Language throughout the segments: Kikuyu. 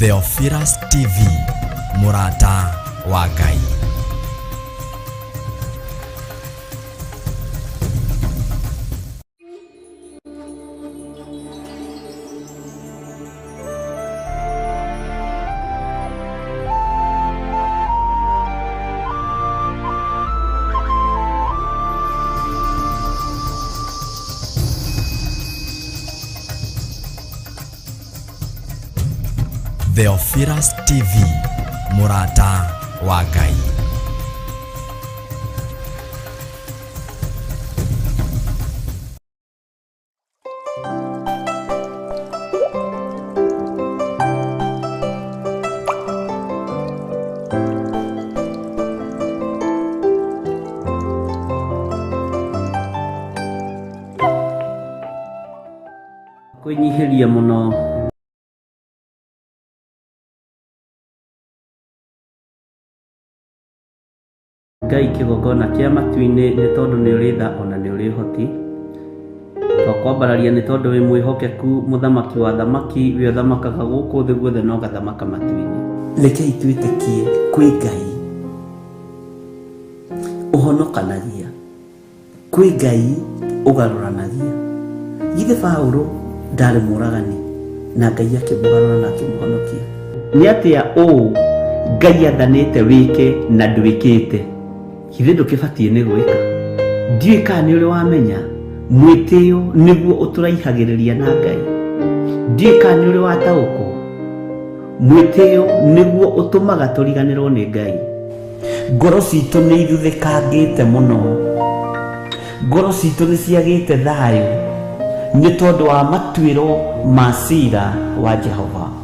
Theophilus TV, mũrata wa Ngai. Theophilus TV, mũrata wa Ngai. Kwĩnyihĩria mũno Ngai kĩgongona kĩa matu-inĩ nĩ tondũ nĩ ũrĩ tha ona nĩ ũrĩ ũhoti. Twakwambararia nĩ tondũ wĩ mwĩhokeku mũthamaki wa athamaki, we ũthamakaga gũkũ thĩ guothe na ũgathamaka matu-inĩ. Rekei twĩtĩkie kwĩ Ngai ũhonokanagia. Kwĩ Ngai ũgarũranagia. Githĩ Paũlũ ndarĩ mũũragani na Ngai akĩmũgarũra na akĩmũhonokia? Nĩ atĩa ũũ Ngai athanĩte wĩke na ndwĩkĩte? Githĩ ndũkĩbatiĩ nĩ gwĩka? Ndiũĩ kana nĩ ũrĩ wamenya mwĩtĩo nĩguo ũtũraihagĩrĩria na Ngai. Ndiũĩ kana nĩ ũrĩ wataũkwo mwĩtĩo nĩguo ũtũmaga tũriganĩrwo nĩ Ngai. Ngoro citũ nĩ ithuthĩkangĩte mũno. Ngoro citũ nĩ ciagĩte thayũ nĩ tondũ wa matuĩro ma cira wa Jehova.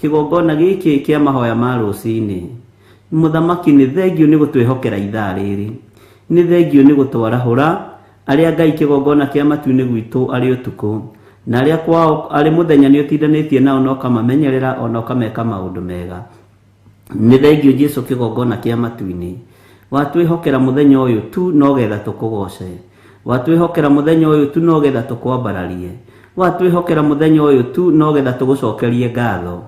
Kĩgongona gĩkĩ kĩa mahoya ma rũcinĩ. Mũthamaki nĩ thengiũ nĩ gũtwĩhokera ithaa rĩrĩ. Nĩ thengiũ nĩ gũtwarahũra arĩa Ngai kĩgongona kĩa matu-inĩ gwitũ arĩ ũtukũ. Na arĩa kwao arĩ mũthenya nĩ ũtindanĩtie nao na ũkamamenyerera ona ũkameka maũndũ mega. Nĩ thengiũ Jesu kĩgongona kĩa matu-inĩ. Watwĩhokera mũthenya ũyũ tu no getha tũkũgoce. Watwĩhokera mũthenya ũyũ tu no getha tũkwambararie. Watwĩhokera mũthenya ũyũ tu no getha tũgũcokerie ngatho.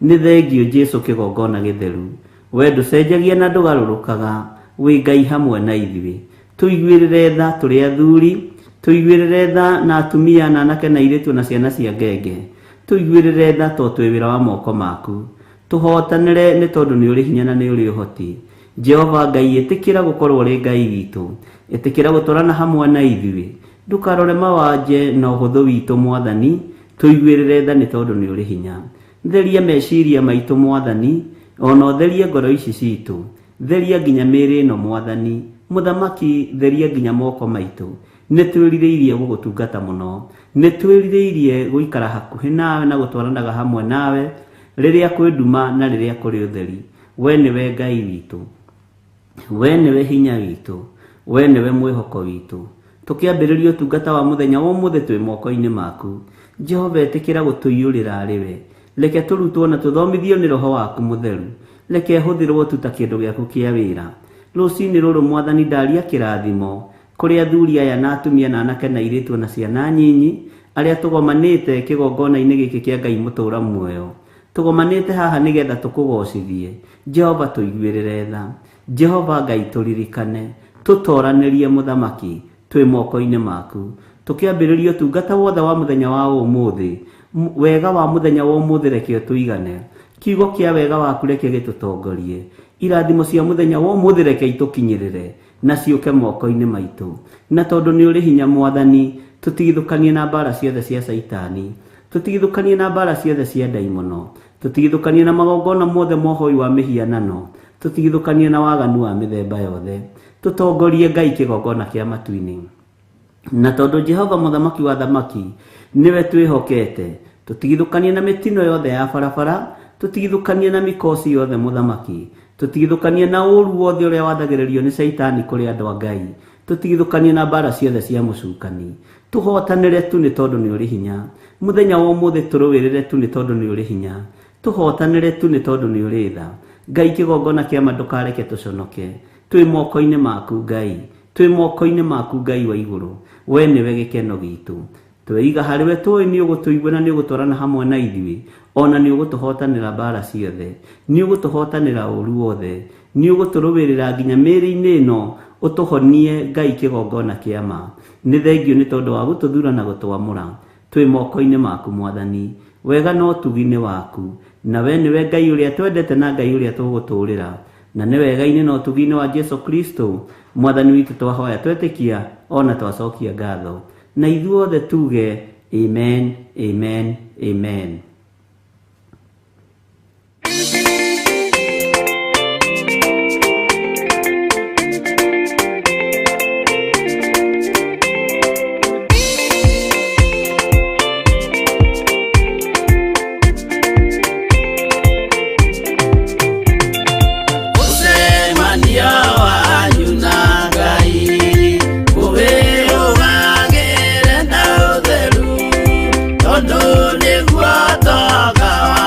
Nĩ thengiũ Jesu kĩgongona gĩtheru. We ndũcenjagia na ndũgarũrũkaga, wĩ Ngai hamwe na ithuĩ. Tũiguĩrĩre tha tũrĩ athuri, tũiguĩrĩre tha na atumia na anake na airĩtu na ciana cia ngenge. Tũiguĩrĩre tha to twĩ wĩra wa moko maku. Tũhootanĩre nĩ tondũ nĩ ũrĩ hinya na nĩ ũrĩ ũhoti. Jehova Ngai, ĩtĩkĩra gũkorwo ũrĩ Ngai witũ. Ĩtĩkĩra gũtwarana hamwe na ithuĩ. Ndũkarore mawanje na ũhũthũ witũ, Mwathani, tũiguĩrĩre tha nĩ tondũ nĩ ũrĩ hinya. Theria meciria maitũ, Mwathani, o na ũtherie ngoro ici citũ. Theria nginya mĩĩrĩ ĩno, Mwathani. Mũthamaki, theria nginya moko maitũ. Nĩ twĩrirĩirie gũgũtungata mũno. Nĩ twĩrirĩirie gũikara hakuhĩ nawe na gũtwaranaga hamwe nawe rĩrĩa kwĩ nduma na rĩrĩa kũrĩ ũtheri. We nĩwe Ngai witũ. We nĩwe hinya witũ. We nĩwe mwĩhoko witũ. Tũkĩambĩrĩria ũtungata wa mũthenya wa ũmũthĩ twĩ moko-inĩ maku. Jehova ĩtĩkĩra gũtũiyũrĩra arĩ we. Reke tũrutwo na tũthomithio nĩ Roho waku Mũtheru. Reke hũthĩrwo tu ta kĩndũ gĩaku kĩa wĩra. Rũcinĩ rũrũ Mwathani ndaria kĩrathimo kũrĩ athuri aya na atumia na anake na airĩtu ona ciana nyinyi arĩa tũgomanĩte kĩgongona-inĩ gĩkĩ kĩa Ngai mũtũra muoyo. Tũgomanĩte haha nĩgetha tũkũgocithie. Jehova tũiguĩrĩre tha. Jehova Ngai tũririkane. Tũtoranĩrie Mũthamaki twĩ moko-inĩ maku. Tũkĩambĩrĩria ũtungata wothe wa mũthenya wa ũmũthĩ, wega wa mũthenya wa ũmũthĩ reke ũtũigane. Kiugo kĩa wega waku reke gĩtũtongorie. Irathimo cia mũthenya wa ũmũthĩ reke itũkinyĩrĩre na ciũke moko-inĩ maitũ. Na tondũ nĩ ũrĩ hinya Mwathani, tũtigithũkanie na mbara ciothe cia Caitani. Tũtigithũkanie na mbara ciothe cia ndaimono. Tũtigithũkanie na magongona mothe ma ũhoi wa mĩhianano. Tũtigithũkanie na waganu wa mĩthemba yothe. Tũtongorie Ngai kĩgongona kĩa matu-inĩ. Na tondũ Jehova mũthamaki wa thamaki nĩwe twĩhokete, tũtigithũkanie na mĩtino yothe ya barabara, tũtigithũkanie na mĩkosi yothe mũthamaki, tũtigithũkanie na ũũru wothe ũrĩa wathagĩrĩrio nĩ Caitani kũrĩ andũ a Ngai, tũtigithũkanie na mbara ciothe cia mũcukani. Tũhootanĩre tu nĩ tondũ nĩ ũrĩ hinya. Mũthenya wa ũmũthĩ tũrũĩrĩre tu nĩ tondũ nĩ ũrĩ hinya. Tũhootanĩre tu nĩ tondũ nĩ ũrĩ tha. Ngai kĩgongona kĩa ma ndũkareke tũconoke. Twĩ moko-inĩ maku Ngai. Twĩ moko-inĩ maku Ngai wa igũrũ. We nĩwe gĩkeno gitũ. Tweiga harĩ we tũĩ nĩ ũgũtũigua na nĩ ũgũtwarana hamwe na ithuĩ. Ona nĩ ũgũtũhootanĩra mbara ciothe. Nĩ ũgũtũhootanĩra ũũru wothe. Nĩ ũgũtũrũĩrĩra nginya mĩĩrĩ-inĩ ĩno ũtũhonie Ngai kĩgongona kĩa ma. Nĩ thengiũ nĩ tondũ wa gũtũthura na gũtwamũra. Twĩ moko-inĩ maku Mwathani. Wega na ũtugi nĩ waku. Na we nĩwe Ngai ũrĩa twendete na Ngai ũrĩa tũgũtũũrĩra. Na nĩ wega-inĩ na ũtugi-inĩ wa Jesu Kristo Mwathani witũ twahoya twetĩkia ona twacokia ngatho. Na ithuothe tuge amen, amen, amen. Mũcemanio wanyu na Ngai ũwĩrũgagĩre na ũtheru, tondũ nĩguo toka wa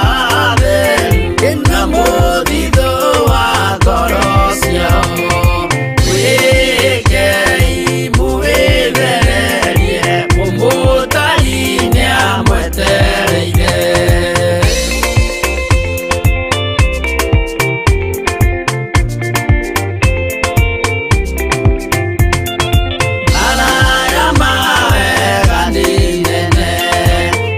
atheru na mũthithũ wa ngoro ciao. Wĩkei mũwĩthererie, mũmũtari nĩamwetereire. Araya mawega nĩ nene,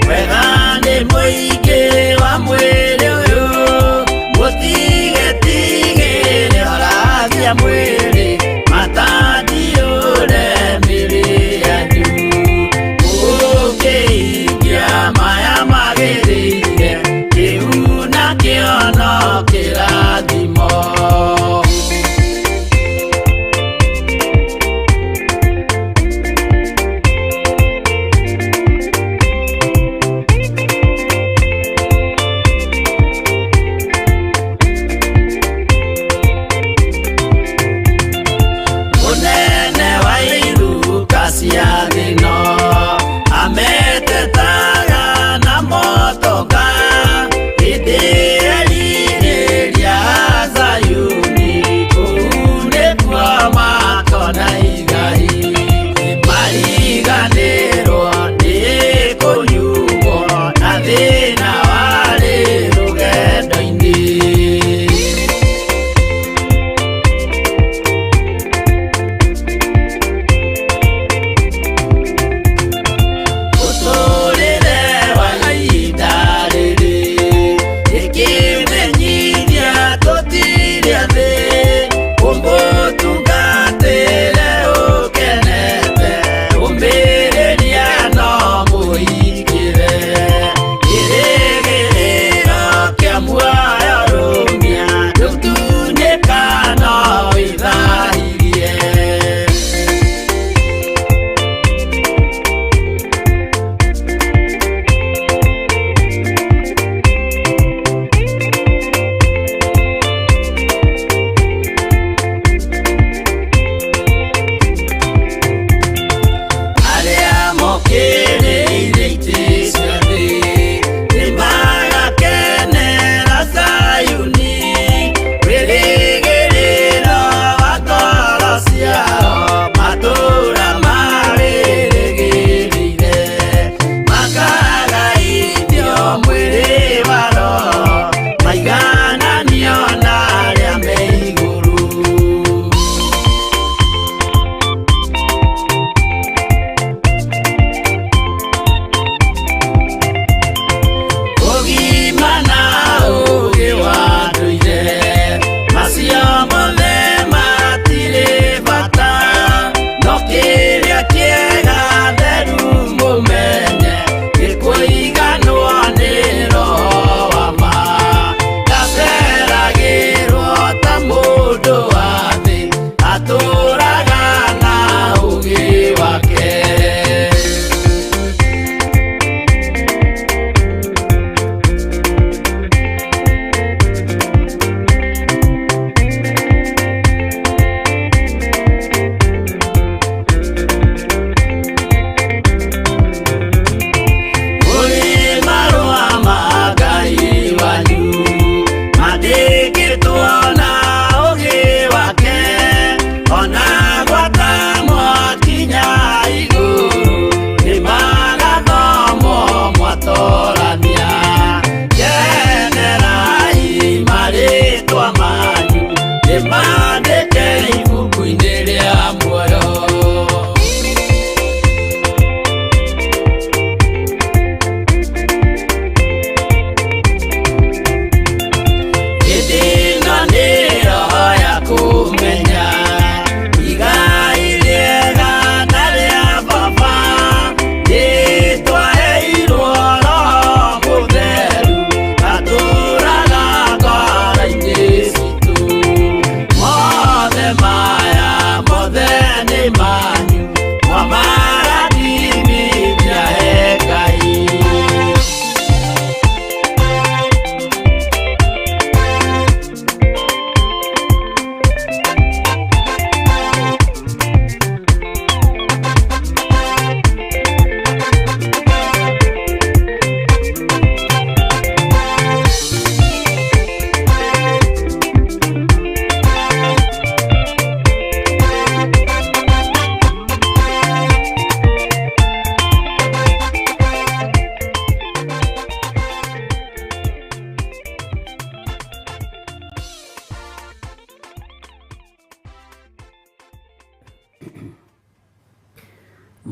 wega nĩ mũingĩ wa mwĩrĩ ũyũ, mũtigetigĩre horagia mwĩrĩ, matandiũre mĩrĩ yanyu. Mũkĩhingia maya magĩrĩire, kĩu nakĩo no kĩrathimo.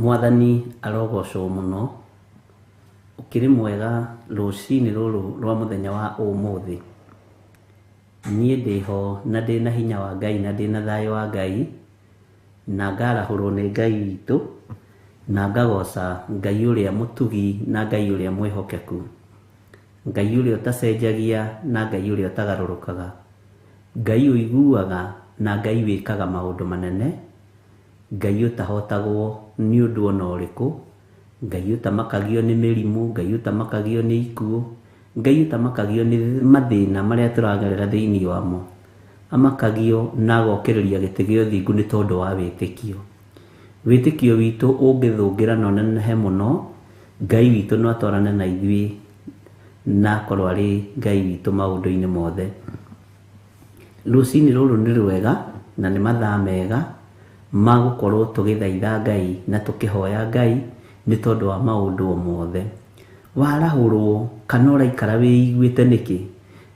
Mwathani arogocwo mũno, ũkĩrĩ mwega rũcinĩ rũrũ rwa mũthenya wa ũmũthĩ. Niĩ ndĩho na ndĩna hinya wa Ngai na ndĩna thayũ wa Ngai, na ngarahũrwo nĩ Ngai witũ, na ngagoca Ngai ũrĩa mũtugi na Ngai ũrĩa mwĩhokeku, Ngai ũrĩa ũtacenjagia na Ngai ũrĩa ũtagarũrũkaga, Ngai ũiguaga na Ngai wĩkaga maũndũ manene, Ngai ũtahotagwo nĩ ũndũ ona ũrĩkũ, Ngai ũtamakagio nĩ mĩrimũ, Ngai ũtamakagio nĩ ikuũ, Ngai ũtamakagio nĩ mathĩna marĩa tũragerera thĩinĩ wamo, amakagio na agokĩrĩria gĩtĩ gĩa ũthingu nĩ tondũ wa wĩtĩkio. Wĩtĩkio witũ ũngĩthũngĩra na ũnenehe mũno, Ngai witũ no atwarane na ithuĩ na akorwo arĩ Ngai witũ maũndũ-inĩ mothe. Rũcinĩ rũrũ nĩ rwega na nĩ mathaa mega ma gũkorwo tũgĩthaitha Ngai na tũkĩhoya Ngai nĩ tondũ wa maũndũ o mothe. Warahũrwo kana ũraikara wĩiguĩte nĩkĩ?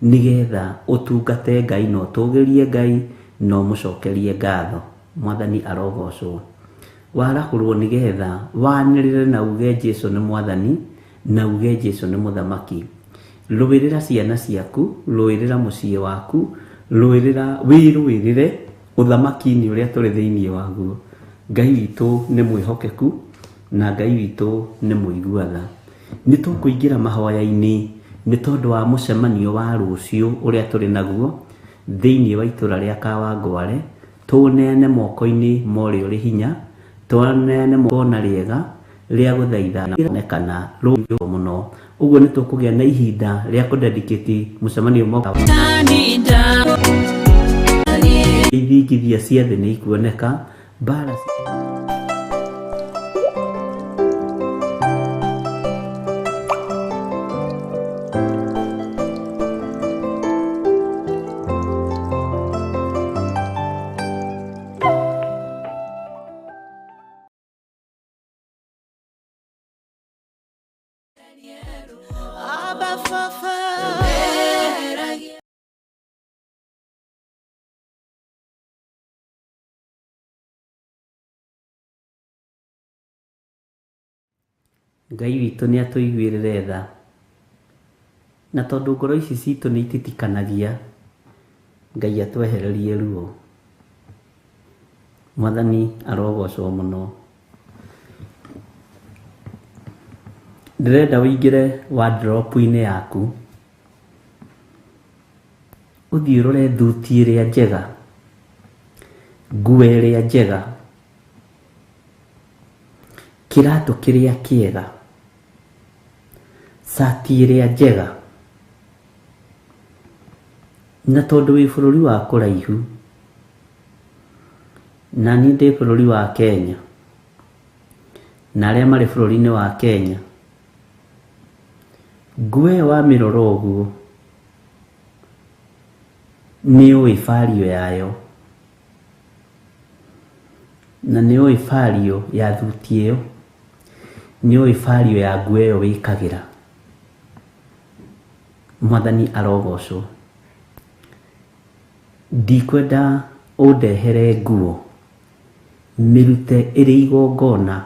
Nĩgetha ũtungate Ngai na ũtũgĩrie Ngai na ũmũcokerie ngatho. Mwathani arogocwo. Warahũrwo nĩgetha wanĩrĩre na uge Jesu nĩ Mwathani na uge Jesu nĩ Mũthamaki. Rũĩrĩra ciana ciaku, rũĩrĩra mũciĩ waku, rũĩrĩra wĩrũĩrĩre ũthamaki-inĩ ũrĩa tũrĩ thĩinĩ waguo. Ngai witũ nĩ mwĩhokeku na Ngai witũ nĩ mũigua tha. Nĩ tũkũingĩra mahoya-inĩ nĩ tondũ wa mũcemanio wa rũciũ ũrĩa tũrĩ naguo thĩinĩ wa itũra rĩa Kawangware, tũũneane moko-inĩ ma ũrĩa ũrĩ hinya, tũũneane moko na rĩega rĩa gũthaitha kana rũciũ mũno. Ũguo nĩ tũkũgĩa na ihinda rĩa kũdedicate mũcemanio ithingithia cia thĩ nĩ ikuoneka mbara. Ngai witũ nĩ atũiguĩrĩre tha, na tondũ ngoro ici citũ nĩ ititikanagia, Ngai atwehererie ruo. Mwathani arogocwo mũno. Ndĩrenda ũingĩre wardrobe-inĩ yaku, ũthiĩ ũrore thuti ĩrĩa njega, nguo ĩrĩa njega, kĩratũ kĩrĩa kĩega, cati ĩrĩa njega. Na tondũ wĩ bũrũri wa kũraihu, na niĩ ndĩ bũrũri wa Kenya, na arĩa marĩ bũrũri-inĩ wa Kenya, nguo ĩyo wamĩrora ũguo nĩ ũĩ value yayo, na nĩ ũĩ value ya thuti ĩyo, nĩ ũĩ value ya nguo ĩyo wĩkagĩra. Mwathani arogocwo. Ndikwenda ũndehere nguo mĩrute ĩrĩ igongona.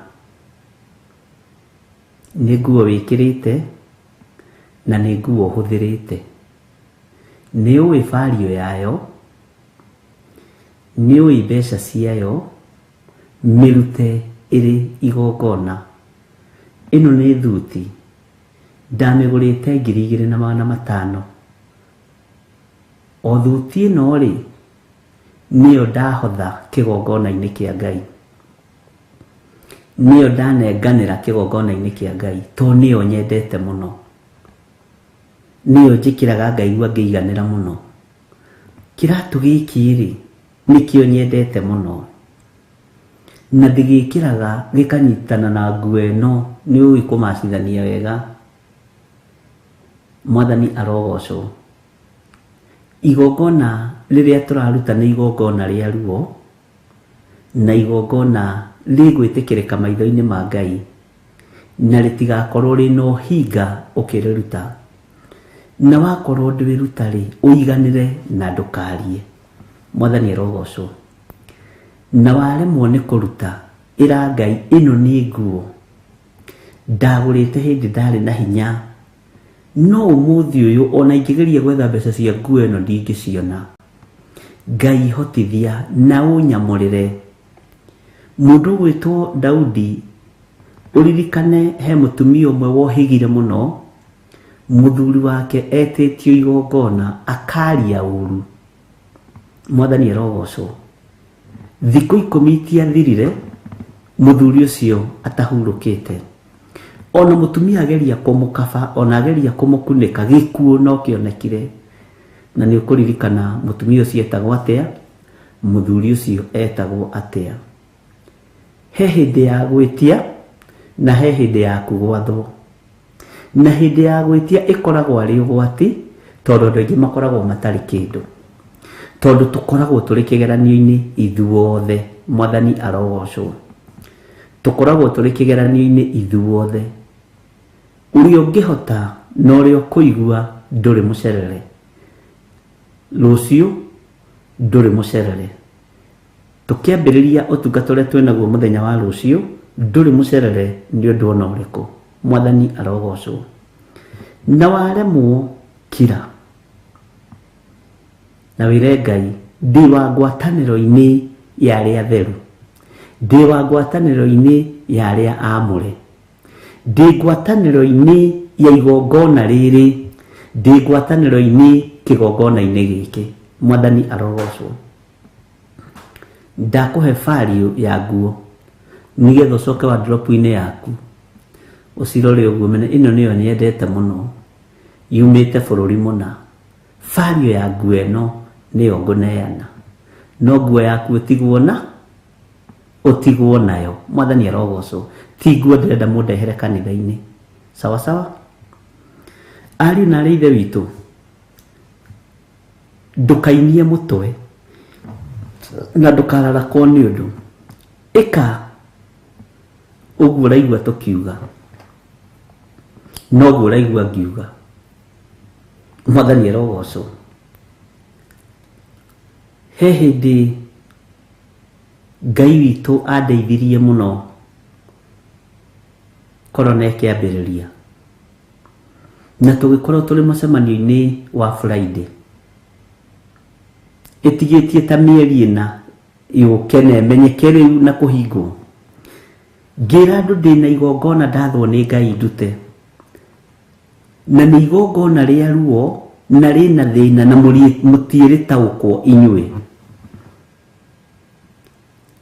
Nĩ nguo wĩkĩrĩte na nĩ nguo ũhũthĩrĩte. Nĩ ũĩ value yayo, nĩ ũĩ mbeca ciayo, mĩrute ĩrĩ igongona. Ĩno nĩ thuti ndamĩgũrĩte 2500. O thuti ĩno rĩ, nĩyo ndahotha kĩgongona-inĩ kĩa Ngai, nĩyo ndanenganĩra kĩgongona-inĩ kĩa Ngai, tondũ nĩyo nyendete mũno, nĩyo njĩkĩraga ngaigua ngĩiganĩra mũno. Kĩratũ gĩkĩ rĩ, nĩkĩo nyendete mũno, na ndĩgĩkĩraga gĩkanyitana na nguo ĩno, nĩ ũĩ kũmacithania wega. Mwathani arogocwo. Igongona rĩrĩa tũraruta nĩ igongona rĩa ruo, na igongona rĩgwĩtĩkĩrĩka maitho-inĩ ma Ngai, na rĩtigakorwo rĩna ũhinga ũkĩrĩruta. Na wakorwo ndwĩruta rĩ, ũiganĩre na ndũkarie. Mwathani arogocwo. Na waremwo nĩ kũruta, Ĩra Ngai, ĩno nĩ nguo ndagũrĩte hĩndĩ ndarĩ na hinya, no ũmũthĩ ũyũ ona ingĩgeria gwetha mbeca cia nguo ĩno ndingĩciona. Ngai hotithia na ũnyamũrĩre. Mũndũ ũgwĩtwo Daudi, ũririkane he mũtumia ũmwe wohĩgire mũno, mũthuri wake etĩtio igongona akaria ũru. Mwathani arogocwo. Thikũ 10 itiathirire mũthuri ũcio atahurũkĩte. Ona mũtumia ageria kũmũkaba, ona ageria kũmũkunĩka, gĩkuũ no kĩonekire. Na nĩ ũkũririkana mũtumia ũcio etagwo atĩa, mũthuri ũcio etagwo atĩa. He hĩndĩ ya gwĩtia na he hĩndĩ ya kũgwathwo. Na hĩndĩ ya gwĩtia ĩkoragwo arĩ ũgwati, tondũ andũ aingĩ makoragwo matarĩ kĩndũ. Tondũ tũkoragwo tũrĩ kĩgeranio-inĩ ithuothe, Mwathani arogocwo. Tũkoragwo tũrĩ kĩgeranio-inĩ ithuothe. Ũrĩa ũngĩhota na ũrĩa ũkũigua ndũrĩ mũcerere. Rũciũ ndũrĩ mũcerere. Tũkĩambĩrĩria ũtungata ũrĩa twĩnaguo mũthenya wa rũciũ, ndũrĩ mũcerere nĩ ũndũ ona ũrĩkũ. Mwathani arogocwo. Na waremwo, kira. Na wĩre Ngai, ndĩ wa ngwatanĩro-inĩ ya arĩa atheru. Ndĩ wa ngwatanĩro-inĩ ya arĩa aamũre. Ndĩ ngwatanĩro-inĩ ya igongona rĩrĩ. Ndĩ ngwatanĩro-inĩ kĩgongona-inĩ gĩkĩ. Mwathani arogocwo. Ndakũhe value ya nguo nĩgetha ũcoke wardrobe-inĩ yaku ũcirore ũguo ũmenye ĩno nĩyo nyendete mũno yumĩte bũrũri mũna. Value ya nguo ĩno nĩyo ngũneana. No nguo yaku ũtigwo na ũtigwo nayo. Mwathani arogocwo. Ti nguo ndĩrenda mũndehere kanitha-inĩ. Sawa sawa? Ariũ na arĩ ithe witũ, ndũkainie mũtwe na ndũkararakwo nĩ ũndũ. Ĩka ũguo ũraigua tũkiuga, noguo ũraigua ngiuga. Mwathani arogocwo. He hĩndĩ Ngai witũ andeithirie mũno korona ĩkĩambĩrĩria, na tũgĩkorwo tũrĩ mũcemanio-inĩ wa Friday ĩtigĩtie ta mĩeri 4 yũke na ĩmenyeke rĩu na kũhingwo. Ngĩra andũ ndĩna igongona ndathwo nĩ Ngai ndute, na nĩ igongona rĩa ruo na rĩna thĩna na mũtiĩrĩtaũkwo inyuĩ.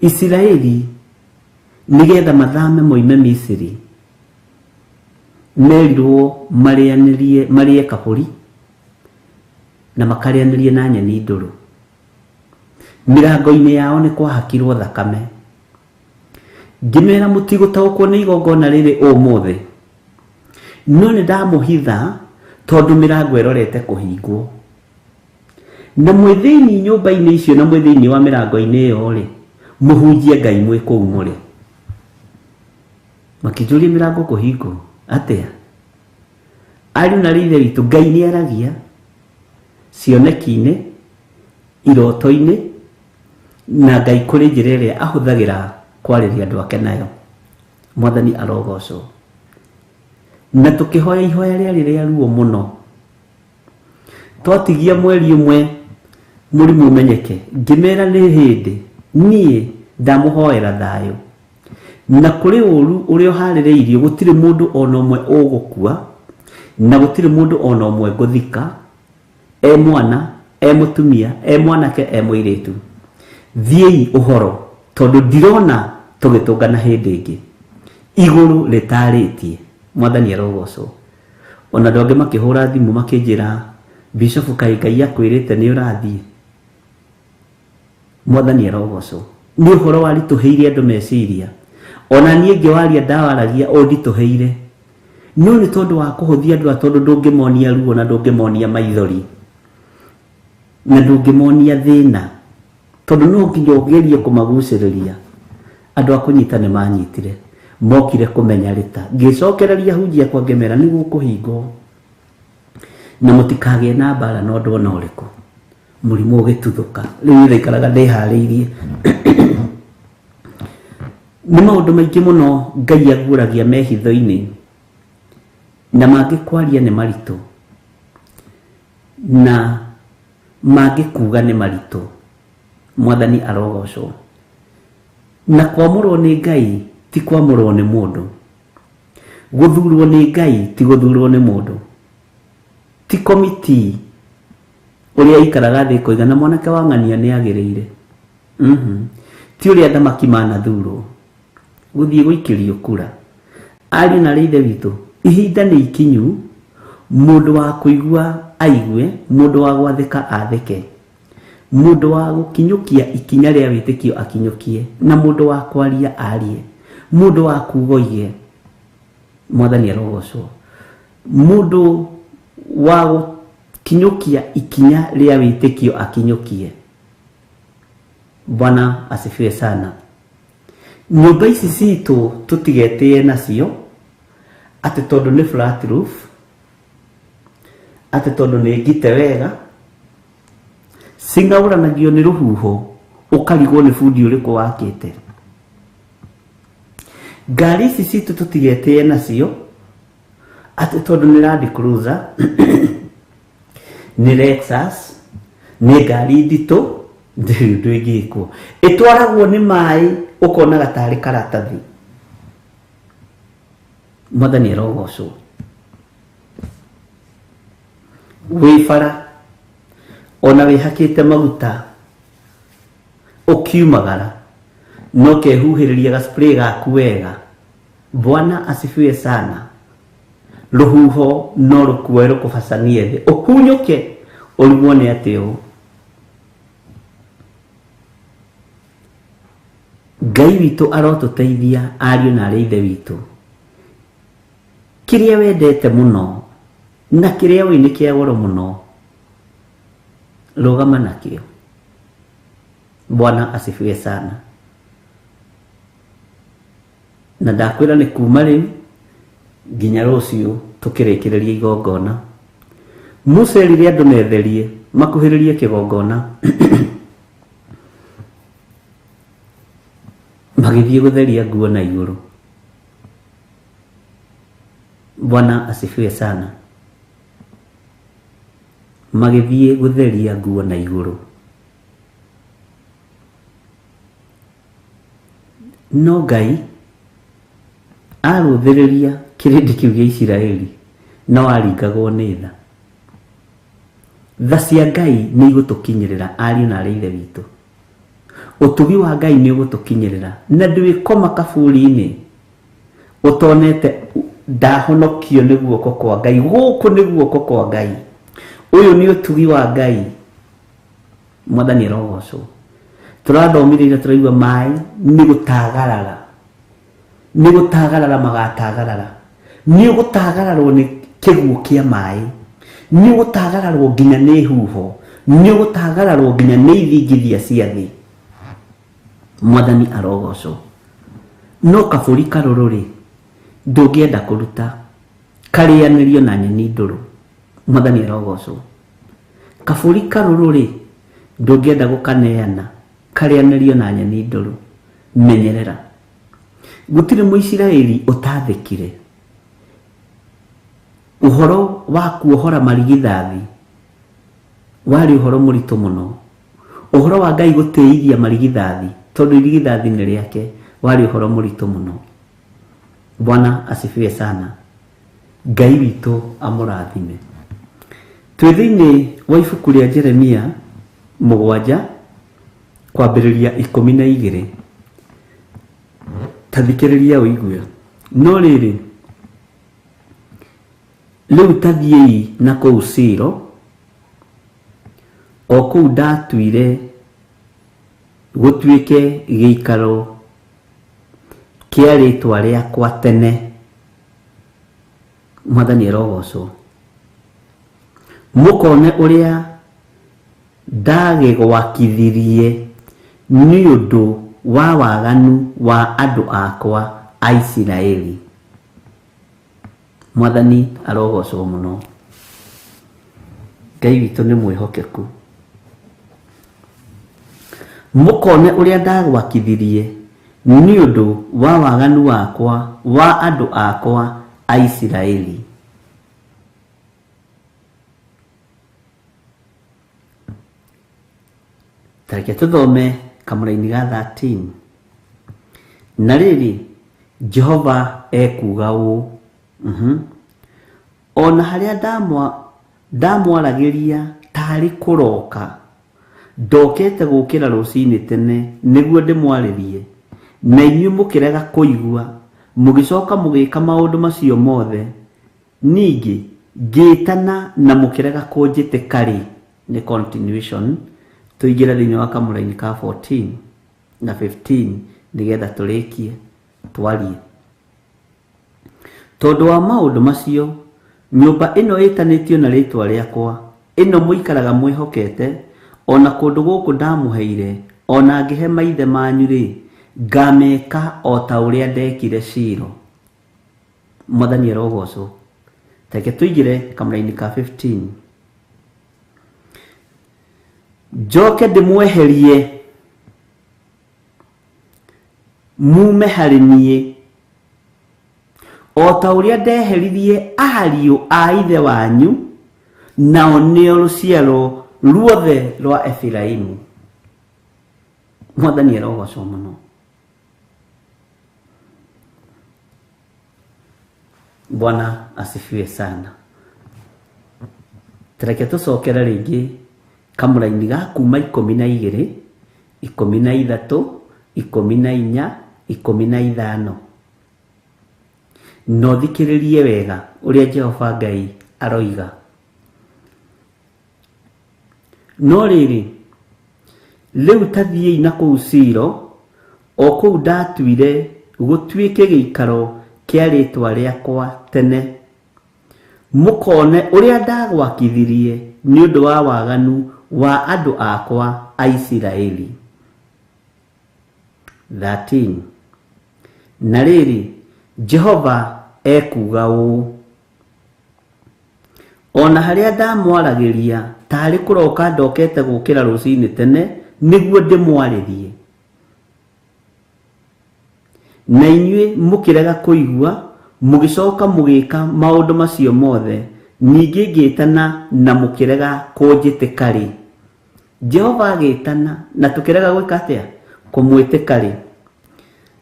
Isiraeli nĩgetha mathame moime Misiri merirwo marĩanĩrie marĩe kabũri na makarĩanĩrie na nyeni ndũrũ. Mĩrango-inĩ yao nĩ kwahakirwo thakame. Ngĩmera mũtigũtaũkwo nĩ igongona rĩrĩ ũmũthĩ, no nĩ ndamũhitha tondũ mĩrango ĩrorete kũhingwo. Na mwĩ thĩinĩ nyũmba-inĩ icio na mwĩ thĩinĩ wa mĩrango-inĩ ĩyo-rĩ, mũhunjie Ngai mwĩ kũu mũrĩ. Makĩnjũria mĩrango kũhingwo atĩa? Ariũ na ithe witũ, Ngai nĩ aragia cioneki-inĩ, iroto-inĩ, na Ngai kũrĩ njĩra ĩrĩa ahũthagĩra kwarĩria andũ ake nayo. Mwathani arogocwo. Na tũkĩhoya ihoya rĩarĩ rĩa ruo mũno. Twatigia mweri ũmwe mũrimũ ũmenyeke, ngĩmera nĩ hĩndĩ niĩ ndamũhoera thayũ. Na kũrĩ ũru ũrĩa ũharĩrĩirio gũtirĩ mũndũ ona ũmwe ũgũkua, na gũtirĩ mũndũ ona ũmwe ngũthika, e mwana, e mũtumia, e mwanake, e mũirĩtu. Thiĩi ũhoro, tondũ ndirona tũgĩtũngana hĩndĩ ĩngĩ. Igũrũ rĩtarĩtie. Mwathani arogocwo. Ona andũ angĩ makĩhũra thimũ makĩnjĩra, Bishop kaĩ Ngai akwĩrĩte nĩ ũrathiĩ? Mwathani arogocwo. Nĩ ũhoro waritũhĩire andũ meciria. Ona niĩ ngĩwaria ndawaragia ũnditũhĩire. No nĩ tondũ wa kũhũthia andũ aya tondũ ndũngĩmonia ruo na ndũngĩmonia maithori na ndũngĩmonia thĩna, tondũ no nginya ũgerie kũmagucĩrĩria. Andũ a kũnyita nĩ manyitire, mokire kũmenya rĩta. Ngĩcokereria hunjia akwa ngĩmera nĩ gũkũhingwo na mũtikagĩe na mbara na ũndũ ona ũrĩkũ. Mũrimũ ũgĩtuthũka. Rĩu niĩ ndaikaraga ndĩharĩirie. Nĩ maũndũ maingĩ mũno Ngai aguũragia me hitho-inĩ, na mangĩ kwaria nĩ maritũ, na mangĩ kuga nĩ maritũ. Mwathani arogocwo. Na kwamũrwo nĩ Ngai ti kwamũrwo nĩ mũndũ. Gũthurwo nĩ Ngai ti gũthurwo nĩ mũndũ. Ti komiti ũrĩa ikaraga thĩ ĩkoiga na mwanake wa ng'ania nĩ agĩrĩire. Ti ũrĩa athamaki manathurwo gũthiĩ gũikĩrio kura. Ariũ na arĩ ithe witũ, ihinda nĩ ikinyu mũndũ wa kũigua aigue, mũndũ wa gwathĩka athĩke, mũndũ wa gũkinyũkia ikinya rĩa wĩtĩkio akinyũkie, na mũndũ wa kwaria arie, mũndũ wa kuga oige. Mwathani arogocwo. Mũndũ wa gũkinyũkia ikinya rĩa wĩtĩkio akinyũkie. Bwana asifiwe sana. Nyũmba ici citũ tũtigetĩe nacio atĩ tondũ nĩ flat roof, atĩ tondũ nĩ ngite wega, cing'aũranagio nĩ rũhuho ũkarigwo nĩ bundi ũrĩkũ wakĩte. Ngari ici citũ tũtigetĩe nacio atĩ tondũ nĩ Land Cruiser, nĩ Lexus, nĩ ngari nditũ, ndĩrĩ ũndũ ĩngĩkwo. Ĩtwaragwo nĩ maĩ ũkonaga tarĩ karatathi. Mwathani arogocwo. Wĩ bara ona wĩhakĩte maguta ũkiumagara no kehuhĩrĩria ga spray gaku wega. Bwana asifiwe sana. Rũhuho no rũkuoe rũkũbacanie thĩ ũhunyũke ũrigwo nĩ atĩ ũũ. Ngai witũ arotũteithia ariũ na arĩ ithe witũ. Kĩrĩa wendete mũno na kĩrĩa ũĩ nĩ kĩa goro mũno, rũgama nakĩo. Bwana asifiwe sana. Na ndakwĩra nĩ kuma rĩu nginya rũciũ tũkĩrĩkĩrĩria igongona. Musa erire andũ metherie makuhĩrĩrie kĩgongona. Magĩthiĩ gũtheria nguo na igũrũ. Bwana asifiwe sana. Magĩthiĩ gũtheria nguo na igũrũ. No Ngai arũthĩrĩria kĩrĩndĩ kĩu gĩa Isiraeli no aringagwo nĩ tha. Tha cia Ngai nĩ igũtũkinyĩrĩra ariũ na arĩ ithe witũ. Ũtugi wa Ngai nĩ ũgũtũkinyĩrĩra na ndwĩkoma kaburi-inĩ ũtonete ndahonokio nĩ guoko kwa Ngai. Gũkũ nĩ guoko kwa Ngai. Ũyũ nĩ ũtugi wa Ngai. Mwathani arogocwo. Tũrathomire ira tũraigua maĩ nĩ gũtagarara, nĩ gũtagarara magatagarara, nĩ ũgũtagararwo nĩ kĩguũ kĩa maĩ, nĩ ũgũtagararwo nginya nĩ huho, nĩ ũgũtagararwo nginya nĩ ithingithia cia thĩ. Mwathani arogocwo. No kabũri karũrũ rĩ, ndũngĩenda kũruta karĩanĩrio na nyeni ndũrũ. Mwathani arogocwo. Kabũri karũrũ-rĩ, ndũngĩenda gũkaneana karĩanĩrio na nyeni ndũrũ. Menyerera. Gũtirĩ Mũisiraeli ũtaathĩkire. Ũhoro wa kuohora marigithathi warĩ ũhoro mũritũ mũno. Ũhoro wa Ngai gũtĩithia marigithathi, tondũ irigithathi nĩ rĩake, warĩ ũhoro mũritũ mũno. Bwana asifiwe sana. Ngai witũ amũrathime. Twĩ thĩinĩ wa ibuku rĩa Jeremia 7 kwambĩrĩria 12. Ta thikĩrĩria ũigue. No rĩrĩ, rĩu ta thiĩi na kũu Silo, o kũu ndatuire gũtuĩke gĩikaro kĩa rĩĩtwa rĩakwa tene. Mwathani arogocwo. Mũkone ũrĩa ndagĩgwakithirie nĩ ũndũ wa waganu wa andũ akwa a Isiraeli. Mwathani arogocwo mũno. Ngai witũ nĩ mwĩhokeku. Mũkone ũrĩa ndagwakithirie Nĩ ũndũ wa waganu wakwa wa andũ akwa a Isiraeli. Ta reke tũthome kamũraini ga 13. Na rĩrĩ, Jehova ekuuga ũũ, O na harĩa ndamwaragĩria taarĩ kũroka, ndokete gũũkĩra rũcinĩ tene nĩguo ndĩmwarĩrie, na inyuĩ mũkĩrega kũigua, mũgĩcoka mũgĩka maũndũ macio mothe, ningĩ ngĩĩtana na mũkĩrega kũnjĩtĩka-rĩ, nĩ continuation, tũingĩre thĩinĩ wa kamũraini ka 14 na 15 nĩgetha tũrĩkie twarie. Tondũ wa maũndũ macio, nyũmba ĩno ĩtanĩtio na rĩĩtwa rĩakwa, ĩno mũikaraga mwĩhokete, o na kũndũ gũkũ ndamũheire, o na ngĩhe maithe manyu-rĩ, ngameka o ta ũrĩa ndekire Shilo. Mwathani arogocwo. Ta reke tũingĩre kamũraini ka 15. Njoke ndĩmweherie Muume harĩ niĩ, o ta ũrĩa ndeheririe ariũ a ithe wanyu, nao nĩo rũciaro ruothe rwa Efiraimu. Mwathani arogocwo mũno. Bwana asifiwe sana. Tareke tũcokere rĩngĩ kamũraini ga kuma 12, 13, 14, 15. Na ũthikĩrĩrie wega ũrĩa Jehova Ngai aroiga. No rĩrĩ, rĩu ta thiĩi na kũu Shilo, o kũu ndatuire gũtuĩke gĩikaro kĩa rĩĩtwa rĩakwa tene, mũkone ũrĩa ndagwakithirie nĩ ũndũ wa waganu wa andũ akwa a Isiraeli. 13 Na rĩrĩ, Jehova ekuuga ũũ, O na harĩa ndamwaragĩria taarĩ kũroka ndokete gũũkĩra rũcinĩ tene nĩguo ndĩmwarĩrie, na inyuĩ mũkĩrega kũigua, mũgĩcoka mũgĩka maũndũ macio mothe, ningĩ ngĩĩtana na mũkĩrega kũnjĩtĩka-rĩ, Jehova agĩtana na tũkĩrega gwĩka atĩa? Kũmwĩtĩka-rĩ,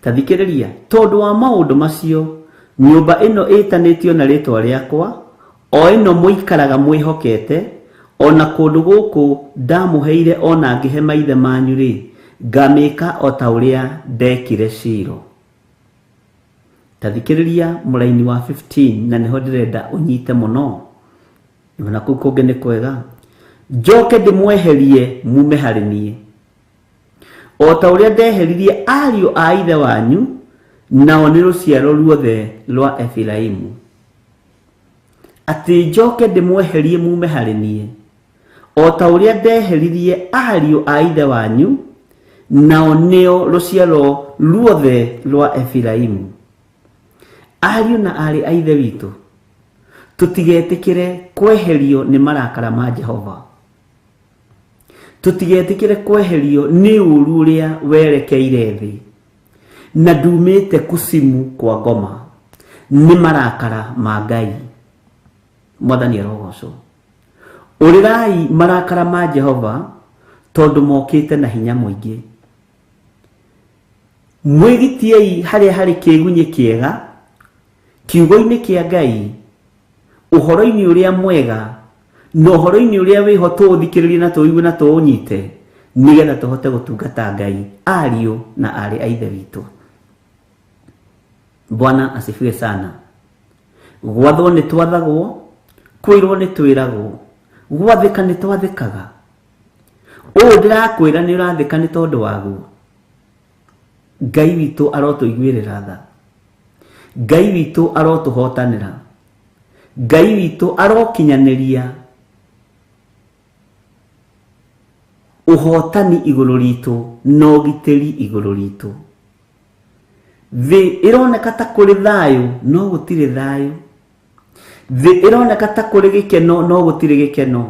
ta thikĩrĩria, tondũ wa maũndũ macio, nyũmba ĩno ĩtanĩtio na rĩĩtwa rĩakwa, o ĩno mũikaraga mwĩhokete, o na kũndũ gũkũ ndamũheire o na ngĩhe maithe manyu-rĩ, ngamĩka o ta ũrĩa ndekire Shilo. Ta thikĩrĩria mũraini wa 15 na nĩho ndĩrenda ũnyite mũno. Na kũu kũngĩ nĩ kwega. Njoke ndĩmweherie mume harĩ niĩ, o ta ũrĩa ndeheririe ariũ a ithe wanyu, nao nĩ rũciaro ruothe rwa Efiraimu. Atĩ njoke ndĩmweherie mume harĩ niĩ, o ta ũrĩa ndeheririe ariũ a ithe wanyu, nao nĩo rũciaro ruothe rwa Efiraimu. Ariũ na aarĩ a Ithe witũ, tũtigetĩkĩre kweherio nĩ marakara ma Jehova. Tũtigetĩkĩre kweherio nĩ ũũru ũrĩa werekeire thĩ. Na ndumĩte kucimu kwa ngoma nĩ marakara ma Ngai. Mwathani arogocwo. Ũrĩrai marakara ma Jehova tondũ mokĩte na hinya mũingĩ. Mwĩgitiei harĩa harĩ kĩĩgunyĩ kĩega, kiugo-inĩ kĩa Ngai, ũhoro-inĩ ũrĩa mwega, na ũhoro-inĩ ũrĩa wĩho tũũthikĩrĩrie na tũũigue na tũũnyite, nĩgetha tũhote gũtungata Ngai, ariũ na aarĩ a Ithe witũ. Bwana asifiwe sana. Gwathwo nĩ twathagwo, kwĩrwo nĩ twĩragwo, gwathĩka nĩ twathĩkaga. Ũũ ndĩrakwĩra nĩ ũrathĩka nĩ tondũ waguo. Ngai witũ arotũiguĩrĩra tha. Ngai witũ arotũhotanĩra. Ngai witũ arokinyanĩria ũhotani igũrũ ritũ na ũgitĩri igũrũ ritũ. Thĩ ĩroneka ta kũrĩ thayũ no gũtirĩ thayũ. Thĩ ĩroneka ta kũrĩ gĩkeno no gũtirĩ gĩkeno.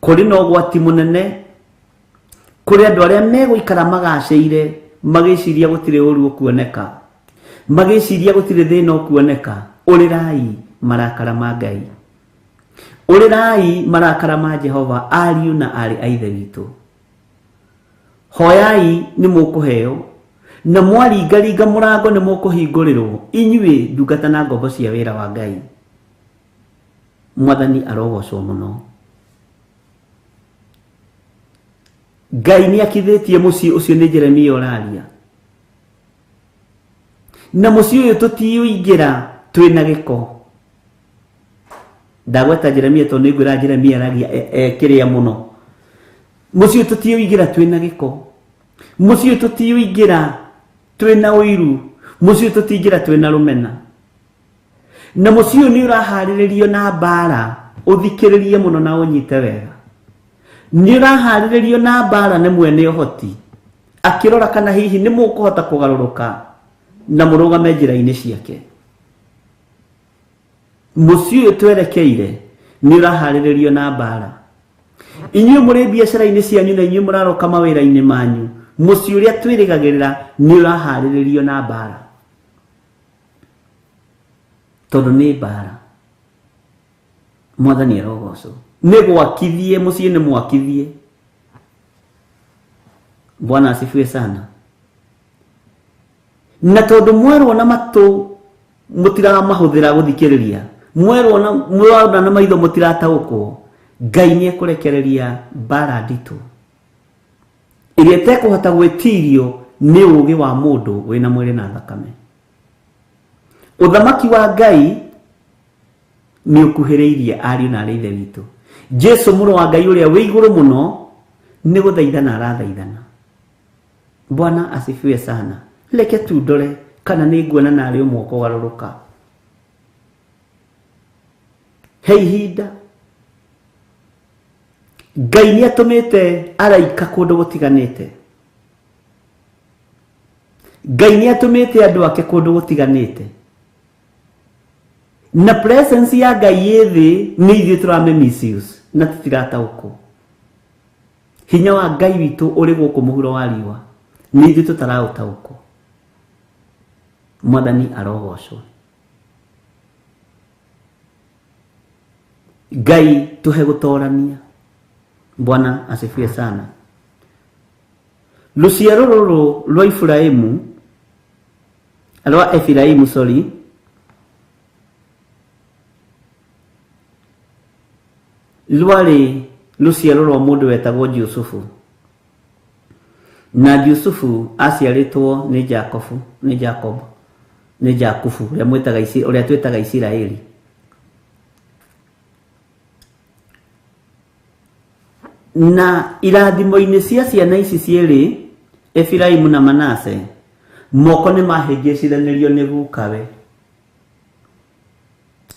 Kũrĩ na ũgwati mũnene kũrĩ andũ arĩa megũikara magacĩire Magĩciria gũtirĩ ũru ũkuoneka, magĩciria gũtirĩ thĩna ũkuoneka. Ũrĩrai marakara ma Ngai, ũrĩrai marakara ma Jehova, ariũ na aarĩ a Ithe witũ. Hoyai nĩ mũkũheo, na mwaringaringa mũrango nĩ mũkũhingũrĩrwo, inyuĩ ndungata na ngombo cia wĩra wa Ngai. Mwathani arogocwo mũno. Ngai nĩ akithĩtie mũciĩ ũcio, nĩ Jeremia ũraria, na mũciĩ ũyũ tũtiũingĩra twĩna gĩko. Ndagweta Jeremia tondũ nĩngwĩra Jeremia aragia kĩrĩa mũno. Mũciĩ ũyũ tũtiũingĩra twĩna gĩko, mũciĩ ũyũ tũtiũingĩra twĩna ũiru, mũciĩ ũyũ tũtingĩra twĩna rũmena, na mũciĩ ũyũ nĩ ũraharĩrĩrio na mbara. Ũthikĩrĩrie mũno na ũnyite wega, nĩ ũraharĩrĩrio na mbara nĩ mwene ũhoti, akĩrora kana hihi nĩ mũkũhota kũgarũrũka na mũrũgame njĩra-inĩ ciake. Mũciĩ ũyũ twerekeire nĩ ũraharĩrĩrio na mbara. Inyuĩ mũrĩ biacara-inĩ cianyu na inyuĩ mũraroka mawĩra-inĩ manyu, mũciĩ ũrĩa twĩrĩgagĩrĩra nĩ ũraharĩrĩrio na mbara, tondũ nĩ mbara. Mwathani arogocwo. Nĩ gwakithie mũciĩ, nĩ mwakithie. Bwana asifiwe sana. Na tondũ mwerwo na matũ mũtiramahũthĩra gũthikĩrĩria, mwerwo na mwerwo na maitho mũtirataũkwo, Ngai nĩ ekũrekereria mbara nditũ ĩrĩa ĩtekũhota gwĩtirio nĩ ũũgĩ wa mũndũ wĩna mwĩrĩ na thakame. Ũthamaki wa Ngai nĩ ũkuhĩrĩirie, ariũ na arĩ ithe witũ. Jesu mũrũ wa Ngai ũrĩa wĩ igũrũ mũno nĩ gũthaithana arathaithana. Bwana asifiwe sana. Reke tu ndore kana nĩ nguona narĩ ũmwe ũkũgarũrũka. He ihinda Ngai nĩ atũmĩte araika kũndũ gũtiganĩte, Ngai nĩ atũmĩte andũ ake kũndũ gũtiganĩte, na presence ya Ngai ĩ thĩ nĩ ithuĩ tũrame misuse na tũtirataũkwo. Hinya wa Ngai witũ ũrĩ gũkũ mũhuro wa riũa, nĩ ithuĩ tũtaraũtaũkwo. Mwathani arogocwo. Ngai tũhe gũtorania. Bwana asifiwe sana. Rũciaro rũrũ rwa Iburahĩmu, rwa Efiraimu, sorry, rwarĩ rũciaro rwa mũndũ wetagwo Jusufu, na Jusufu aciarĩtwo nĩ Jakobu, nĩ Jacob, nĩ Jakubu, ũrĩa mwĩtaga, ũrĩa twĩtaga Isiraeli. Na irathimo-inĩ cia ciana ici cierĩ, Efiraimu na Manase, moko nĩ mahĩngĩcithanirio nĩ gukawe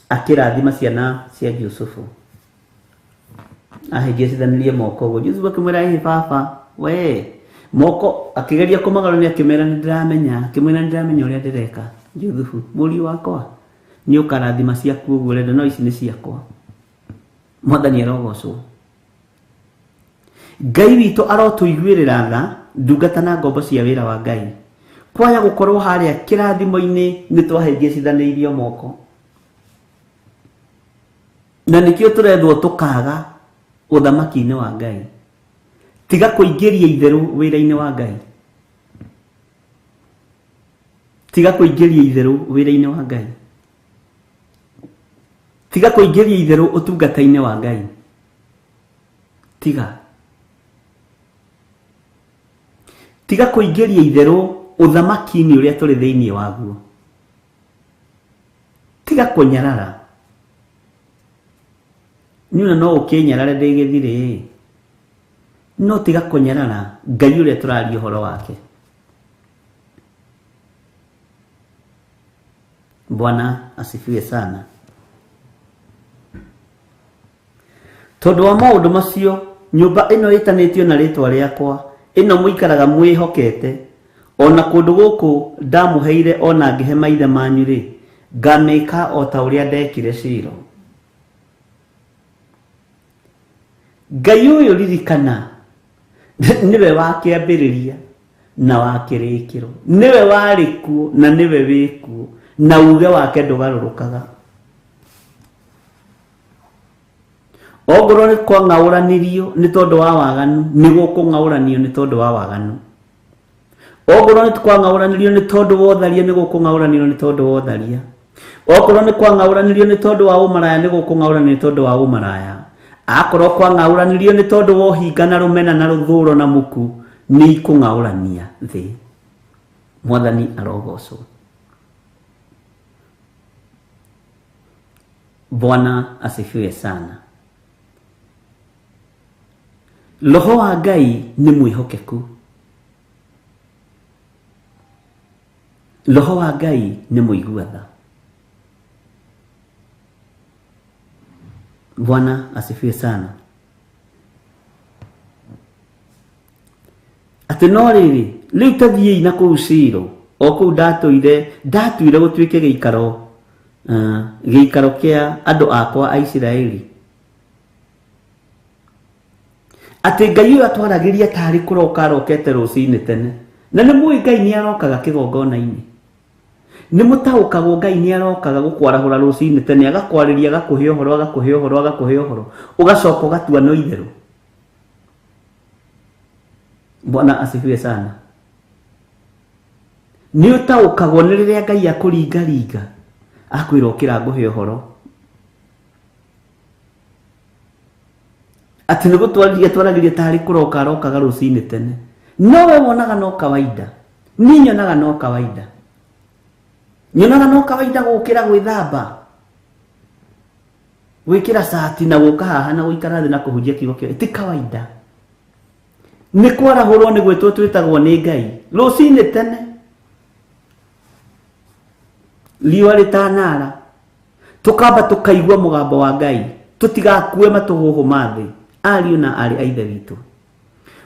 akĩrathima ciana cia Jusufu. Ahĩngĩcithanirie moko ũguo, Jusufu akĩmwĩra, ĩhĩ baba we, moko akĩgeria kũmagarũria, akĩmera nĩ ndĩramenya, akĩmwĩra nĩ ndĩramenya ũrĩa ndĩreka. Jusufu, mũriũ wakwa, nĩ ũkarathima ciaku ũguo ũrenda, no ici nĩ ciakwa. Mwathani arogocwo. Ngai witũ arotũiguĩrĩra tha, ndungata na ngombo cia wĩra wa Ngai. Kwaya gũkorwo harĩa kĩrathimo-inĩ nĩ twahĩngĩcithanĩirio moko, na nĩkĩo tũrethwo tũkaga ũthamaki-inĩ wa Ngai. Tiga kũingĩria itherũ wĩra-inĩ wa Ngai, tiga kũingĩria itherũ wĩra-inĩ wa Ngai, tiga kũingĩria itherũ ũtungata-inĩ wa Ngai. Tiga, tiga kũingĩria itherũ ũthamaki-inĩ ũrĩa tũrĩ thĩinĩ waguo. Tiga kũnyarara. Niĩ no ũkĩnyarare ndĩ gĩthirĩ, no tiga kũnyarara Ngai ũrĩa tũraria ũhoro wake. Bwana asifiwe sana. Tondũ wa maũndũ macio, nyũmba ĩno ĩtanĩtio na rĩĩtwa rĩakwa, ĩno mũikaraga mwĩhokete, o na kũndũ gũkũ ndamũheire o na ngĩhe maithe manyu-rĩ, ngamĩĩka o ta ũrĩa ndekire Shilo. Ngai ũyũ ririkana nĩwe wa kĩambĩrĩria. na wa kĩrĩkĩro. Nĩwe warĩ kuo na nĩwe wĩ kuo, na uge wake ndũgarũrũkaga. Ongorwo nĩ kwang'aũranirio nĩ tondũ wa waganu, nĩ gũkũng'aũranio nĩ tondũ wa waganu. Ongorwo nĩ kwang'aũranirio nĩ tondũ wa ũtharia, nĩ gũkũng'aũranio nĩ tondũ wa ũtharia. Okorwo nĩ kwang'aũranirio nĩ tondũ wa ũmaraya, nĩ gũkũng'aũranio nĩ tondũ wa ũmaraya. Akorwo kwang'aũranirio nĩ tondũ wa ũhinga na rũmena na rũthũro na muku, nĩ ikũng'aũrania thĩ. Mwathani arogocwo. Bwana asifiwe sana. Roho wa Ngai nĩ mwĩhokeku. Roho wa Ngai nĩ mũigua tha. Bwana asifiwe sana. Atĩ no rĩrĩ, rĩu ta thiĩi na kũu Shilo, o kũu ndatuire gũtuĩke gĩikaro, gĩikaro kĩa andũ akwa a Isiraeli. Atĩ Ngai ũyũ atwaragĩria tarĩ kũroka arokete rũcinĩ tene. Na nĩ mũĩ Ngai nĩ arokaga kĩgongona-inĩ. Nĩ mũtaũkagwo Ngai nĩ arokaga gũkwarahũra rũcinĩ tene, agakwarĩria, agakũhe ũhoro, agakũhe ũhoro, agakũhe ũhoro, ũgacoka ũgatua no itherũ. Bwana asifiwe sana. Nĩ ũtaũkagwo nĩ rĩrĩa Ngai akũringaringa, akwĩra ũkĩra ngũhe ũhoro. Atĩ nĩ gũtwarĩria twaragĩria tarĩ kũroka arokaga rũcinĩ tene. No we wonaga no kawaida. Niĩ nyonaga no kawaida. Nyonaga no kawaida gũkĩra gwĩthamba, gwĩkĩra cati na gũka haha na gũikara thĩ na kũhunjia kiugo kĩa, ti kawaida. Nĩ kwarahũrwo nĩ gwĩtwo twĩtagwo nĩ Ngai rũcinĩ tene, riũa rĩtanara, tũkamba tũkaigua mũgambo wa Ngai, tũtigakue matũhũhũ ma thĩ. Ariũ na aarĩ a Ithe witũ,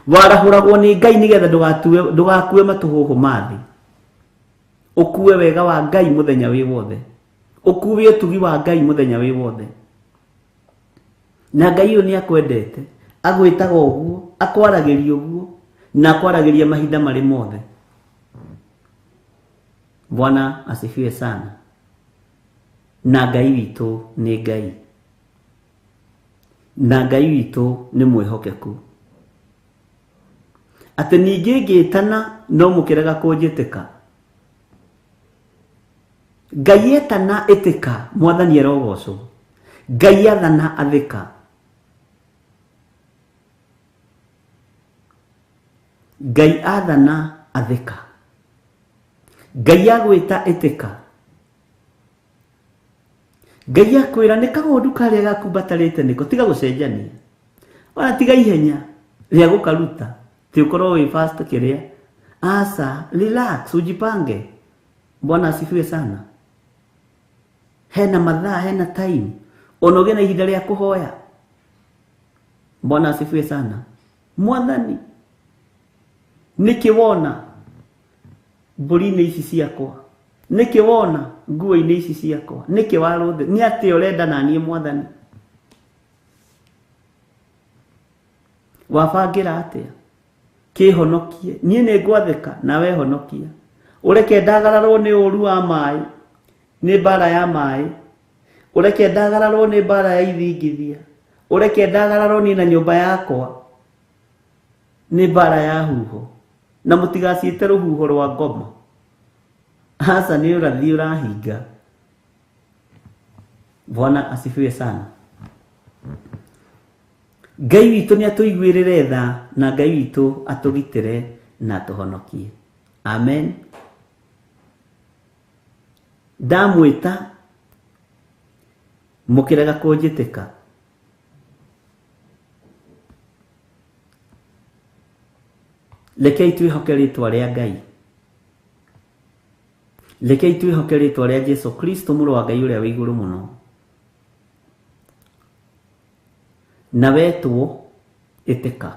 warahũragwo nĩ Ngai nĩgetha ndũgakue matũhũhũ ma thĩ. Ũkue wega wa Ngai mũthenya wĩ wothe, ũkue ũtugi wa Ngai mũthenya wĩ wothe. Na Ngai ũyũ nĩ akwendete, agwĩtaga ũguo, akwaragĩria ũguo, na akwaragĩria mahinda marĩ mothe. Bwana asifiwe sana. Na Ngai witũ nĩ Ngai, na Ngai witũ nĩ mwĩhokeku. Atĩ ningĩ ngĩtana no mũkĩrega kũnjĩtĩka. Ngai etana ĩtĩka, Mwathani arogocwo. Ngai athana athĩka. Ngai athana athĩka. Ngai agwĩta ĩtĩka. Ngai akwĩra nĩ kagondu karĩa gakumbatarĩte nĩko, tiga gũcenjania. Ona tiga ihenya rĩa gũkaruta, ti ũkorwo wĩ fast kĩrĩa. Asa, relax, ujipange. Bwana asifiwe sana. Hena mathaa, hena time. Ona ũgĩe na ihinda rĩa kũhoya. Bwana asifiwe sana. Mwathani, nĩkĩ wona mbũri-inĩ ici ciakwa? Nĩkĩ wona nguo-inĩ ici ciakwa? Nĩkĩ warũthĩ? Nĩ atĩa ũrenda na niĩ Mwathani? Wabangĩra atĩa? Kĩhonokie. Niĩ nĩ ngwathĩka nawe honokia. Ũreke ndagararwo nĩ ũru wa maĩ, nĩ mbara ya maĩ. Ũreke ndagararwo nĩ mbara ya ithingithia. Ũreke ndagararwo niĩ na nyũmba yakwa nĩ mbara ya huho. Na mũtigaciĩte rũhuho rwa ngoma. Aca, nĩ ũrathi ũrahinga. Bwana asifiwe sana. Ngai witũ nĩ atũiguĩrĩre tha, na Ngai witũ atũgitĩre na atũhonokie. Amen. Ndamwĩta mũkĩrega kũnjĩtĩka. Rekei twĩhoke rĩtwa rĩa Ngai. Rekei twĩhoke rĩtwa rĩa Jesu Kristo mũrũ wa Ngai ũrĩa wĩ igũrũ mũno. Na wetwo ĩtĩka.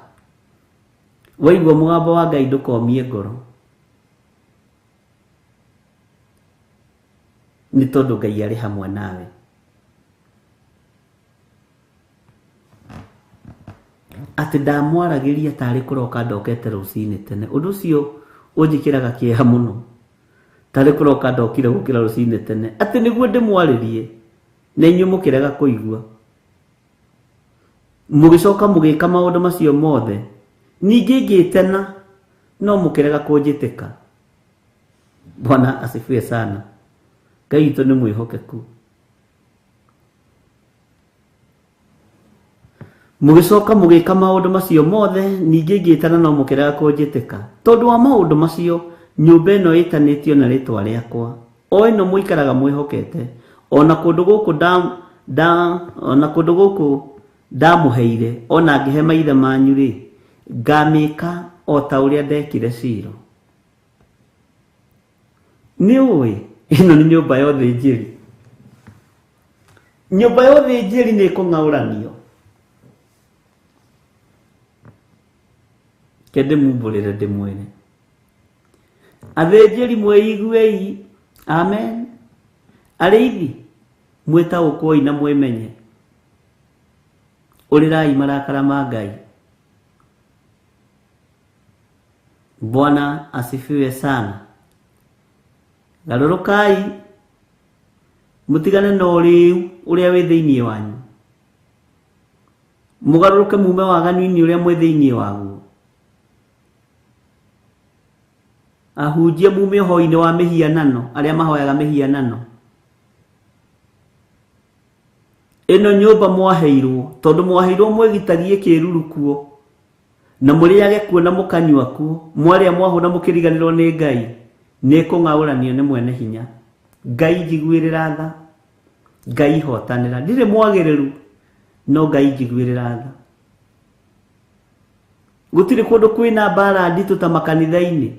Waigua mũgambo wa Ngai ndũkomie ngoro. Nĩ tondũ Ngai arĩ hamwe nawe. Atĩ ndamwaragĩria tarĩ kũroka ndokete rũcinĩ tene. Ũndũ ũcio Ũnjĩkĩraga kĩeha mũno. Tarĩ kũroka ndokire gũkĩra rũcinĩ tene atĩ nĩguo ndĩmwarĩrie na inyuĩ mũkĩrega kũigua. Mũgĩcoka mũgĩka maũndũ macio mothe, ningĩ ngĩtena no mũkĩrega kũnjĩtĩka. Bwana asifiwe sana. Ngai witũ nĩ mwĩhokeku. Mũgĩcoka mũgĩka maũndũ macio mothe, ningĩ ngĩtana no mũkĩrega kũnjĩtĩka. Tondũ wa maũndũ macio, nyũmba ĩno ĩtanĩtio na rĩtwa rĩakwa, o ĩno mũikaraga mwĩhokete, ona kũndũ gũkũ ona kũndũ gũkũ ndamũheire, ona ngĩhe maithe manyu rĩ, ngamĩka o ta ũrĩa ndekire Shilo. Nĩ ũĩ ĩno nĩ nyũmba ya ũthĩnjĩri. Nyũmba ya ũthĩnjĩri nĩ ĩkũng'aũranio. Ke ndĩmumbũrĩre ndĩmwĩre. Athĩnjĩri mwĩiguei, amen. Arĩithi mwĩtaũkwoi na mwĩmenye. Ũrĩrai marakara ma Ngai. Bwana asifiwe sana. Garũrũkai mũtigane na ũrĩu ũrĩa wĩ thĩinĩ wanyu. Mũgarũrũke mume waganu-inĩ ũrĩa mwĩ thĩinĩ waguo. Ahunjia mume ũhoi-inĩ wa mĩhianano, arĩa mahoyaga mĩhianano. Ĩno nyũmba mwaheirwo, tondũ mwaheirwo mwĩgitagie kĩruru kuo, na mũrĩage kuo na mũkanyua kuo, mwarĩa mwahũna mũkĩriganĩrwo nĩ Ngai, nĩ ĩkũng'aũranio nĩ mwene hinya. Ngai njiguĩrĩra tha, Ngai hotanĩra. Ndirĩ mwagĩrĩru, no Ngai njiguĩrĩra tha. Gũtirĩ kũndũ kwĩna mbara nditũ ta makanitha-inĩ.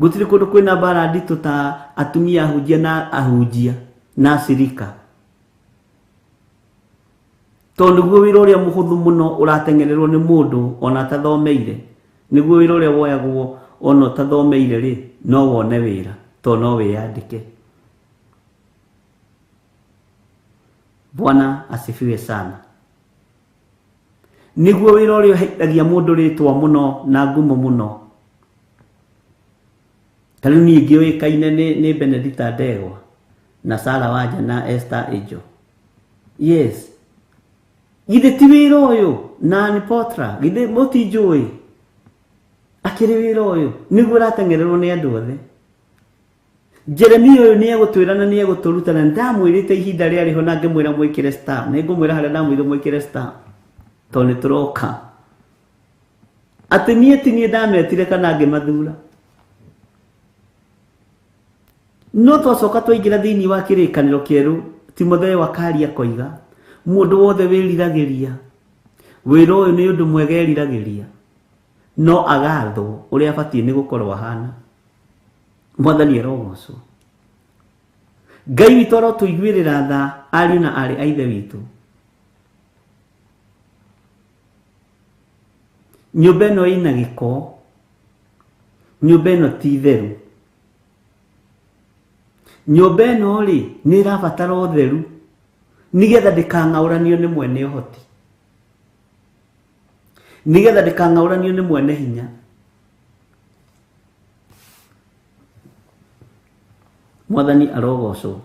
Gũtirĩ kũndũ kwĩna mbara nditũ ta atumia ahunjia na ahunjia na acirika. Tondũ nĩguo wĩra ũrĩa mũhũthũ mũno ũrateng'ererwo nĩ mũndũ ona atathomeire. Nĩguo wĩra ũrĩa woyagwo ona ũtathomeire rĩ, no wone wĩra tondũ no wĩyandĩke. Bwana asifiwe sana. Nĩguo wĩra ũrĩa ũheithagia mũndũ rĩtwa mũno na ngumo mũno. Ta rĩu niĩ ngĩũĩkaine nĩ Benedicta Ndegwa na Sarah Wanja na Esther Ejo. Yes. Githĩ ti wĩra ũyũ na Ann Potra, githĩ mũtinjũĩ? Akĩrĩ wĩra ũyũ nĩguo ũrateng'ererwo nĩ andũ othe. Jeremia ũyũ nĩ egũtwĩra na nĩ egũtũruta, na ndamwĩrĩte ihinda rĩarĩ ho na ngĩmwĩra mwĩkĩre star. Nĩ ngũmwĩra harĩa ndamwĩrire mwĩkĩre star tondũ nĩ tũroka. Atĩ niĩ ti niĩ ndametire kana ngĩmathura. No twacoka twaingĩra thĩinĩ wa kĩrĩkanĩro kĩerũ, Timotheo akaria koiga, mũndũ wothe wĩriragĩria wĩra ũyũ nĩ ũndũ mwega eriragĩria, no agathwo ũrĩa abatiĩ nĩ gũkorwo ahana. Mwathani arogocwo. Ngai witũ arotũiguĩrĩra tha ariũ na aarĩ a Ithe witũ. Nyũmba ĩno ĩna gĩko, nyũmba ĩno ti theru. Nyũmba ĩno rĩ nĩ ĩrabatara ũtheru nĩgetha ndĩkang'aũranio nĩ mwene ũhoti, nĩgetha ndĩkang'aũranio nĩ mwene hinya. Mwathani arogocwo.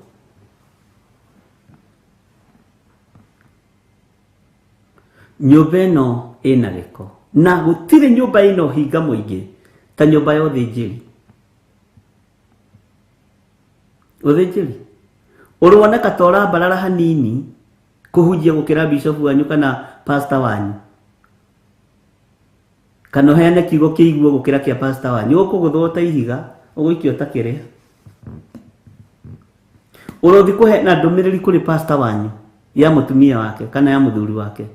Nyũmba ĩno ĩna gĩko, na gũtirĩ nyũmba ĩna ũhinga mũingĩ ta nyũmba ya ũthĩnjĩri. Ũthĩnjĩri ũroneka ta ũrambarara hanini kũhunjia gũkĩra bishop wanyu kana pastor wanyu, kana ũheane kiugo kĩiguo gũkĩra kĩa pastor wanyu. Ũkũgũthwo ta ihiga, ũgũikio ta kĩrĩa. Ũrothi kũheana ndũmĩrĩri kũrĩ pastor wanyu ya mũtumia wake kana ya mũthuri wake,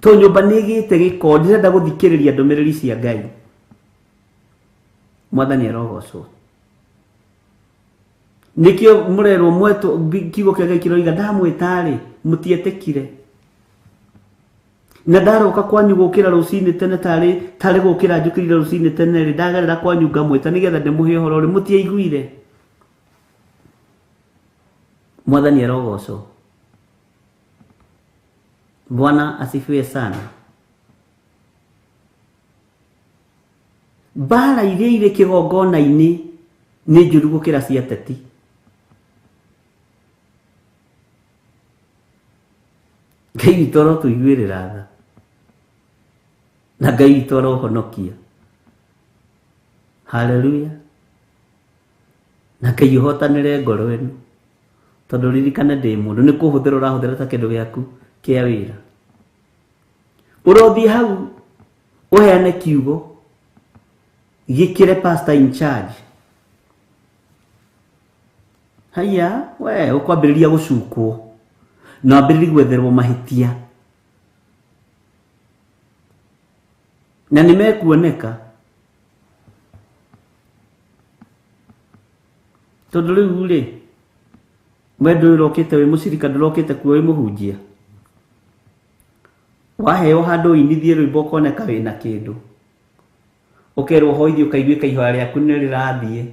to nyũmba nĩ ĩgĩte gĩko, ndĩrenda gũthikĩrĩria ndũmĩrĩri cia Ngai. Mwathani arogocwo. Nĩkĩo mũrerwo mwetwo, kiugo kĩa Ngai kĩroiga ndamwĩta-rĩ mũtietĩkire, na ndaroka kwanyu gũkĩra rũcinĩ tene, tarĩ gũkĩra njũkĩrire rũcinĩ tene rĩ, ndagerera kwanyu ngamwĩta nĩgetha ndĩmũhe ũhoro rĩ, mũtiaiguire. Mwathani arogocwo. Bwana asifiwe sana. Mbara iria irĩ kĩgongona-inĩ nĩ njũru gũkĩra cia ateti. Ngai witũ arotũiguĩrĩra tha na Ngai witũ arohonokia. Haleluya. Na Ngai ũhotanĩre ngoro ĩno, tondũ ririkane ndĩ mũndũ, nĩ kũhũthĩra ũrahũthĩra ta kĩndũ gĩaku kĩa wĩra. Ũrothiĩ hau ũheane kiugo gĩkĩre pastor in charge. Haiya, we ũkwambĩrĩria gũcukwo na wambĩrĩrie gwetherwo mahĩtia na nĩ mekuoneka, tondũ rĩu rĩ we ndũĩ ũrokĩte wĩ mũcirika, ndũrokĩte kuo wĩ mũhunjia. Waheo handũ ũinithie rwĩmbo ũkoneka wĩna kĩndũ, ũkerwo hoithie, ũkaiguĩka ihoya rĩaku nĩ rĩrathiĩ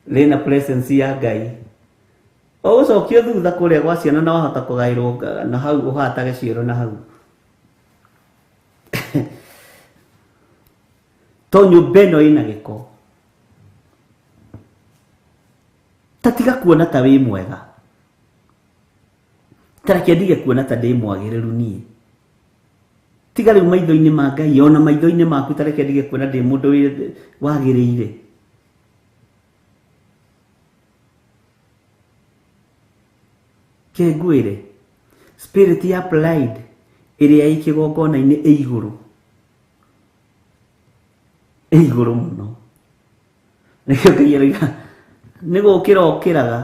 rĩna presence ya Ngai. Ũgũcokio thutha kũrĩa gwa ciana na wahota kũgaĩrwo na hau ũhatage cioro na hau. To nyũmba ĩno ĩna gĩko. Ta tiga kuona ta wĩ mwega. Ta reke ndige kuona ta ndĩ mwagĩrĩru niĩ. Tiga rĩu maitho-inĩ ma Ngai ona maitho-inĩ maku, ta reke ndige kuona ndĩ mũndũ wagĩrĩire. Ke ngwĩre, spirit ya pride ĩrĩa ĩ kĩgongona-inĩ ĩ igũrũ, ĩ igũrũ mũno. Nĩkĩo Ngai aroiga nĩ gũkĩra okĩraga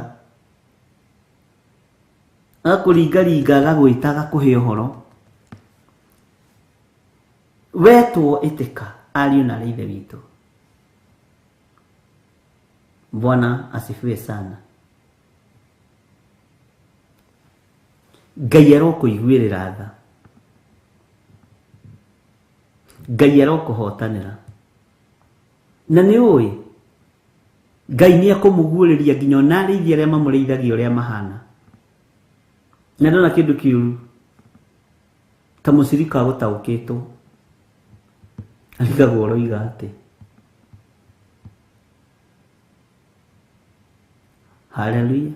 agakũringaringa agagwĩta agakũhe ũhoro. Wetwo ĩtĩka, ariũ na arĩ ithe witũ. Bwana asifiwe sana. Ngai arokũiguĩrĩra tha. Ngai arokũhotanĩra. Na nĩ ũĩ Ngai nĩ ekũmũguũrĩria nginya ona arĩithi arĩa mamũrĩithagia ũrĩa mahana. Na ndona kĩndũ kĩũru ta mũcirika gũtaũkĩtwo arigagwo ũroiga atĩ. Haleluya.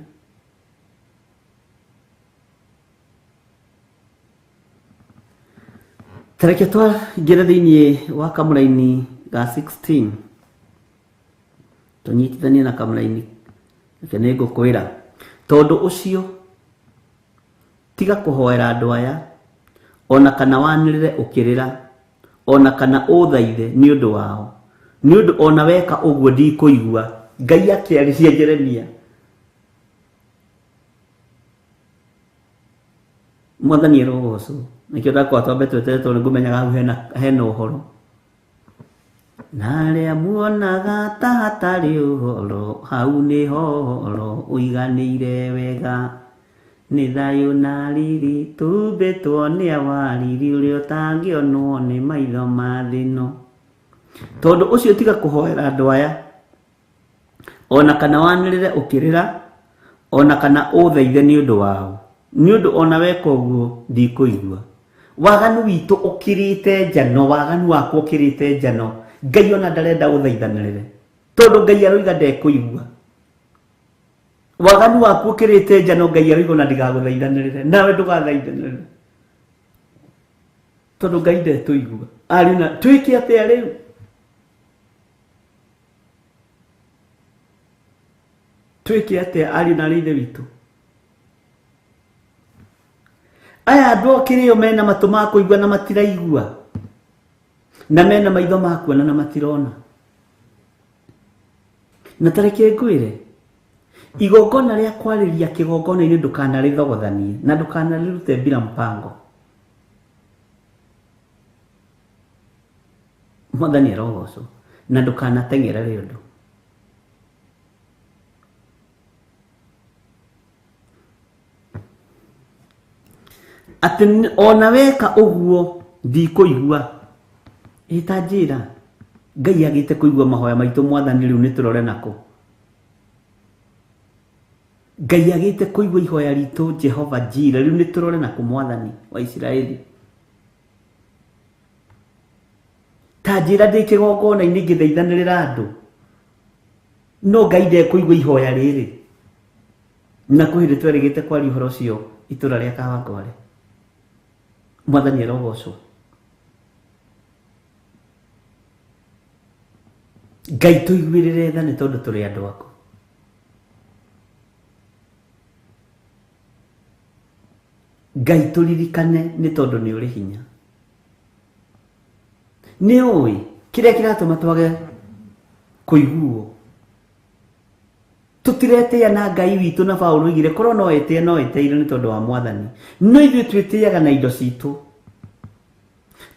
Tareke twaingĩre thĩinĩ wa kamũraini ga 16 tũnyitithanie na kamũraini. Reke nĩ ngũkwĩra, tondũ ũcio tiga kũhoera andũ aya, ona kana wanĩrĩre ũkĩrĩra, ona kana ũthaithe nĩ ũndũ wao, nĩ ũndũ ona weka ũguo ndikũigua. Ngai akĩarĩria Jeremia. Mwathani arogocwo. Nĩkĩo ndakwa twambe tweterere tondũ nĩngũmenyaga hau hena ũhoro. Na arĩa muonaga ta hatarĩ ũhoro, hau nĩho ũhoro ũiganĩire wega. Nĩ thayũ na riri tũhumbĩtwo nĩ awa, riri ũrĩa ũtangĩonwo nĩ maitho ma thĩ ĩno. Tondũ ũcio tiga kũhoera andũ aya, ona kana wanĩrĩre ũkĩrĩra, ona kana ũthaithe nĩ ũndũ wao, nĩ ũndũ ona weka ũguo ndikũigua. Waganu witũ ũkĩrĩte njano, waganu wakwa ũkĩrĩte njano. Ngai ona ndarenda ũthaithanĩrĩre, tondũ Ngai aroiga ndekũigua. Waganu waku ũkĩrĩte njano, Ngai aroiga ona ndigagũthaithanĩrĩre, nawe ndũgathaithanĩrĩre, tondũ Ngai ndetũigua. Ariũ na twĩke atĩa rĩu? Twĩke atĩa ariũ na arĩ ithe witũ? Aya andũ okĩrĩo mena matũ ma kũigua na matiraigua, na mena maitho ma kuona na matirona. Na tareke ngwĩre, igongona rĩa kwarĩria kĩgongona-inĩ ndũkanarĩthogothanie na ndũkanarĩrute bila mpango. Mwathani arogocwo. Na ndũkanateng'erere ũndũ. Atĩ ona weka ũguo ndikũigua. Ĩ ta njĩra, Ngai agĩte kũigua mahoya maitũ Mwathani rĩu nĩ tũrore nakũ. Ngai agĩte kũigua ihoya ritũ Jehova Jire, rĩu nĩ tũrore nakũ Mwathani wa Isiraeli. Ta Ta njĩra ndĩ kĩgongona-inĩ ngĩthaithanĩrĩra andũ. No Ngai ndekũigua ihoya rĩrĩ. Na kwĩ hĩndĩ twerĩgĩte kwaria ũhoro ũcio itũra rĩa Kawangware. Mwathani arogocwo. Ngai tũiguĩrĩre tha nĩ tondũ tũrĩ andũ aku. Ngai tũririkane nĩ tondũ nĩ ũrĩ hinya. Nĩ ũĩ kĩrĩa kĩratũma twage kũiguo. Tũtiretĩĩa na Ngai witũ na Paũlũ oigire korwo no etĩe no etĩire nĩ tondũ wa Mwathani. No ithuĩ twĩtĩaga na indo citũ.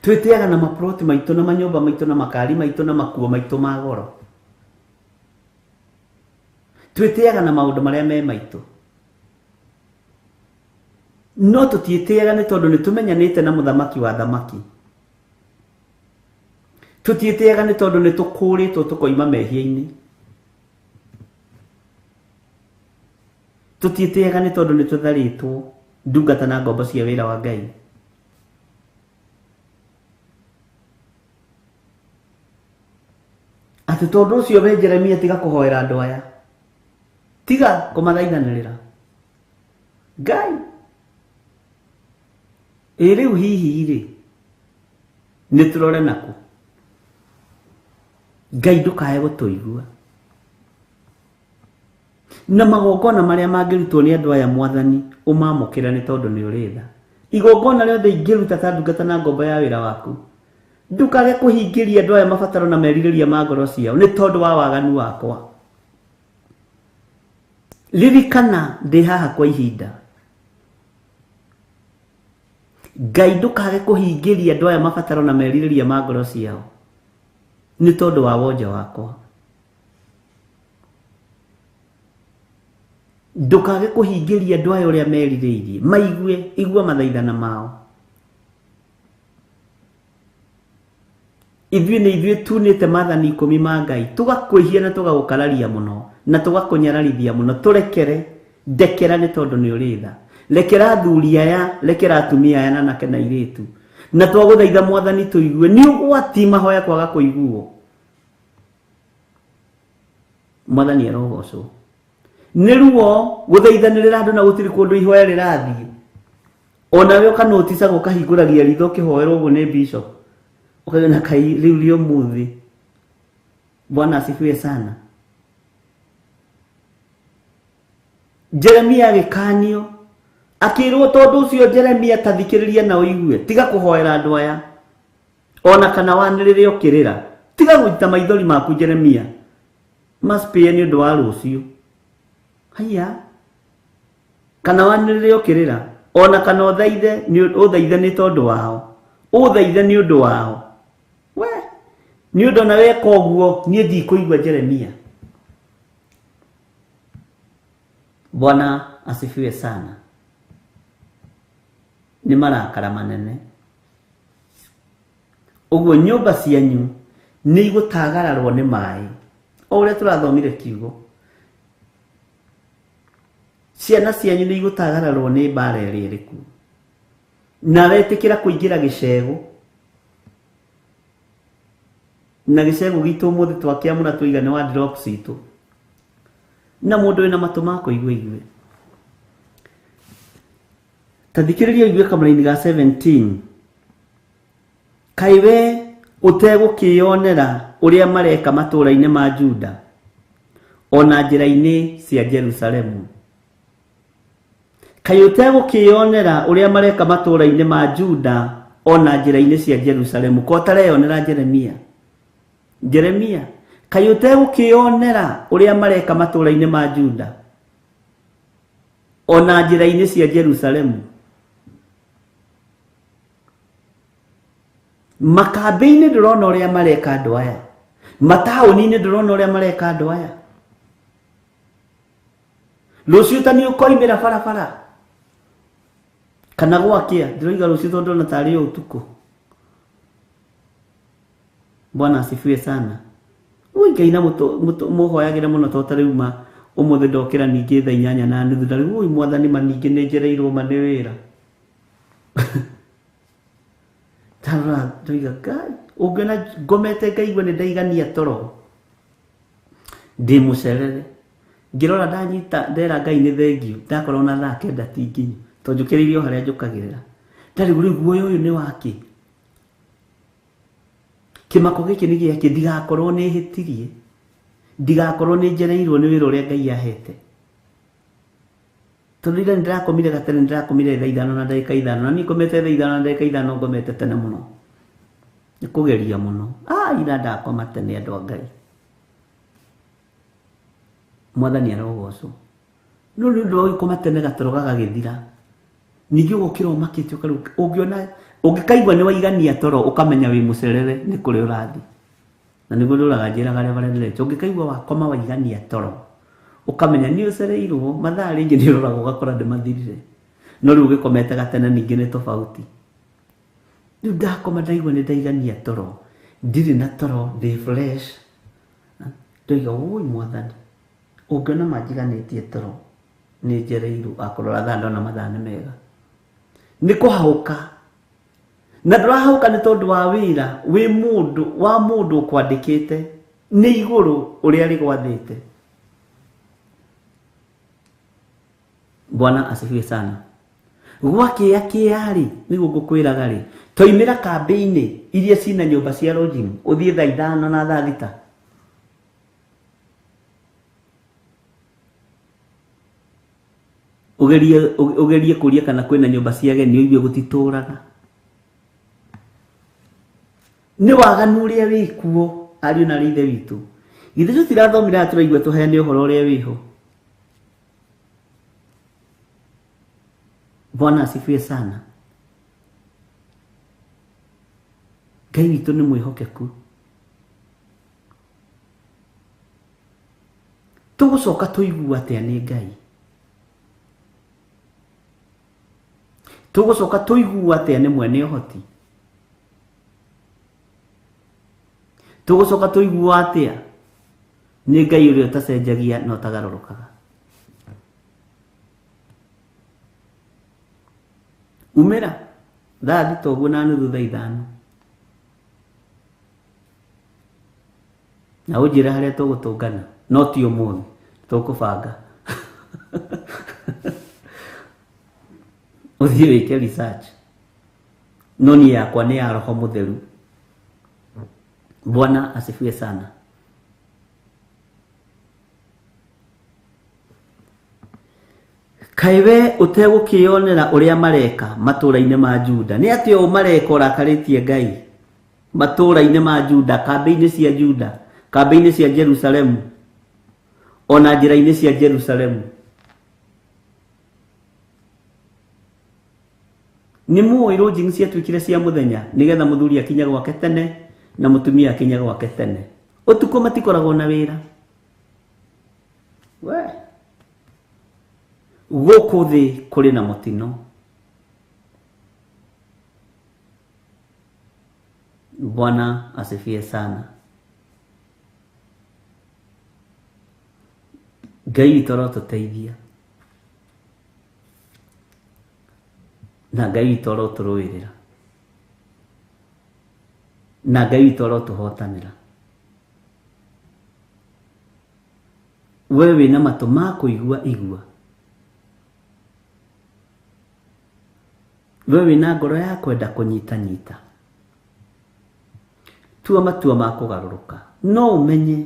Twĩtĩaga na maploti maitũ na manyũmba maitũ na makari maitũ na makuo maitũ ma goro. Twĩtĩaga na maũndũ marĩa me maitũ. No tũtiĩtĩaga nĩ tondũ nĩ tũmenyanĩte na mũthamaki wa thamaki. Tũtiĩtĩaga nĩ tondũ nĩ tũkũrĩtwo tũkoima mehia-inĩ. Tũtiĩtĩaga nĩ tondũ nĩ tũtharĩtwo ndungata na ngombo cia wĩra wa Ngai. Atĩ tondũ ũcio we Jeremia tiga kũhoera andũ aya. Tiga kũmathaithanĩrĩra. Ngai. Ĩ rĩu hihi rĩ, nĩ tũrore nakũ? Ngai ndũkae gũtũigua. Na magongona marĩa mangĩrutwo nĩ andũ aya Mwathani ũmamũkĩre nĩ tondũ nĩ ũrĩ tha. Igongona rĩothe ingĩruta ta ndungata na ngombo ya wĩra waku, ndũkage kũhingĩria andũ aya mabataro na merirĩria ma ngoro ciao nĩ tondũ wa waganu wakwa. Ririkana ndĩ haha kwa ihinda. Ngai ndũkage kũhingĩria andũ aya mabataro na merirĩria ma ngoro ciao nĩ tondũ wa wonje wakwa. Ndũkage kũhingĩria andũ aya ũrĩa merirĩirie, maigue, igua mathaithana mao. Ithuĩ nĩ ithuĩ tunĩte maathani ikũmi ma Ngai, tũgakwĩhia na tũgagũkararia mũno, na tũgakũnyararithia mũno. Tũrekere, ndekera nĩ tondũ nĩ ũrĩ tha. Rekera athuri aya, rekera atumia aya na anake na airĩtu. Na twagũthaitha Mwathani tũigue, nĩ ũgwati mahoya kwaga kũiguo. Mwathani arogocwo. Nĩ ruo gũthaithanĩrĩra andũ na gũtirĩ kũndũ ihoya rĩrathiĩ. Onawe ũkanoticaga ũkahingũragia ritho ũkĩhoerwo ũguo nĩ bishop. Ũkauga na kai rĩu rĩ ũmũthĩ. Bwana asifiwe sana. Jeremia agĩkanio akĩrwo tondũ ũcio Jeremia ta thikĩrĩria na ũigue, tiga kũhoera andũ aya ona kana wanĩrĩre ũkĩrĩra, tiga gũita maithori maku Jeremia, maspĩe nĩ ũndũ wa rũciũ. Haiya, kana wanĩrĩre ũkĩrĩra ona kana ũthaithe ũthaithe nĩ tondũ wao, ũthaithe nĩ ũndũ wao. We nĩ ũndũ ona weka ũguo niĩ ndikũigua Jeremia. Bwana asifiwe sana. Nĩ marakara manene. Ũguo nyũmba cianyu nĩ igũtagararwo nĩ maĩ. O ũrĩa tũrathomire kiugo. Ciana cianyu nĩ igũtagararwo nĩ mbara ĩrĩa ĩrĩ kuo. Na wetĩkĩra kũingĩra gĩcegũ. Na gĩcegũ gitũ ũmũthĩ twakĩamũra tũiga nĩ wardrobe citũ. Na mũndũ wĩna matũ ma kũigua igue. Ta thikĩrĩria ũigue kamũraini ga 17. Kaĩ we ũtegũkĩyonera ũrĩa mareka matũũra-inĩ ma Juda ona njĩra-inĩ cia Jerusalemu? Kaĩ ũtegũkĩyonera ũrĩa mareka matũũra-inĩ ma Juda ona njĩra-inĩ cia Jerusalemu? Ko ũtareyonera Jeremia? Jeremia, kaĩ ũtegũkĩyonera ũrĩa mareka matũũra-inĩ ma Juda ona njĩra-inĩ cia Jerusalemu? Makambĩ-inĩ ndũrona ũrĩa mareka andũ aya, mataũni-inĩ ndũrona ũrĩa mareka andũ aya. Rũciũ ta nĩ ũkoimĩra barabara kana gwakĩa, ndĩroiga rũciũ tondũ ndĩrona tarĩ o ũtukũ. Bwana asifiwe sana. Ui Ngai na mũhoyagĩre mũno tondũ ta rĩu ma ũmũthĩ ndokĩra ningĩ thaa 8:30 na rĩu ui Mwathani ma ningĩ nĩ njereirwo ma nĩ wĩra. Ndarora ndoiga Ngai, ũngĩona ngomete ngaigua nĩ ndaigania toro ndĩ mũcerere. Ngĩrora ndanyita ndera Ngai nĩ thengiũ, ndakorwo na thaa kenda ti nginyu tondũ njũkĩrĩire o harĩa njũkagĩrĩra. Ndarigwo rĩu guoya ũyũ nĩ wakĩ? Kĩmako gĩkĩ nĩ gĩakĩ? Ndigakorwo nĩ hĩtirie, ndigakorwo nĩ njereirwo nĩ wĩra ũrĩa Ngai ahete. Tondũ ira nĩ ndĩrakomire gatene, nĩ ndĩrakomire thaa ithano na ndagĩka ithano, na niĩ ngomete thaa ithano na ndagĩka ithano ngomete tene mũno. Nĩ kũgeria mũno. Ah, ira ndakoma tene andũ a Ngai. Mwathani arogocwo. No nĩ ũndũ wa gũkoma tene gatoro gagagĩthira. Ningĩ ũgokĩra ũmakĩte ũkarigwo ũngĩona ũngĩkaigua nĩ waigania toro ũkamenya wĩ mũcerere nĩ kũrĩa ũrathiĩ. Na nĩguo ndũraga njĩraga Reverend Rachel, ũngĩkaigua wakoma waigania toro ũkamenya nĩ ũcereirwo, mathaa rĩngĩ nĩ ũroraga ũgakora nĩ mathirire. No rĩu ũgĩkomete gatene ningĩ nĩ tofauti. Rĩu ndakoma ndaigua nĩ ndaigania toro, ndirĩ na toro, ndĩ fresh. Ndoiga wũi mwathani, ũngĩona manjiganĩtie toro nĩ njereirwo, akũrora thaa ndona mathaa nĩ mega. Nĩ kũhahũka. Na ndũrahahũka nĩ tondũ wa wĩra wĩ mũndũ wa mũndũ ũkwandĩkĩte nĩ igũrũ ũrĩa rĩgwathĩte. Bwana asifiwe sana. Gwakĩa kĩa-rĩ, nĩguo ngũkwĩraga rĩ, twaimĩra kambĩ-inĩ iria cina nyũmba cia lodging, ũthiĩ thaa ithano na thaa thita. Ũgerie ũgerie kũria kana kwĩna nyũmba cia ageni ũigue gũtitũraga. Nĩ waganu ũrĩa wĩkuo ariũ na arĩ ithe witũ. Githĩ tũtirathomire haha tũraigua tũheane ũhoro ũrĩa wĩho. Bwana asifiwe sana. Ngai witũ nĩ mwĩhokeku. Tũgũcoka tũigua atĩa nĩ Ngai? Tũgũcoka tũigua atĩa nĩ mwene ũhoti? Tũgũcoka tũigua atĩa nĩ Ngai ũrĩa ũtacenjagia na ũtagarũrũkaga? Umĩra thaa thita ũguo na nuthu thaa ithano na ũnjĩre harĩa tũgũtũngana, no ti ũmũthĩ tũkũbanga. Ũthiĩ wĩke research, no niĩ yakwa nĩ ya roho mũtheru. Bwana asifiwe sana. Kaĩ we ũtegũkĩyonera ũrĩa mareka matũũra-inĩ ma Juda? Nĩ atĩa ũũ mareka ũrakarĩtie Ngai matũũra-inĩ ma Juda, kambĩ-inĩ cia Juda, kambĩ-inĩ cia Jerusalemu, o na njĩra-inĩ cia Jerusalemu? Nĩ mũĩ lodging ciatuĩkire cia mũthenya nĩgetha mũthuri akinye gwake tene na mũtumia akinye gwake tene. Ũtukũ matikoragwo na wĩra. We gũkũ thĩ kũrĩ na mũtino. Bwana asifiwe sana. Ngai witũ arotũteithia na Ngai witũ arotũrũĩrĩra na Ngai witũ arotũhotanĩra. We wĩna matũ ma kũigua igua. We wĩna ngoro ya kwenda kũnyita nyita. Tua matua ma kũgarũrũka. No ũmenye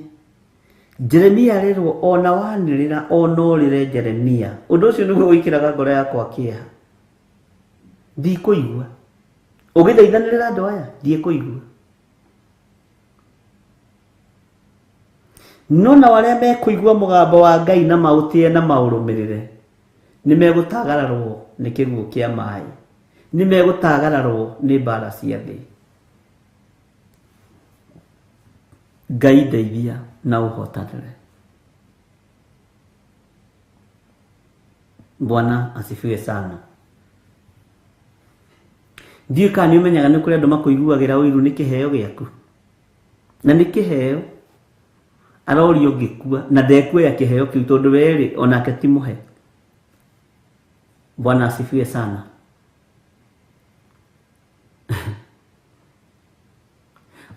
Jeremia arerwo ona wanĩrĩra ona ũrĩre Jeremia. Ũndũ ũcio nĩguo wĩkĩraga ngoro yakwa kĩeha. Ndikũigua. Ũgĩthaithanĩrĩra andũ aya ndiĩkũigua. No nao arĩa mekũigua mũgambo wa Ngai na maũtĩe na maũrũmĩrĩre, nĩ megũtagararwo nĩ kĩguũ kĩa maĩ, nĩ megũtagararwo nĩ mbaara cia thĩ. Ngai ndeithia na ũhotanĩre. Bwana asifiwe sana. Ndiũĩ kana nĩ ũmenyaga nĩ kũrĩ andũ makũiguagĩra ũiru nĩ kĩheo gĩaku. Na nĩ kĩheo arorio ngĩkua na ndekuoya kĩheo kĩu tondũ werĩ onake ti mũhe. Bwana asifiwe sana.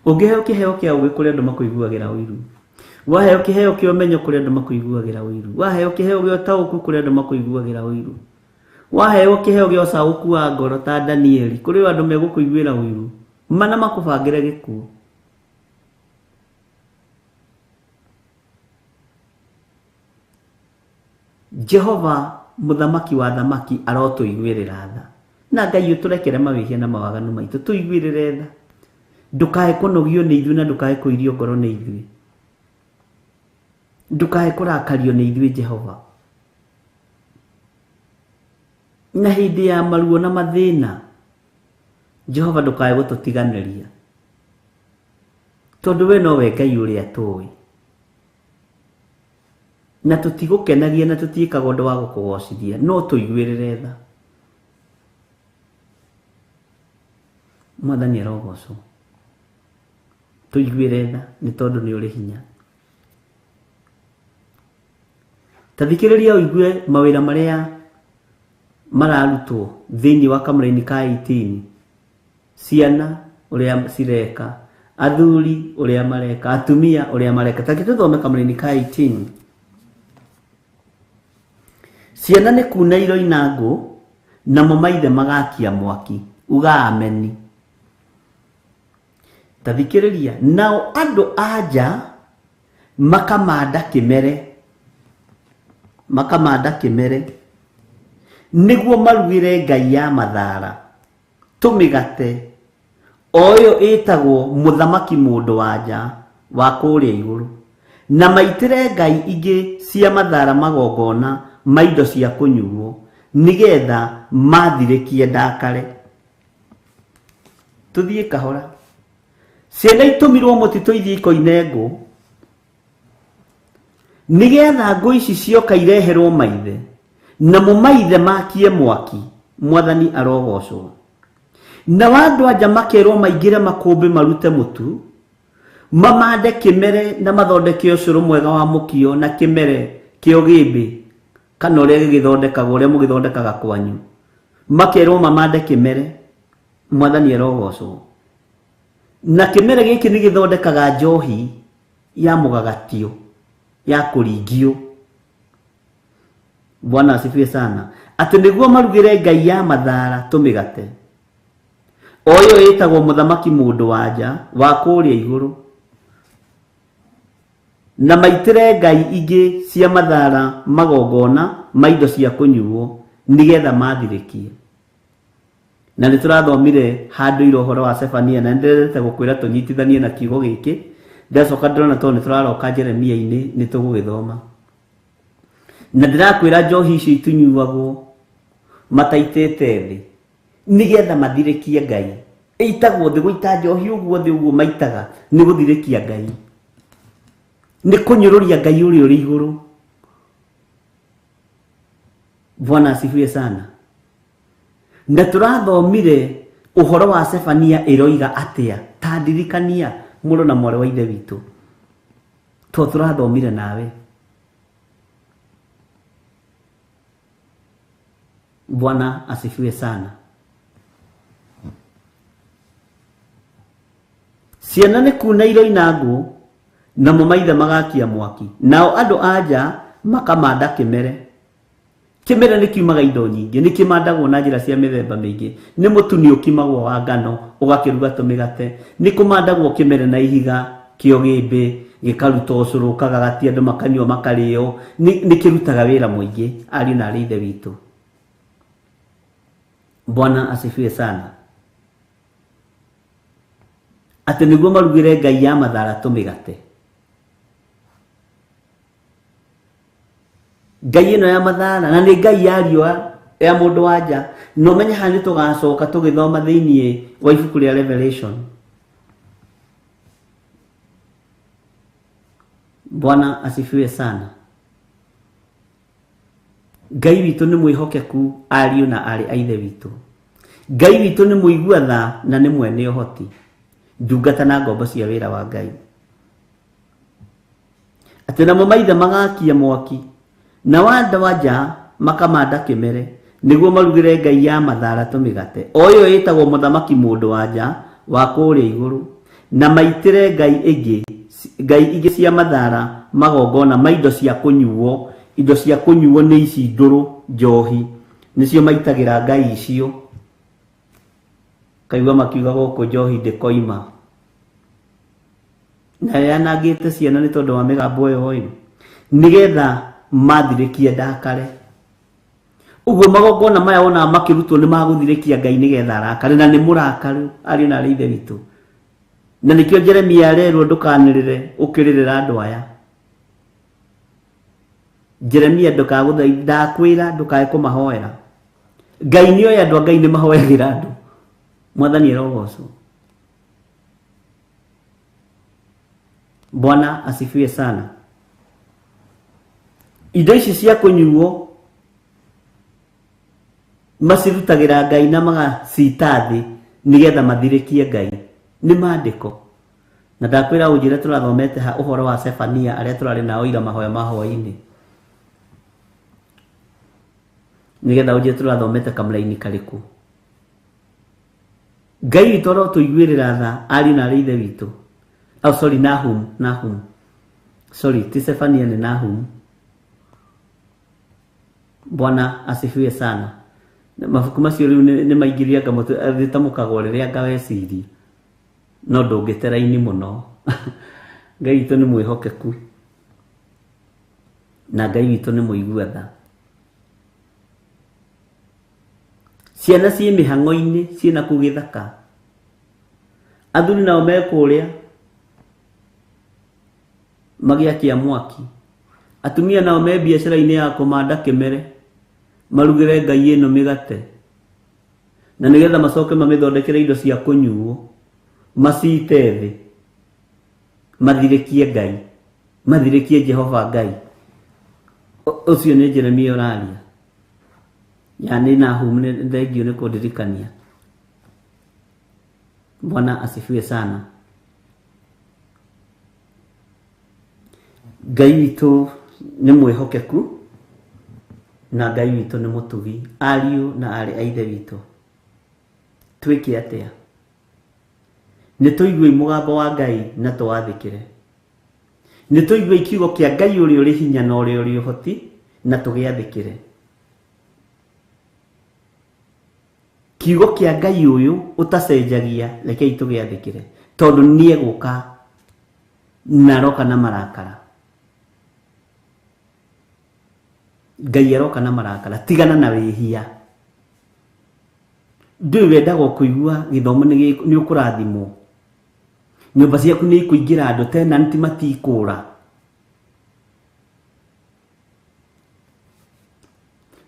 Ũngĩheo kĩheo kĩa ũgĩ kũrĩ andũ makũiguagĩra ũiru. Waheo kĩheo kĩa ũmenyo kũrĩ andũ makũiguagĩra ũiru. Waheo kĩheo gĩa ũtaũku kũrĩ andũ makũiguagĩra ũiru. Waheo kĩheo gĩa ũcaũku wa ngoro ta Danieli kũrĩ andũ megũkũiguĩra ũiru mana makũbangĩre gĩkuũ. Jehova mũthamaki wa thamaki arotũiguĩrĩra tha. Na Ngai ũtũrekere mawĩhia na mawaganu maitũ, tũiguĩrĩre tha. Ndũkae kũnogio nĩ ithuĩ na ndũkae kũirio ngoro nĩ ithuĩ. Ndũkae kũrakario nĩ ithuĩ Jehova. Na hĩndĩ ya maruo na mathĩna, Jehova ndũkae gũtũtiganĩria. Tondũ we nowe Ngai ũrĩa tũĩ. Na tũtigũkenagia na tũtiĩkaga ũndũ wa gũkũgocithia, no tũiguĩrĩre tha. Mwathani arogocwo. Tũiguĩre tha nĩ tondũ nĩ ũrĩ hinya. Ta thikĩrĩria ũigue mawĩra marĩa mararutwo thĩinĩ wa kamũraini ka 18. Ciana ũrĩa cireka, athuri ũrĩa mareka, atumia ũrĩa mareka. Ta reke tũthome kamũraini ka 18. Ciana nĩ kuna iroina ngũ, namo maithe magakia mwaki. Uga ameni. Ta thikĩrĩria, nao andũ a nja makamanda kĩmere, makamanda kĩmere nĩguo marugĩre ngai ya mathara tũmĩgate, o ĩyo ĩtagwo mũthamaki mũndũ wa nja wa kũrĩa igũrũ, na maitĩre ngai ingĩ cia mathara magongona ma indo cia kũnyuo, nĩgetha mathirĩkie ndakare. Tũthiĩ kahora. Ciana itũmirwo mũtitũ ithiĩ ikoine ngũ, nĩgetha ngũ ici cioka ireherwo maithe, namo maithe makie mwaki. Mwathani arogocwo. Nao andũ anja makerwo maingĩre makũmbĩ marute mũtu, mamande kĩmere na mathondeke ũcũrũ mwega wa mũkio na kĩmere kĩa ũgĩmbĩ, kana ũrĩa gĩgĩthondekagwo, ũrĩa mũgĩthondekaga kwanyu. Makerwo mamande kĩmere. Mwathani arogocwo. Na kĩmere gĩkĩ nĩ gĩthondekaga njohi ya mũgagatio, ya kũringio. Bwana asifiwe sana. Atĩ nĩguo marugĩre ngai ya mathara tũmĩgate, o ĩyo ĩtagwo mũthamaki mũndũ wa nja wa kũrĩa igũrũ, na maitĩre ngai ingĩ cia mathara magongona ma indo cia kũnyuo, nĩgetha mathirĩkie. Na nĩ tũrathomire handũ ira ũhoro wa Sefania, na nĩndĩrendete gũkwĩra tũnyitithanie na kiugo gĩkĩ. Ndacoka ndĩrona tondũ nĩ tũraroka Jeremia-inĩ, nĩ tũgũgĩthoma. Na ndĩrakwĩra njohi icio itunyuagwo mataitĩte thĩ, nĩgetha mathirĩkie Ngai. Ĩitagwo thĩ, gũita njohi ũguo thĩ ũguo maitaga, nĩ gũthirĩkia Ngai. Nĩ kũnyũrũria Ngai ũrĩa ũrĩ igũrũ. Bwana asifiwe sana. Na tũrathomire ũhoro wa Sefania ĩroiga atĩa? Ta ndirikania mũrũ na mwarĩ wa ithe witũ, to tũrathomire nawe. Bwana asifiwe sana. Ciana nĩ kuna iroina ngũ, namo maithe magakia mwaki, nao andũ a nja makamanda kĩmere. Kĩmere nĩ kiumaga indo nyingĩ, nĩ kĩmandagwo na njĩra cia mĩthemba mĩingĩ. Nĩ mũtu nĩ ũkimagwo wa ngano, ũgakĩruga tũmĩgate. Nĩ kũmandagwo kĩmere na ihiga kĩa ũgĩmbĩ, gĩkaruta ũcũrũ, ũkagagatia andũ makanyua makarĩo. Nĩ kĩrutaga wĩra mũingĩ, ariũ na arĩ ithe witũ. Bwana asifiwe sana. Atĩ nĩguo marugĩre ngai ya mathara tũmĩgate. Ngai ĩno ya mathara na nĩ ngai ya riũa ya mũndũ wa nja. Na ũmenye haha nĩ tũgacoka tũgĩthoma thĩinĩ wa ibuku rĩa Revelation. Bwana asifiwe sana. Ngai witũ nĩ mwĩhokeku, ariũ na aarĩ a ithe witũ. Ngai witũ nĩ mũigua tha na nĩ mwene ũhoti. Ndungata na ngombo cia wĩra wa Ngai. Atĩ namo maithe magakia mwaki, nao andũ a nja makamanda kĩmere, nĩguo marugĩre ngai ya mathara tũmĩgate, o ĩyo ĩtagwo mũthamaki mũndũ wa nja wa kũrĩa igũrũ, Na maitĩre ngai ĩngĩ, ngai ingĩ cia mathara magongona ma indo cia kũnyuo. Indo cia kũnyuo nĩ ici ndũrũ, njohi, nĩcio maitagĩra ngai icio. Kaigua makiuga gũkũ njohi ndĩkoima. Na yanangĩte ciana nĩ tondũ wa mĩgambo ĩyo ĩ, nĩgetha mathirĩkie ndakare. Ũguo magongona maya wonaga makĩrutwo nĩ magũthirĩkia Ngai nĩgetha arakare, na nĩ mũrakaru ariũ na arĩ ithe witũ. Na nĩkĩo Jeremia arerwo ndũkanĩrĩre ũkĩrĩrĩra andũ aya. Jeremia ndũkagũthaithe, ndakwĩra ndũkae kũmahoera. Ngai nĩ oĩ andũ a Ngai nĩ mahoyagĩra andũ. Mwathani arogocwo. Bwana asifiwe sana. Indo ici cia kũnyuo macirutagĩra Ngai na magacita thĩ nĩgetha mathirĩkie Ngai. Nĩ maandĩko. Na ndakwĩra ũnjĩre tũrathomete ha ũhoro wa Sefania arĩa tũrarĩ nao ira mahoya ma hwaĩ-inĩ. Nĩgetha ũnjĩre tũrathomete kamũraini karĩkũ. Ngai witũ arotũiguĩrĩra tha ariũ na arĩ ithe witũ. Oh, sorry, Nahum, Nahum. Sorry, ti Sefania ni Nahum. Bwana asifiwe sana. Mabuku macio rĩu nĩ maingĩria anga mũtwe, rĩtamũkagwo rĩrĩa anga weciria. No ndũngĩte raini mũno. Ngai witũ nĩ mwĩhokeku. Na Ngai witũ nĩ mũigua tha. Ciana ciĩ mĩhang'o-inĩ, ciĩ na kũu gĩthaka. Athuri nao me kũrĩa magĩakia mwaki. Atumia nao me biacara-inĩ ya kũmanda kĩmere, marugĩre ngai ĩno mĩgate. Na nĩgetha macoke mamĩthondekere indo cia kũnyuo, macite thĩ, mathirĩkie Ngai, mathirĩkie Jehova Ngai. Ũcio nĩ Jeremia ũraria. Ya nĩ Nahum, nĩ thengio nĩ kũndirikania. Bwana asifiwe sana. Ngai witũ nĩ mwĩhokeku na Ngai witũ nĩ mũtugi. Ariũ na aarĩ a Ithe witũ, twĩke atĩa? Nĩ tũiguei mũgambo wa Ngai na tũwathĩkĩre. Nĩ tũiguei kiugo kĩa Ngai ũrĩa ũrĩ hinya na ũrĩa ũrĩ ũhoti na tũgĩathĩkĩre. Kiugo kĩa Ngai ũyũ ũtacenjagia, rekei tũgĩathĩkĩre, tondũ nĩ egũka na aroka na marakara. Ngai aroka na marakara. Tigana na wĩhia. Ndũĩ wendaga o kũigua gĩthomo nĩ ũkũrathimwo. Nyũmba ciaku nĩ ikũingĩra andũ, tenant matikũra.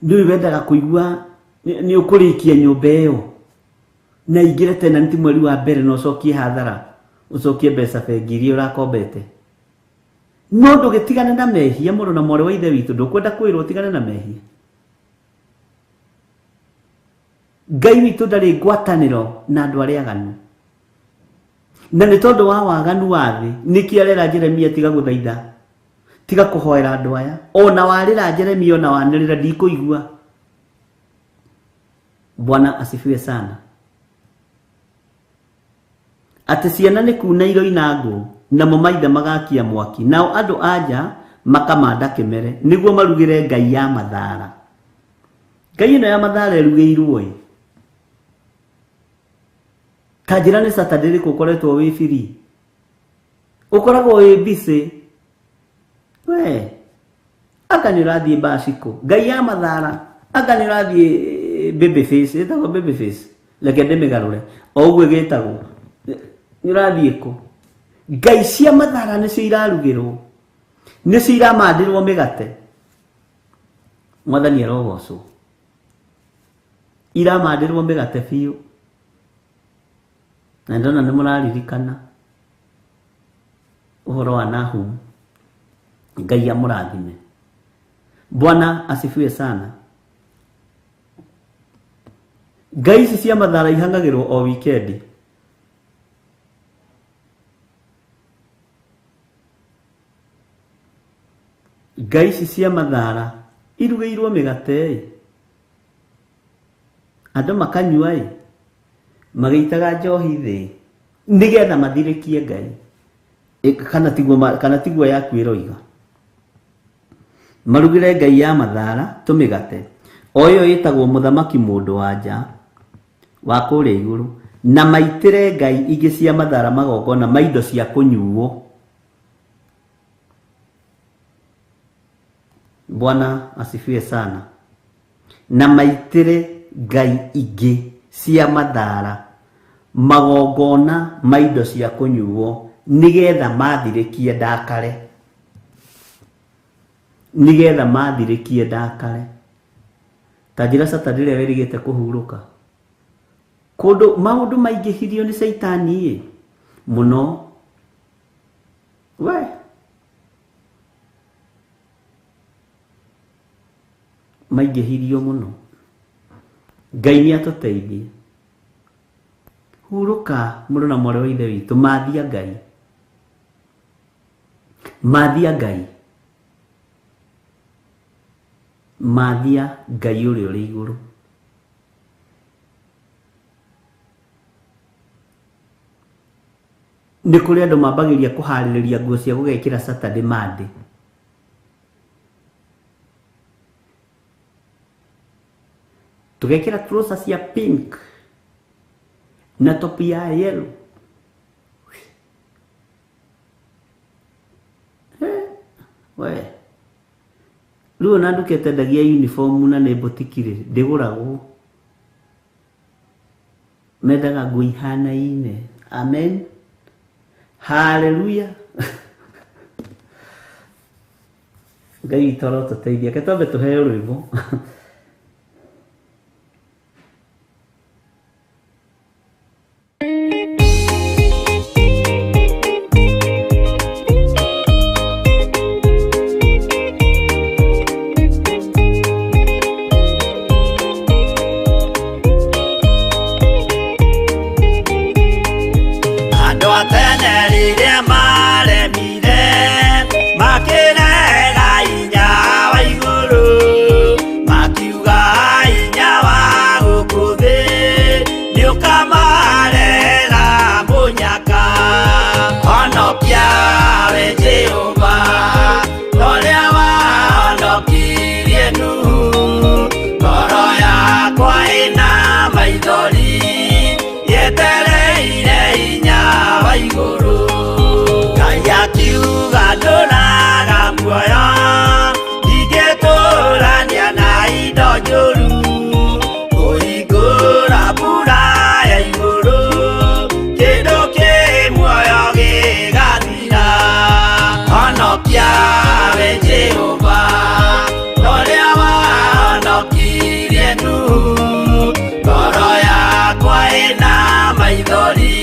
Ndũĩ wendaga kũigua nĩ ũkũrĩkia nyũmba ĩyo na ingĩre tenant mweri wa mbere na ũcokie hathara, ũcokie mbeca bengi iria ũrakombete. No ndũgĩtigane na mehia, mũrũ na mwarĩ wa Ithe witũ, ndũkwenda kwĩrwo ũtigane na mehia. Ngai witũ ndarĩ ngwatanĩro na andũ arĩa aganu. Na nĩ tondũ wa waganu wa thĩ, nĩkĩo arera Jeremia tiga gũthaitha, tiga kũhoera andũ aya. Ona warĩra Jeremia, ona wanĩrĩra, ndikũigua. Bwana asifiwe sana. Atĩ ciana nĩ kuna iroina ngũ, namo maithe magakia mwaki, nao andũ a nja makamanda kĩmere, nĩguo marugĩre ngai ya mathara. Ngai ĩno ya mathara ĩrugĩirwo ĩ. Ta njĩra nĩ Saturday ĩrĩkũ ũkoretwo wĩ free? Ũkoragwo wĩ busy. We, anga nĩ ũrathiĩ bacikũ. Ngai ya mathara, anga nĩ ũrathiĩ baby face, ĩtagwo baby face. Reke ndĩmĩgarũre. O ũguo ĩgĩtagwo. Nĩ ũrathiĩ kũ? Ngai cia mathara nĩcio irarugĩrwo. Nĩcio iramandĩrwo mĩgate. Mwathani arogocwo. Iramandĩrwo mĩgate biũ. Na ndona nĩ mũraririkana ũhoro wa Nahum. Ngai amũrathime. Bwana asifiwe sana. Ngai ici cia mathara ihang'agĩrwo o wikendi. Ngai ici cia mathara irugĩirwo mĩgate ĩ, andũ makanyua ĩ, magĩitaga njohi thĩ. Nĩgetha mathirĩkie Ngai. Kana tiguo kana tiguo yaku ĩroiga. Marugĩre ngai ya mathara tũmĩgate, o ĩyo ĩtagwo mũthamaki mũndũ wa nja wa kũrĩa igũrũ, na maitĩre ngai ingĩ cia mathara magongona ma indo cia kũnyuo. Bwana asifiwe sana. Na maitĩre ngai ingĩ cia mathara magongona ma indo cia kũnyuo, nĩgetha mathirĩkie ndakare. Nĩgetha mathirĩkie ndakare. Ta njĩra Saturday ĩrĩa wĩrĩgĩte kũhurũka. Kũndũ maũndũ maingĩhirio nĩ caitani ĩ mũno. We maingĩhirio mũno. Ngai nĩ atũteithie. Hurũka mũrũ na mwarĩ wa ithe witũ, mathia Ngai. Mathia Ngai. Mathia Ngai ũrĩa ũrĩ igũrũ. Nĩ kũrĩ andũ mambagĩrĩria kũharĩrĩria nguo cia gũgekĩra Saturday Monday. Tũgekĩra trouser cia pink na top ya yellow. We rĩu ona nduka ĩtendagia uniform na nĩ boutique rĩ, ndĩgũragwo. Mendaga nguo ihanaine. Amen, haleluya. Ngai witũ arotũteithia. Reke twambe tũheo rwĩmbo. Andũ a tene rĩrĩa maremire makĩrega hinya wa igũrũ, makiuga hinya wa gũkũ thĩ nĩũkamarehera mũnyaka. Honokia we Jehova, ũrĩa wahonokirie Nuhu, ngoro yakwa ĩna maithori yetereire hinya wa igũrũ. Ngai akiuga ndũraga muoyo, ndingĩtũrania na indo njũru, kũhingũra mbura ya igũrũ, kĩndũ kĩ muoyo gĩgathira. Honokia we Jehova, ũrĩa wahonokirie Nuhu, ngoro yakwa ĩna maithori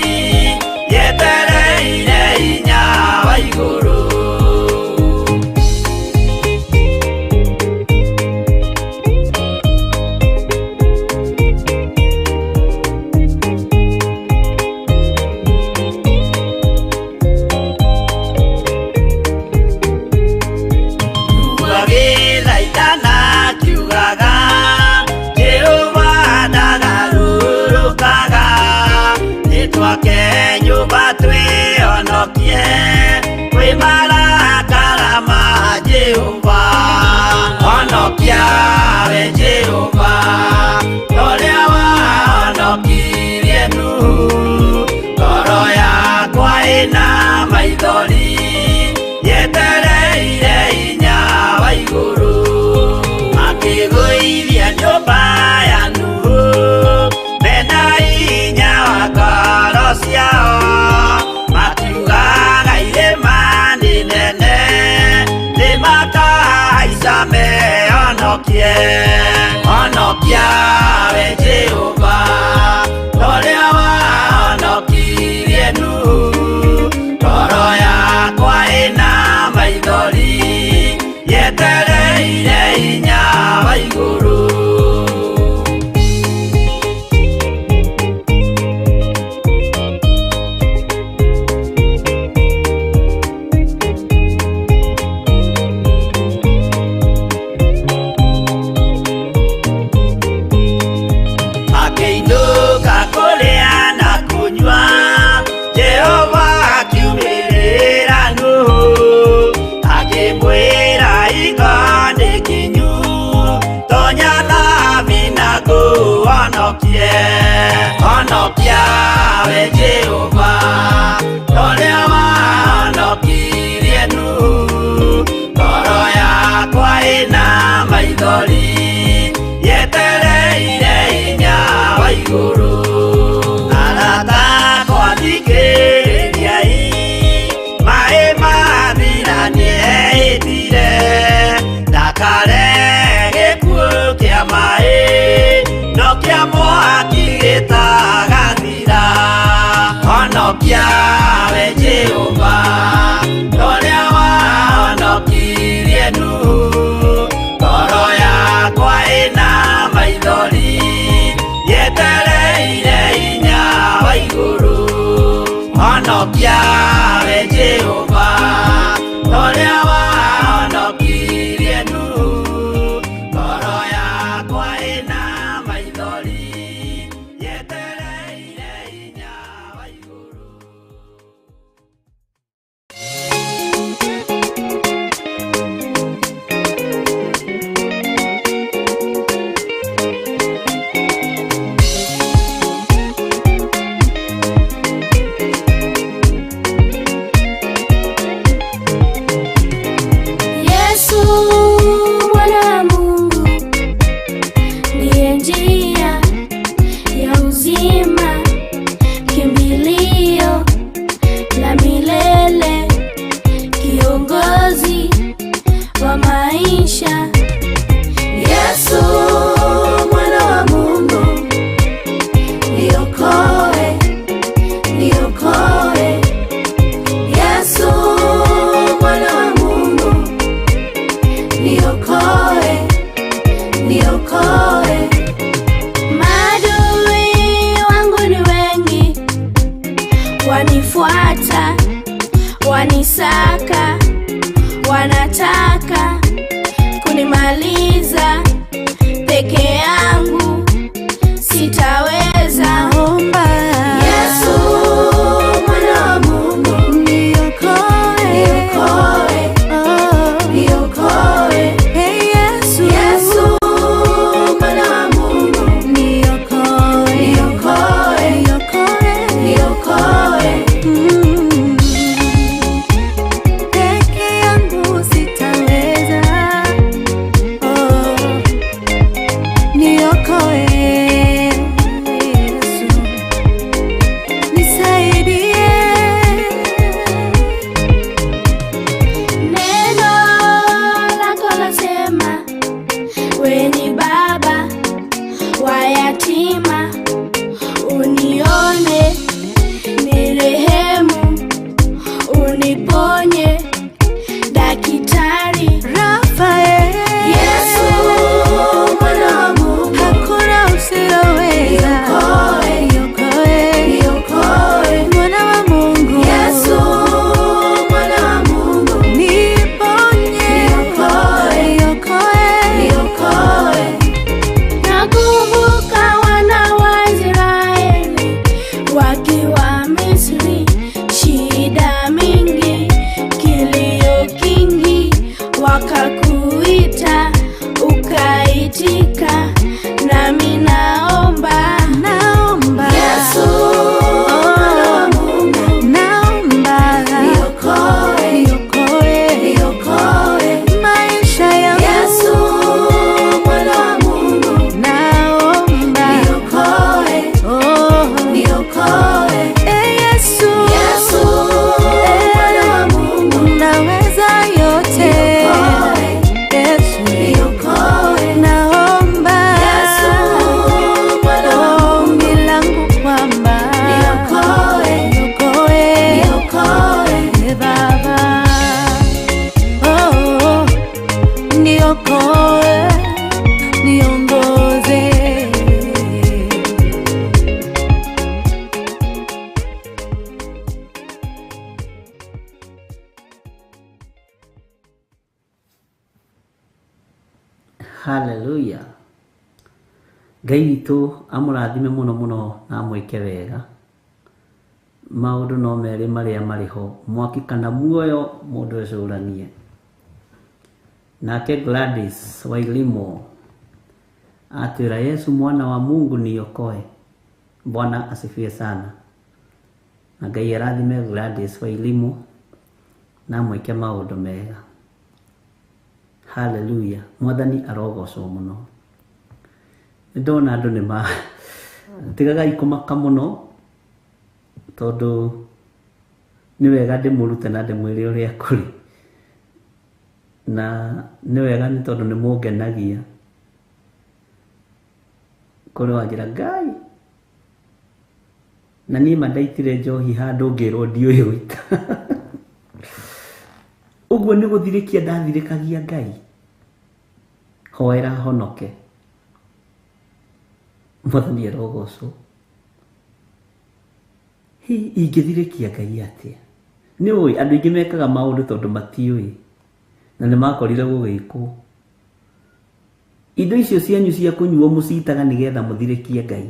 yetereire hinya wa igũrũ. Agĩthaithana akiugaga, Jehova ndagarũrũkaga, nĩtwake nyũmba twĩhonokie kwĩ marakara ma Jehova. Honokia we Jehova, ũrĩa wahonokirie Nuhu, ngoro yakwa ĩna maithori yetereire hinya wa igũrũ. Makĩgũithia nyũmba ya Nuhu mena hinya wa ngoro ciao, makiugaga irĩma nĩ nene nĩmakahaica mehonokie. Honokia we Jehova, ũrĩa wahonokirie Nuhu, ngoro yakwa ĩna maithori yetereire hinya wa igũrũ. Makĩinũka kũrĩa na kũnyua, Honokie, honokia we Jehova, ũrĩa wahonokirie Nuhu. Ngoro yakwa ĩna maithori, yetereire hinya wa igũrũ. Arata akwa thikĩrĩriai, maĩ mathira nĩehĩtire, ndakare gĩkuũ kĩa maĩ, no kĩa mwaki gĩtagathira. Honokia we Jehova, ũrĩa wahonokirie Nuhu. Ngoro yakwa ĩna maithori, yetereire hinya wa igũrũ. Honokia we Jehova, ũrĩa wahonokirie Nuhu. Ngoro yakwa ĩna maithori, yetereire hinya wa igũrũ. Yesu mwana wa Mungu ndiye njia ya uzima, kimbilio la milele, kiongozi wa maisha. Yesu mwana wa Mungu, niokoe, niokoe. Yesu mwana wa Mungu, niokoe, niokoe. Maadui wangu ni wengi, wanifuata, wanisaka, wanataka kunimaliza. Peke yangu sitaweza. Naomba Yesu mwana wa Mungu, niokoe, niokoe, oh, niokoe. Hey Yesu, Yesu mwana wa Mungu, niokoe, niokoe, niokoe, niokoe. Peke yangu sitaweza, oh, niokoe Yesu, nisaidie. Neno lako lasema, we ni baba wa yatima, unione, nirehemu, uniponye, daktari. Rafael, Yesu mwana wa Mungu, hakuna usiloweza. Niokoe, Niokoe, niokoe. mwana wa Mungu. Yesu mwana wa Mungu, niponye, Niokoe, niokoe, niokoe. Nakumbuka wana wa Israeli wakiwa Misri, shida mingi, kilio kingi, wakakuita ukaitika, nami naomba naomba, Yesu mwana wa Mungu, naomba, niokoe, niokoe, niokoe. maisha yangu, Yesu mwana wa Mungu, naomba, niokoe, oh, niokoe. eh, Yesu, Yesu mwana wa Mungu, unaweza yote, niokoe, Yesu, niokoe. naomba, Yesu mwana wa Mungu, ombi langu kwamba niokoe, niokoe, niokoe. eh, Baba, oh, niokoe, niongoze. Haleluya. Ngai witũ amũrathime mũno mũno na amwĩke wega. Maũndũ no merĩ marĩa marĩ ho, mwaki kana muoyo, mũndũ ecũranie. Nake Gladys Wailimo Atwĩra Yesu mwana wa Mungu niokoe. Bwana asifiwe sana. Na Ngai arathime Gladys Wairimu na amwĩke maũndũ mega. Haleluya. Mwathani arogocwo mũno. Nĩ ndona andũ nĩ ma tigagai kũmaka mũno tondũ nĩ wega ndĩmũrute na ndĩmwĩre ũrĩa kũrĩ. Na nĩ wega nĩ tondũ nĩ mũngenagia. Kũrĩ wanjĩra Ngai na niĩ ma ndaitire njohi handũ ngĩrwo ndiũĩ gũita. Ũguo nĩ gũthirĩkia ndathirĩkagia Ngai. Hoera honoke. Mwathani arogocwo. Hi ingĩthirĩkia Ngai atĩa? Nĩ ũĩ andũ aingĩ mekaga maũndũ tondũ matiũĩ na nĩ makorire gũgĩkwo. Indo icio cianyu cia kũnyuo mũcitaga nĩgetha mũthirĩkie Ngai.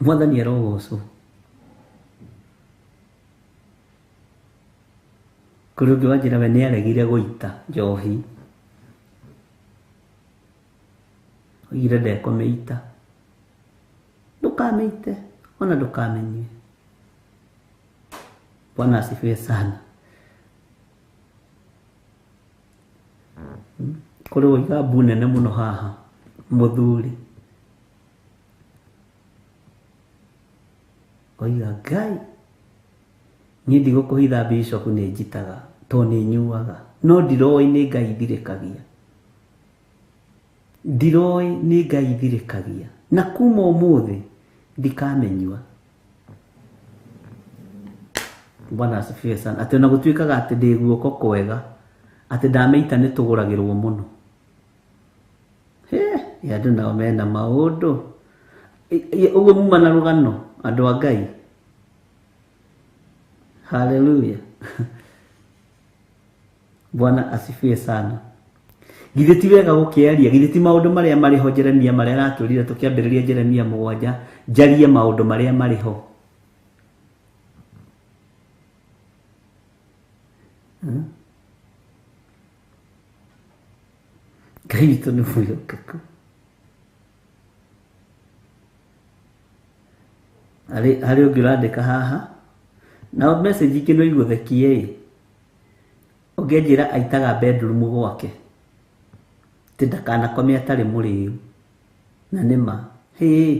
Mwathani arogocwo. Kũrĩ ũngĩ wanjĩra we nĩ aregire gũita njohi. Oigire ndekũmĩita. Ndũkamĩite ona ndũkamĩnyue. Bwana asifiwe sana. Kũrĩ woiga mbu nene mũno haha mũthuri. Oiga Ngai niĩ ndigũkũhitha bishop nĩ njitaga tondũ nĩ nyuaga no ndiroĩ nĩ Ngai thirĩkagia. Ndiroĩ nĩ Ngai thirĩkagia na kuma ũmũthĩ ndikamĩnyua. Bwana asifiwe sana. Atĩ ona gũtuĩkaga atĩ ndĩ guoko kwega atĩ ndamĩita nĩ tũgũragĩrwo mũno. He, andũ nao mena maũndũ. Ũguo muma na rũgano andũ a Ngai. Haleluya. Bwana asifiwe sana. Githĩ ti wega gũkĩaria, githĩ ti maũndũ marĩa marĩ ho Jeremia marĩa aratwĩrire tũkĩambĩrĩria Jeremia 7, njarie maũndũ marĩa marĩ ho. Ngai witũ nĩ mwĩhokeku. Harĩ ũngĩ ũrandĩka haha nao message ingĩ no igũthekie ĩ. Ũngĩnjĩra aitaga bedroom gwake atĩ ndakanakome atarĩ mũrĩu. Na nĩ ma. Hĩ,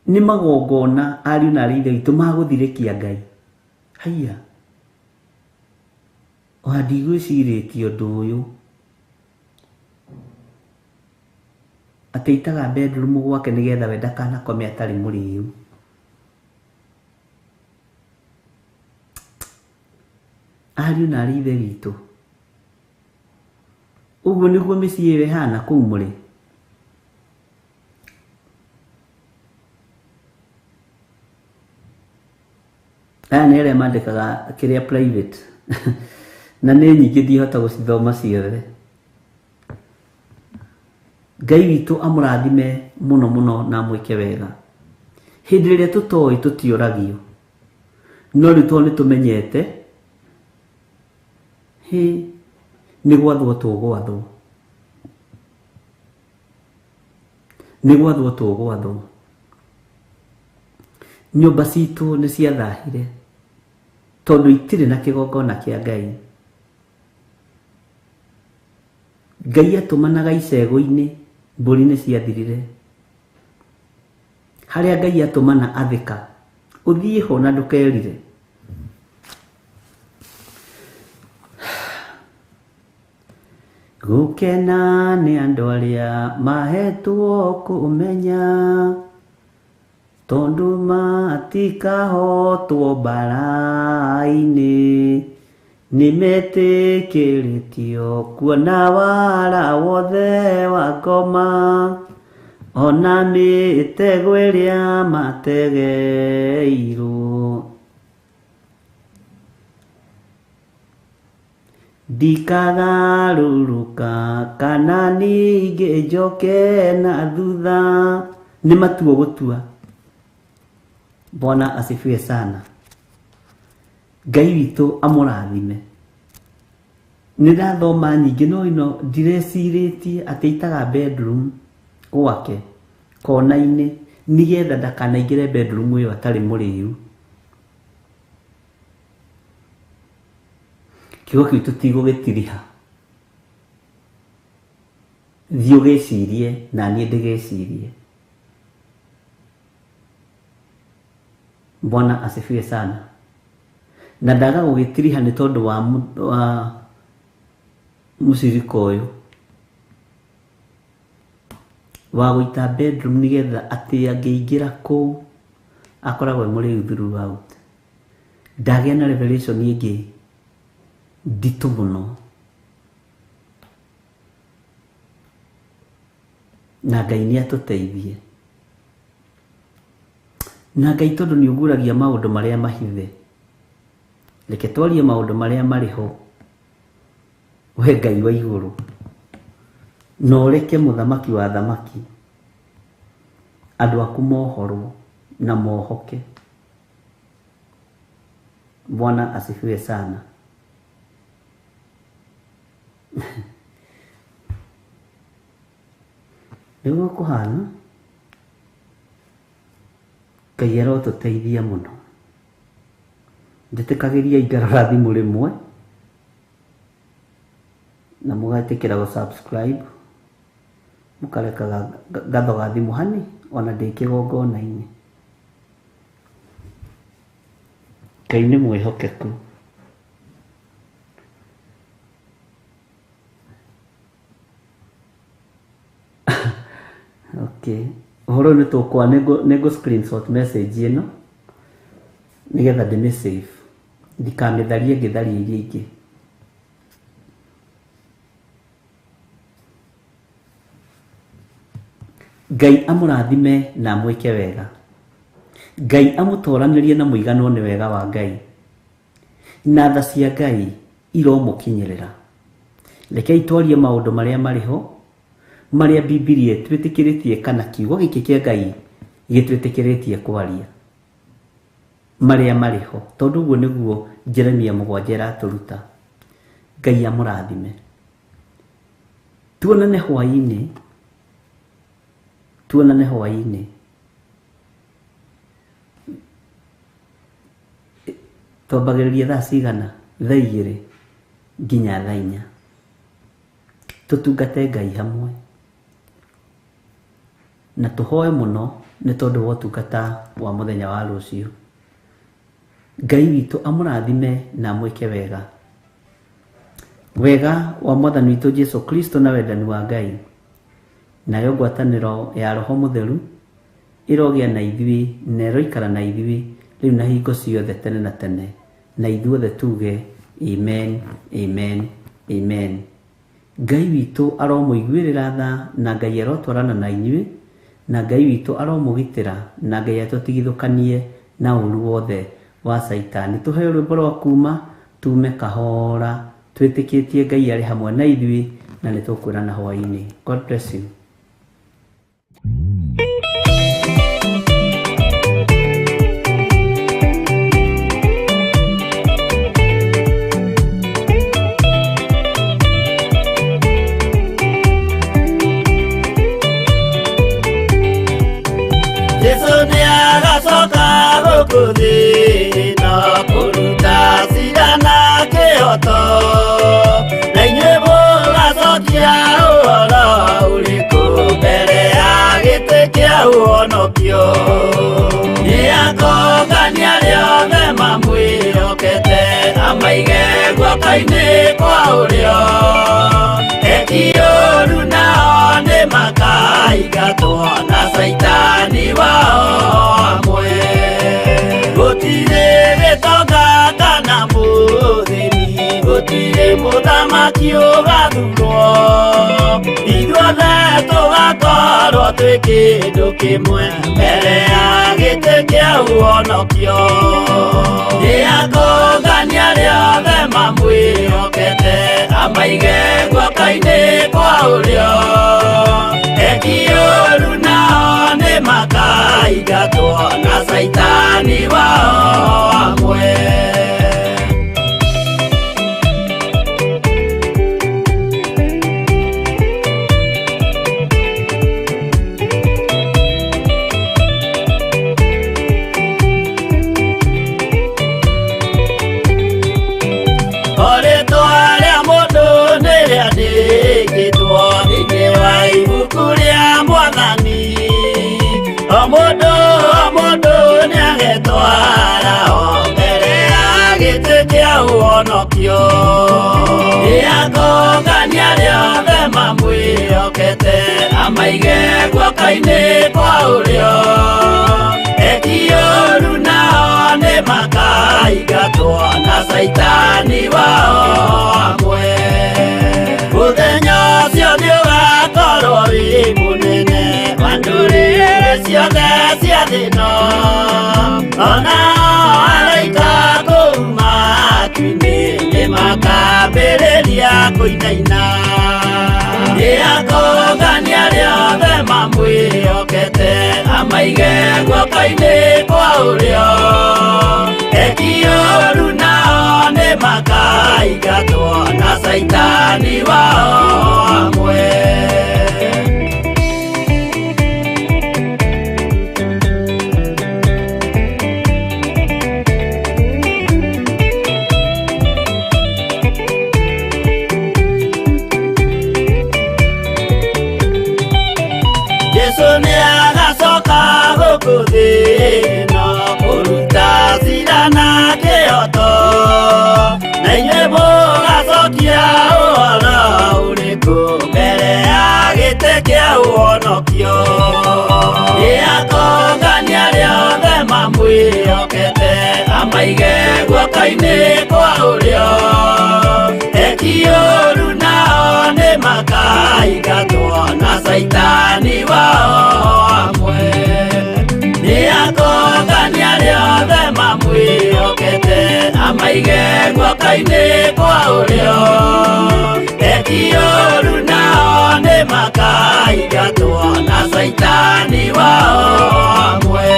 nĩ magongona ariũ na arĩ ithe witũ magũthirĩkia Ngai. Haiya. Ona ndigwĩcirĩtie ũndũ ũyũ. Atĩ aitaga bedroom gwake nĩgetha we ndakanakome atarĩ mũrĩu. Ariũ na arĩ ithe witũ. Ũguo nĩguo mĩciĩ ĩyo ĩhana kũu mũrĩ. Aya nĩ arĩa mandĩkaga kĩrĩa private. Na nĩ nyingĩ ndihota gũcithoma ciothe. Ngai witũ amũrathime mũno mũno na amwĩke wega. Hĩndĩ ĩrĩa tũtoĩ tũtiũragio. No rĩu tondũ nĩ tũmenyete, hĩ, nĩ gwathwo tũgwathwo. Nĩ gwathwo tũgwathwo. Nyũmba citũ nĩ ciathahire tondũ itirĩ na kĩgongona kĩa Ngai. Ngai atũmanaga icegũ-inĩ, mbũri nĩ ciathirire. Harĩa Ngai atũmana athĩka, ũthiĩ ho na ndũkerire. Gũkena nĩ andũ arĩa mahetwo kũmenya, tondũ matikahotwo mbara-inĩ. Nĩmetĩkĩrĩtio kuona wara wothe wa ngoma, ona mĩtego ĩrĩa mategeirwo. Ndikagarũrũka kana ningĩ njoke na thutha. Nĩ matuo gũtua. Bwana asifiwe sana. Ngai witũ amũrathime. Nĩ ndathoma nyingĩ no ĩno ndirecirĩtie atĩ aitaga bedroom gwake kona-inĩ nĩgetha ndakanaingĩre bedroom ĩyo atarĩ mũrĩu. Kiugo kĩu tũtigũgĩtiriha. Thiĩ ũgĩcirie na niĩ ndĩgĩcirie. Bwana asifiwe sana. Na ndaga gũgĩtiriha nĩ tondũ wa, wa mũcirika ũyũ wa gũita bedroom nĩgetha atĩ angĩingĩra kũu akoragwo e mũrĩu throughout. Ndagĩa na revelation ĩngĩ nditũ mũno na Ngai nĩ atũteithie. Na Ngai tondũ nĩ ũguragia maũndũ marĩa mahithe, reke twarie maũndũ marĩa marĩ ho, we Ngai wa igũrũ, na ũreke mũthamaki wa athamaki andũ aku mohorwo na mohoke. Bwana asifiwe sana. Nĩguo kũhana. Ngai arotũteithia mũno. Njĩtĩkagĩria ngarora thimũ rĩmwe na mũgetĩkĩra gũ subscribe mũkareka gathoga thimũ hani ona ndĩ kĩgongona-inĩ. Ngai nĩ mwĩhokeku. Okay. Ũhoro ũyũ nĩ tũkwa nĩ ngũ screenshot message ĩno nĩgetha ndĩmĩ save ndikamĩtharie ngĩtharia iria ingĩ. Ngai amũrathime na amwĩke wega. Ngai amũtoranĩrie na mũiganwo nĩ wega wa Ngai. Na tha cia Ngai iromũkinyĩrĩra. Rekei twarie maũndũ marĩa marĩ ho, marĩa Bibilia ĩtwĩtĩkĩrĩtie kana kiugo gĩkĩ kĩa Ngai gĩtwĩtĩkĩrĩtie kwaria. Marĩa marĩ ho, tondũ ũguo nĩguo Jeremia 7 ĩratũruta. Ngai amũrathime. Tuonane hwaĩ-inĩ, tuonane hwaĩ-inĩ. Twambagĩrĩria thaa cigana? Thaa 2 nginya thaa 4. Tũtungate Ngai hamwe na tũhoe mũno nĩ tondũ wa ũtungata wa mũthenya wa rũciũ. Ngai witũ amũrathime na amwĩke wega. Wega wa Mwathani witũ Jesu Kristo na wendani wa Ngai nayo ngwatanĩro ya Roho Mũtheru ĩrogĩa na ithuĩ na ĩroikara na ithuĩ rĩu na hingo ciothe tene na tene, na ithuothe tuge amen, amen, amen. Ngai witũ aromũiguĩrĩra tha na Ngai arotwarana na inyuĩ na Ngai witũ aromũgitĩra na Ngai atũtigithũkanie na ũru wothe wa Caitani. Tũheo rwĩmbo rwa kuma tume kahora twĩtĩkĩtie Ngai arĩ hamwe na ithuĩ na nĩ tũkwĩrana hwaĩ-inĩ. God bless you. Jesu nĩ agacoka gũkũ thĩ na kũruta cira na kĩhoto, na inyuĩ mũgacokia ũhoro ũrĩkũ mbere ya gĩtĩ kĩa ũhonokio. Nĩ akongania arĩa othe mamwĩhokete, amaige guoko-inĩ kwa ũrĩo. Eki ũũru nao nĩ makaingatwo na Caitani wao hamwe. Gũtirĩ gĩtonga kana mũthĩni, gũtirĩ mũthamaki ũgathurwo. Ithuothe tũgakorwo twĩ kĩndũ kĩmwe mbere ya gĩtĩ kĩa ũhonokio. Nĩ akongania arĩa othe mamwĩhokete, amaige guoko-inĩ kwa ũrĩo. Eki ũũru nao nĩ makaingatwo na Caitani wao hamwe. Amaige guoko-inĩ kwa ũrĩo. Eki ũru nao nĩ makaingatwo na caitani wao hamwe. Mũthenya ũcio nĩ ũgakorwo wĩ mũnene wa ndũrĩrĩ ciothe cia thĩ ĩno. Onao araika kũu matu-inĩ nĩ makambĩrĩria kũinaina. Nĩ akongania arĩa othe mamwĩhokete, amaige guoko-inĩ kwa ũrĩo. Eki ũru nao nĩ makaingatwo na caitani wao hamwe. Jesu nĩ agacoka gũkũ thĩ ĩno kũruta cira na kĩhooto, na inyuĩ mũgacokia ũhoro ũrĩkũ mbere ya gĩtĩ kĩa ũhonokio. Nĩ akongania arĩa othe mamwĩhokete, amaige guoko-inĩ kwa ũrĩo. Eki ũru nao nĩ makaingatwo na caitani wao hamwe. Nĩ akongania arĩa othe mamwĩhokete, amaige guoko-inĩ kwa ũrĩo. Eki ũru nao nĩ makaingatwo na caitani wao hamwe.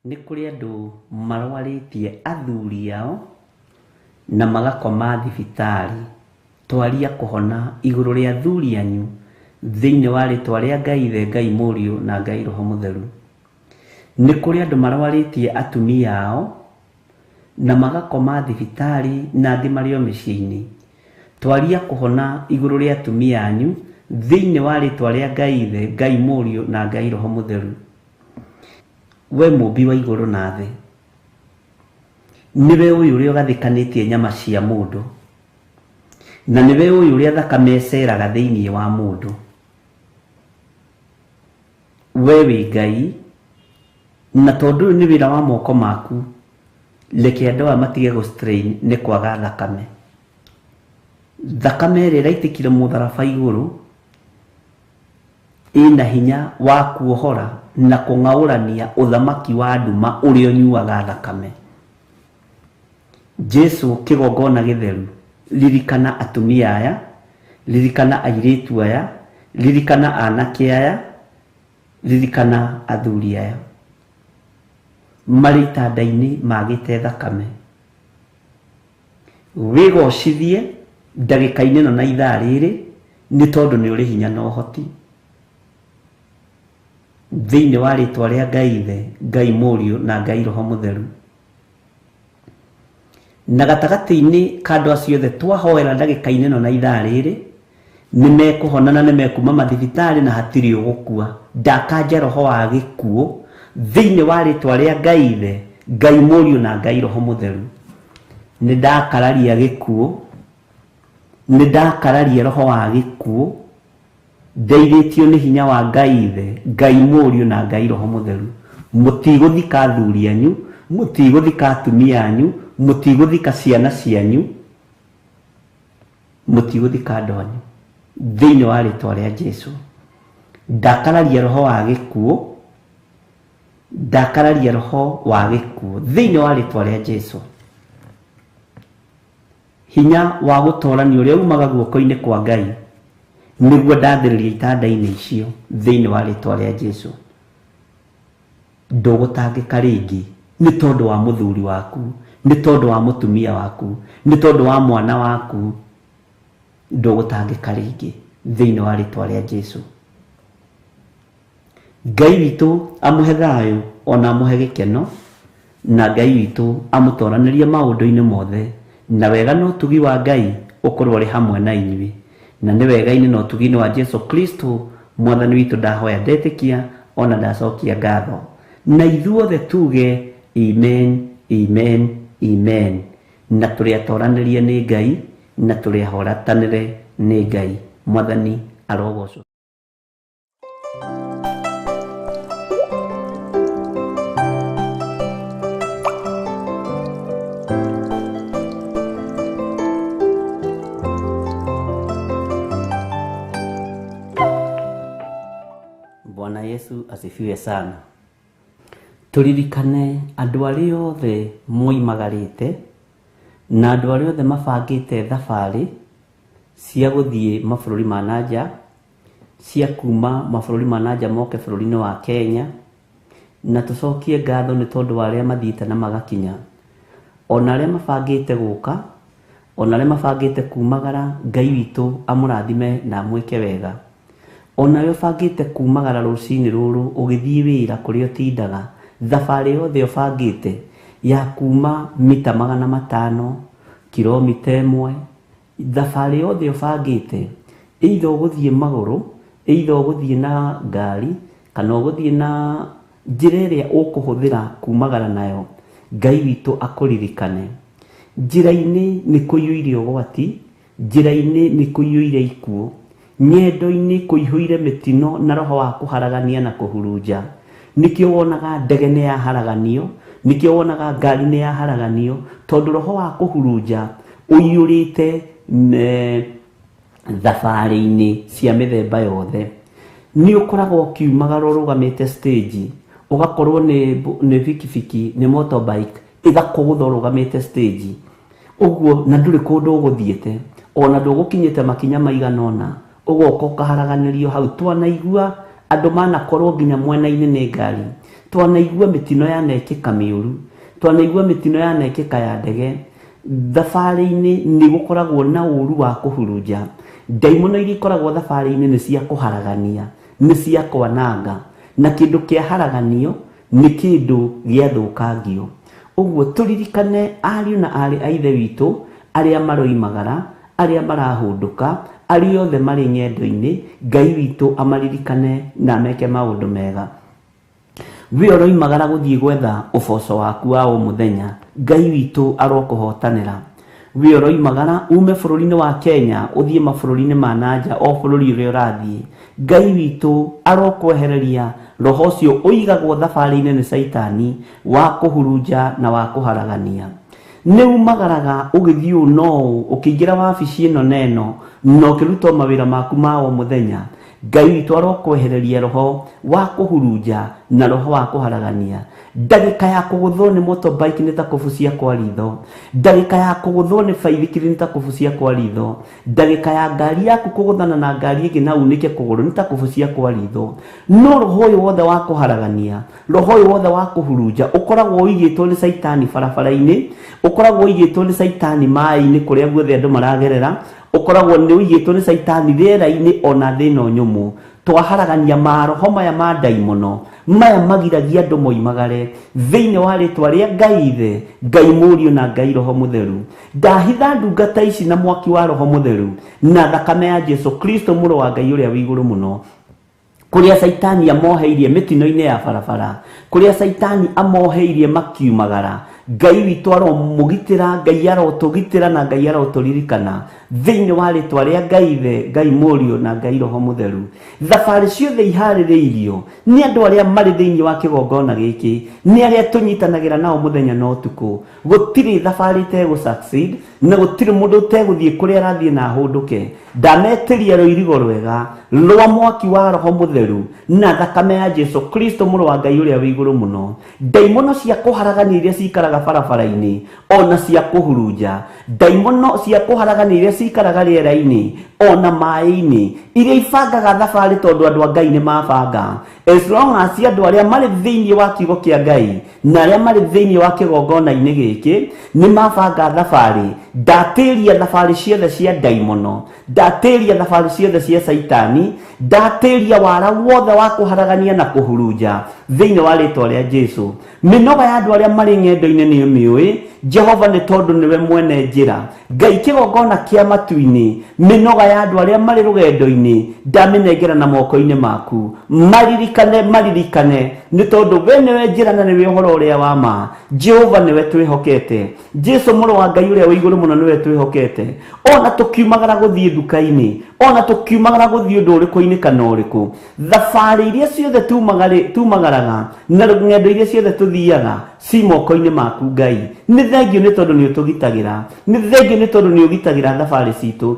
Nĩ kũrĩ andũ marwarĩtie athuri ao na magakoma thibitarĩ. Twaria kũhona igũrũ rĩa athuri anyu thĩinĩ wa rĩtwa rĩa Ngai Ithe, Ngai Mũriũ na Ngai Roho Mũtheru. Nĩ kũrĩ andũ marwarĩtie atumia ao na magakoma thibitarĩ na angĩ marĩ o mĩciĩ-inĩ. Twaria kũhona igũrũ rĩa atumia anyu thĩinĩ wa rĩtwa rĩa Ngai Ithe, Ngai Mũriũ na Ngai Roho Mũtheru. We mũmbi wa igũrũ na thĩ, nĩwe ũyũ ũrĩa ũgathĩkanĩtie nyama cia mũndũ, na nĩwe ũyũ ũrĩa thakame ĩceraga thĩinĩ wa mũndũ. We wĩ Ngai, na tondũ ũyũ nĩ wĩra wa moko maku, reke andũ aya matige gũ strain nĩ kwaga thakame. Thakame ĩrĩa ĩraitĩkire mũtharaba igũrũ ĩna hinya wa kuohora na kũng'aũrania ũthamaki wa nduma ũrĩa ũnyuaga thakame. Jesu kĩgongona gĩtheru, ririkana atumia aya, ririkana airĩtu aya, ririkana anake aya, ririkana athuri aya marĩ itanda-inĩ magĩte thakame. Wĩgocithie ndagĩka-inĩ ĩno na ithaa rĩrĩ, nĩ tondũ nĩ ũrĩ hinya na ũhoti. Thĩinĩ wa rĩtwa rĩa Ngai Ithe, Ngai Mũriũ na Ngai Roho Mũtheru. Na gatagatĩ-inĩ ka andũ acio othe twahoera ndagĩka-inĩ ĩno na ithaa rĩrĩ, nĩ mekũhona na nĩ mekuma mathibitarĩ na hatirĩ ũgũkua. Ndakanja roho wa gĩkuũ thĩinĩ wa rĩtwa rĩa Ngai Ithe, Ngai Mũriũ na Ngai Roho Mũtheru. Nĩ ndakararia gĩkuũ, nĩ ndakararia roho wa gĩkuũ, ndeithĩtio nĩ hinya wa Ngai Ithe, Ngai Mũriũ na Ngai Roho Mũtheru. Mũtigũthika athuri anyu, mũtigũthika atumia anyu, mũtigũthika ciana cianyu, mũtigũthika andũ anyu thĩinĩ wa rĩtwa rĩa Jesu. Ndakararia roho wa gĩkuũ, ndakararia roho wa gĩkuũ thĩinĩ wa rĩtwa rĩa Jesu. Hinya wa gũtorania ũrĩa umaga guoko-inĩ kwa Ngai nĩguo ndathĩrĩria itanda-inĩ icio thĩinĩ wa rĩtwa rĩa Jesu. Ndũgũtangĩka rĩngĩ nĩ tondũ wa mũthuri waku, nĩ tondũ wa mũtumia waku, nĩ tondũ wa mwana waku. Ndũgũtangĩka rĩngĩ thĩinĩ wa rĩtwa rĩa Jesu. Ngai witũ amũhe thayũ ona amũhe gĩkeno, na Ngai witũ amũtoranĩrie maũndũ-inĩ mothe, na wega na ũtugi wa Ngai ũkorwo ũrĩ hamwe na inyuĩ. Na nĩ wega-inĩ na ũtugi-inĩ wa Jesu Kristo mwathani witũ ndahoya ndetĩkia ona ndacokia ngatho. Na ithuothe tuge amen, amen, amen. Na tũrĩ atoranĩrie nĩ Ngai na tũrĩ ahoratanĩre nĩ Ngai. Mwathani arogocwo. Bwana Yesu asifiwe sana. Tũririkane andũ arĩa othe moimagarĩte na andũ arĩa othe mabangĩte thabarĩ cia gũthiĩ mabũrũri ma na nja, cia kuma mabũrũri ma na nja moke bũrũri-inĩ wa Kenya, na tũcokie ngatho nĩ tondũ wa arĩa mathiĩte na magakinya, ona arĩa mabangĩte gũka, ona arĩa mabangĩte kumagara, Ngai witũ amũrathime na amwĩke wega. Ona we ũbangĩte kumagara rũcinĩ rũrũ ũgĩthiĩ wĩra kũrĩa ũtindaga, thabarĩ yothe ũbangĩte ya kuma mita 500, kilomita 1, thabarĩ yothe ũbangĩte, either ũgũthiĩ magũrũ, either ũgũthiĩ na ngari, kana ũgũthiĩ na njĩra ĩrĩa ũkũhũthĩra kumagara nayo, Ngai witũ akũririkane. Njĩra-inĩ nĩ kũiyũire ũgwati, njĩra-inĩ nĩ kũiyũire ikuũ, ng'endo-inĩ kũihũire mĩtino na roho wa kũharagania na kũhurunja. Nĩkĩo wonaga ndege nĩ yaharaganio, nĩkĩo wonaga ngari nĩ yaharaganio, tondũ roho wa kũhurunja ũiyũrĩte thabarĩ-inĩ cia mĩthemba yothe. Nĩ ũkoragwo ũkiumagara ũrũgamĩte stage, ũgakorwo nĩ bikibiki, nĩ motorbike, ĩgakũgũtha ũrũgamĩte stage. Ũguo na ndũrĩ kũndũ ũgũthiĩte, ona ndũgũkinyĩte makinya maigana ũna, ũgoka ũkaharaganĩrio hau. Twanaigua andũ manakorwo nginya mwena-inĩ nĩ ngari, twanaigua mĩtino yanekĩka mĩũru, twanaigua mĩtino yanekĩka ya ndege. Thabarĩ-inĩ nĩ gũkoragwo na ũru wa kũhurunja. Ndaimono iria ikoragwo thabarĩ-inĩ nĩ cia kũharagania, nĩ cia kwananga, na kĩndũ kĩaharaganio nĩ kĩndũ gĩathũkangio. Ũguo tũririkane ariũ na aarĩ a Ithe witũ arĩa maroimagara, arĩa marahũndũka, arĩa othe marĩ ng'endo-inĩ, Ngai witũ amaririkane na ameke maũndũ mega. We ũroimagara gũthiĩ gwetha ũboco waku wa o mũthenya, Ngai witũ arokũhotanĩra. We ũroimagara ume bũrũri-inĩ wa Kenya ũthiĩ mabũrũri-inĩ ma na nja, o bũrũri ũrĩa ũrathiĩ, Ngai witũ arokwehereria roho ũcio ũigagwo thabarĩ-inĩ nĩ Caitani wa kũhurunja na wa kũharagania. Nĩ umagaraga ũgĩthiĩ ũũ na ũũ, ũkĩingĩra wabici ĩno na ĩno, na ũkĩruta mawĩra maku ma o mũthenya, Ngai witũ arokwehereria roho wa kũhurunja na roho wa kũharagania. Ndagĩka ya kũgũthwo nĩ motorbike nĩ ta kũbucia kwa ritho, ndagĩka ya kũgũthwo nĩ baithikiri nĩ ta kũbucia kwa ritho, ndagĩka ya ngari yaku kũgũthana na ngari ĩngĩ na unĩke kũgũrũ nĩ ta kũbucia kwa ritho. No roho ũyũ wothe wa kũharagania, roho ũyũ wothe wa kũhurunja ũkoragwo ũigĩtwo nĩ Caitani barabara-inĩ, ũkoragwo ũigĩtwo nĩ Caitani maĩ-inĩ kũrĩa guothe andũ maragerera, ũkoragwo nĩ ũigĩtwo nĩ Caitani rĩera-inĩ ona thĩ ĩno nyũmũ. Twaharagania maroho maya ma ndaimono maya magiragia andũ moimagare thĩinĩ wa rĩtwa rĩa Ngai Ithe, Ngai Mũriũ na Ngai Roho Mũtheru. Ndahitha ndungata ici na mwaki wa Roho Mũtheru na thakame ya Jesu Kristo mũrũ wa Ngai ũrĩa wĩ igũrũ mũno. Kũrĩa Caitani amoheirie mĩtino-inĩ ya barabara, kũrĩa Caitani amoheirie makiumagara, Ngai witũ aromũgitĩra, Ngai arotũgitĩra na Ngai arotũririkana thĩinĩ wa rĩtwa rĩa Ngai Ithe, Ngai Mũriũ na Ngai Roho Mũtheru. Thabarĩ ciothe iharĩrĩirio nĩ andũ arĩa marĩ thĩinĩ wa kĩgongona gĩkĩ, nĩ arĩa tũnyitanagĩra nao mũthenya na ũtukũ. Gũtirĩ thabarĩ ĩtegũ succeed na gũtirĩ mũndũ ũtegũthiĩ kũrĩa arathiĩ na ahũndũke. Ndametĩria rũirigo rwega rwa mwaki wa Roho Mũtheru na thakame ya Jesu Kristo mũrũ wa Ngai ũrĩa wĩ igũrũ mũno. Ndaimono cia kũharagania iria cikaraga barabara-inĩ ona cia kũhurunja, ndaimono cia kũharagania iria cikaraga rĩera-inĩ ona maĩ-inĩ, iria ibangaga thabarĩ tondũ andũ a Ngai nĩ mabanga. As long as andũ arĩa marĩ thĩinĩ wa kiugo kĩa Ngai na arĩa marĩ thĩinĩ wa kĩgongona-inĩ gĩkĩ nĩ mabanga thabarĩ, Ndatĩria thabarĩ ciothe cia ndaimono, ndatĩria thabarĩ ciothe cia Caitani, ndatĩria wara wothe wa kũharagania na kũhurunja thĩinĩ wa rĩtwa rĩa Jesu. Mĩnoga ya andũ arĩa marĩ ng'endo-inĩ nĩ ũmĩũĩ, Jehova, nĩ tondũ nĩwe mwene njĩra. Ngai kĩgongona kĩa matu-inĩ, mĩnoga ya andũ arĩa marĩ rũgendo-inĩ ndamĩnengera na moko-inĩ maku. Maririkane, maririkane, nĩ tondũ we nĩwe njĩra na nĩwe ũhoro ũrĩa wa ma. Jehova, nĩwe twĩhokete. Jesu mũrũ wa Ngai ũrĩa wĩ igũrũ mũno, nĩwe twĩhokete. Ona tũkiumagara gũthiĩ nduka-inĩ, ona tũkiumagara gũthiĩ ũndũ ũrĩkũ-inĩ kana ũrĩkũ, thabarĩ iria ciothe tumagaraga na ng'endo iria ciothe tũthiaga ci moko-inĩ maku. Ngai, nĩ thengio nĩ tondũ nĩ ũtũgitagĩra. Nĩ thengio nĩ tondũ nĩ ũgitagĩra thabarĩ citũ.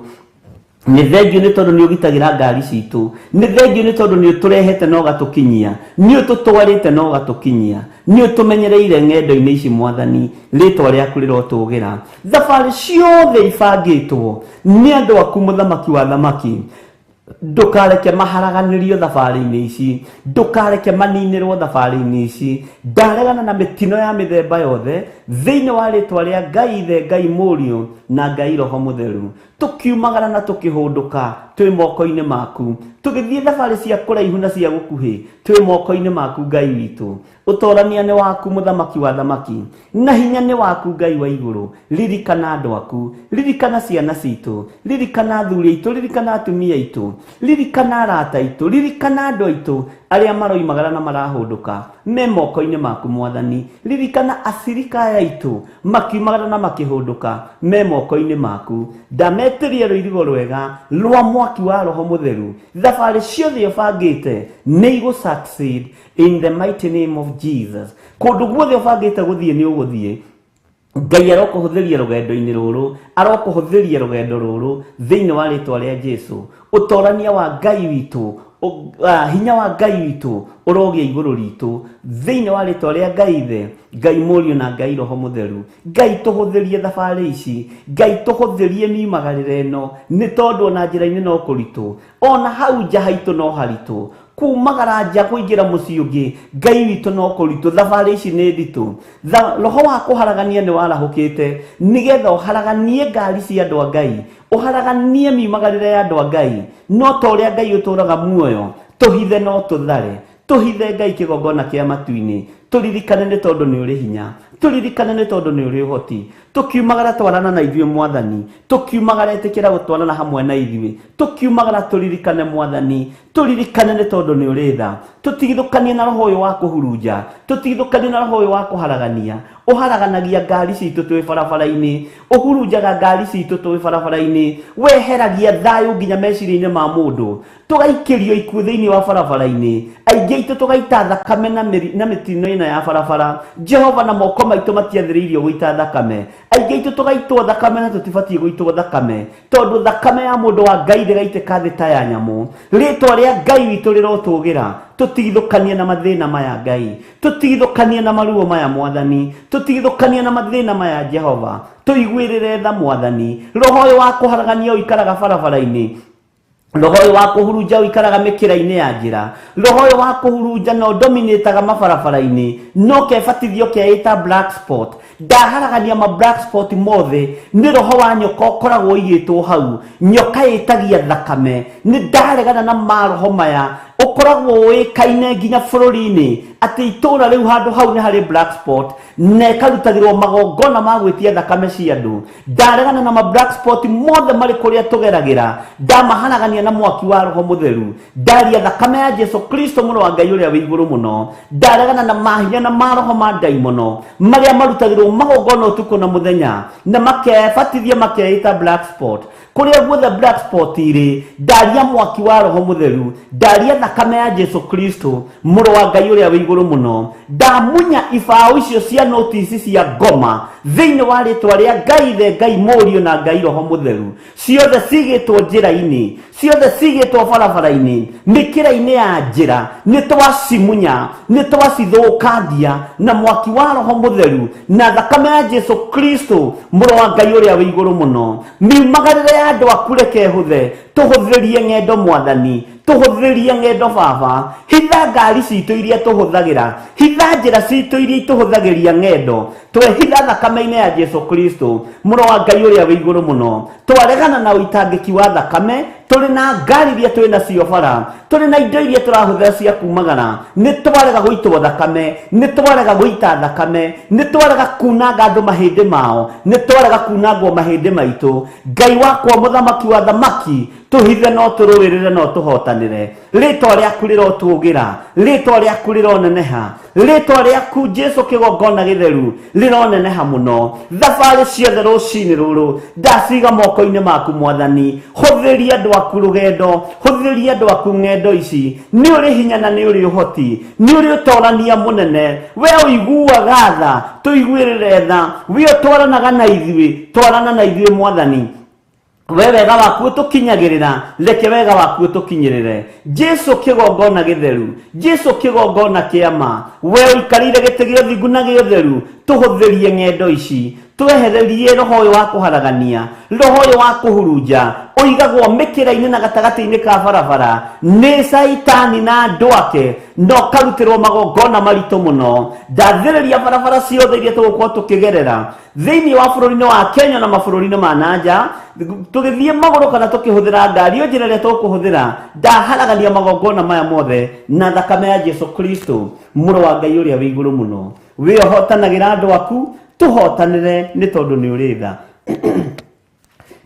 Nĩ thengio nĩ tondũ nĩ ũgitagĩra ngari citũ. Nĩ thengio nĩ tondũ nĩ ũtũrehete na ũgatũkinyia, nĩ ũtũtwarĩte na ũgatũkinyia, nĩ ũtũmenyereire ng'endo-inĩ ici. Mwathani, rĩtwa rĩaku rĩrotũgĩra. Thabarĩ ciothe ibangĩtwo nĩ andũ aku, mũthamaki wa thamaki, ndũkareke maharaganĩrio thabarĩ-inĩ ici, ndũkareke maninĩrwo thabarĩ-inĩ ici. Ndaregana na mĩtino ya mĩthemba yothe thĩinĩ wa rĩtwa rĩa Ngai Ithe, Ngai Mũriũ na Ngai Roho Mũtheru. Tũkiumagara na tũkĩhũndũka twĩ moko-inĩ maku, tũgĩthiĩ thabarĩ cia kũraihu na cia gũkuhĩ twĩ moko-inĩ maku. Ngai witũ, ũtorania nĩ waku, mũthamaki wa thamaki, na hinya nĩ waku. Ngai wa igũrũ, ririkana andũ aku, ririkana ciana citũ, ririkana athuri aitũ, ririkana atumia aitũ, ririkana arata aitũ, ririkana andũ aitũ arĩa maroimagara na marahũndũka me moko-inĩ maku. Mwathani, ririkana acirika aya aitũ makiumagara na makĩhũndũka me moko-inĩ maku. Ndametĩria rũirigo rwega rwa mwaki wa Roho Mũtheru. Thabarĩ ciothe ũbangĩte nĩ igũ succeed in the mighty name of Jesus. Kũndũ guothe ũbangĩte gũthiĩ nĩ ũgũthiĩ. Ngai arokũhũthĩria rũgendo-inĩ rũrũ, arokũhũthĩria rũgendo rũrũ thĩinĩ wa rĩtwa rĩa Jesu. Ũtorania wa Ngai witũ, hinya wa Ngai witũ ũrogĩa igũrũ ritũ thĩinĩ wa rĩtwa rĩa Ngai Ithe, Ngai Mũriũ na Ngai Roho Mũtheru. Ngai, tũhũthĩrie thabarĩ ici. Ngai, tũhũthĩrie miumagarĩre ĩno, nĩ tondũ ona njĩra-inĩ no kũritũ, ona hau nja haitũ no haritũ kumagara nja kũingĩra mũciĩ ũngĩ. Ngai witũ, no kũritũ, thabarĩ ici nĩ nditũ. Roho wa kũharagania nĩ warahũkĩte nĩgetha ũharaganie ngari cia andũ a Ngai, ũharaganie miumagarĩre ya andũ a Ngai. No ta ũrĩa Ngai ũtũraga muoyo, tũhithe no tũthare, tũhithe. Ngai kĩgongona kĩa matu-inĩ, tũririkane nĩ tondũ nĩ ũrĩ hinya, tũririkane nĩ tondũ nĩ ũrĩ ũhoti. Tũkiumagara twarana na ithuĩ, Mwathani. Tũkiumagara, ĩtĩkĩra gũtwarana hamwe na ithuĩ. Tũkiumagara, tũririkane, Mwathani, tũririkane nĩ tondũ nĩ ũrĩ tha. Tũtigithũkanie na roho ũyũ wa kũhurunja, tũtigithũkanie na roho ũyũ wa kũharagania. Ũharaganagia ngari citũ twĩ barabara-inĩ, ũhurunjaga ngari citũ twĩ barabara-inĩ, weheragia thayũ nginya meciria-inĩ ma mũndũ, tũgaikĩrio ikuũ thĩinĩ wa barabara-inĩ, aingĩ aitũ tũgaita thakame na na mĩtino ĩno ya barabara. Jehova, na moko maitũ matiathĩrĩirio gũita thakame. Aingĩ aitũ tũgaitwo thakame na tũtibatiĩ gũitwo thakame, tondũ thakame ya mũndũ wa Ngai ndĩgaitĩka thĩ ta ya nyamũ. Rĩtwa rĩa Ngai witũ rĩrotũgĩra. Tũtigithũkanie na mathĩna maya, Ngai. Tũtigithũkanie na maruo maya, Mwathani. Tũtigithũkanie na mathĩna maya, Jehova. Tũiguĩrĩre tha, Mwathani. Roho ũyũ wa kũharagania ũikaraga barabara-inĩ, roho ũyũ wa kũhurunja ũikaraga mĩkĩra-inĩ ya njĩra, roho ũyũ wa kũhurunja na ũdominĩtaga mabarabara-inĩ, no kebatithio keĩta black spot. Ndaharagania ma black spot mothe. Nĩ roho wa nyoka ũkoragwo ũigĩtwo hau, nyoka ĩtagia thakame. Nĩ ndaregana na maroho maya ũkoragwo ũĩkaine nginya bũrũri-inĩ atĩ itũũra rĩu handũ hau nĩ harĩ black spot na ĩkarutagĩrwo magongona ma gwĩtia thakame cia andũ. Ndaregana na ma black spot mothe marĩ kũrĩa tũgeragĩra. Ndamaharagania na mwaki wa Roho Mũtheru. Ndaria thakame ya Jesu Kristo, mũrũ wa Ngai ũrĩa wĩ igũrũ mũno. Ndaregana na mahinya na maroho ma ndaimono marĩa marutagĩrwo magongona ũtukũ na mũthenya na makebatithia makeĩta black spot. Kũrĩa guothe black spot irĩ, ndaria mwaki wa Roho Mũtheru, ndaria thakame ya Jesu Kristo, mũrũ wa Ngai ũrĩa wĩ igũrũ mũno. Ndamunya ibaũ icio cia notisi cia ngoma thĩinĩ wa rĩtwa rĩa Ngai Ithe, Ngai Mũriũ na Ngai Roho Mũtheru. Ciothe cigĩtwo njĩra-inĩ, ciothe cigĩtwo barabara-inĩ, mĩkĩra-inĩ ya njĩra, nĩ twacimunya, nĩ twacithũkangia na mwaki wa Roho Mũtheru na thakame ya Jesu Kristo, mũrũ wa Ngai ũrĩa wĩ igũrũ mũno. Miumagarĩre ya andũ aku reke hũthe. Tũhũthĩrie ng'endo, Mwathani. Tũhũthĩrie ng'endo, Baba. Hitha ngari citũ iria tũhũthagĩra, hitha. Twehitha njĩra citũ iria itũhũthagĩria ng'endo, twehitha thakame-inĩ ya Jesu Kristo, mũrũ wa Ngai ũrĩa wĩ igũrũ mũno. Twaregana na ũitangĩki wa thakame, tũrĩ na ngari iria twĩ nacio bara, tũrĩ na indo iria tũrahũthĩra cia kumagara, nĩ twarega gũitwo thakame, nĩ twarega gũita thakame, nĩ twarega kunanga andũ mahĩndĩ mao, nĩ twarega kunangwo mahĩndĩ maitũ. Ngai wakwa mũthamaki wa thamaki, tũhithe no tũrũĩrĩre no tũhotanĩre. Rĩtwa rĩaku rĩrotũgĩra, rĩtwa rĩaku rĩroneneha, rĩtwa rĩaku Jesu kĩgongona gĩtheru rĩroneneha mũno. Thabarĩ ciothe rũcinĩ rũrũ ndaciga moko-inĩ maku Mwathani. Hũthĩria andũ aku rũgendo, hũthĩria andũ aku ng'endo ici. Nĩ ũrĩ hinya na nĩ ũrĩ ũhoti, nĩ ũrĩ ũtorania mũnene. We ũiguaga tha, tũiguĩrĩre tha. We ũtwaranaga na ithuĩ, twarana na ithuĩ Mwathani. We wega waku ũtũkinyagĩrĩra, reke wega waku ũtũkinyĩrĩre. Jesu kĩgongona gĩtheru, Jesu kĩgongona kĩa ma, we ũikarĩire gĩtĩ gĩa ũthingu na gĩa ũtheru, tũhũthĩrie ng'endo ici, twehererie roho ũyũ wa kũharagania, roho ũyũ wa kũhurunja, ũigagwo mĩkĩra-inĩ na gatagatĩ-inĩ ka barabara nĩ Caitani na andũ ake, na ũkarutĩrwo magongona maritũ mũno. Ndathĩrĩria barabara ciothe iria tũgũkorwo tũkĩgerera thĩinĩ wa bũrũri-inĩ wa Kenya na mabũrũri-inĩ ma nanja, tũgĩthiĩ magũrũ kana tũkĩhũthĩra ngari, o njĩra ĩrĩa tũkũhũthĩra, ndaharagania magongona maya mothe na thakame ya Jesu Kristo, mũrũ wa Ngai ũrĩa wĩ igũrũ mũno. We ũhotanagĩra andũ aku, tũhotanĩre nĩ tondũ nĩ ũrĩ tha.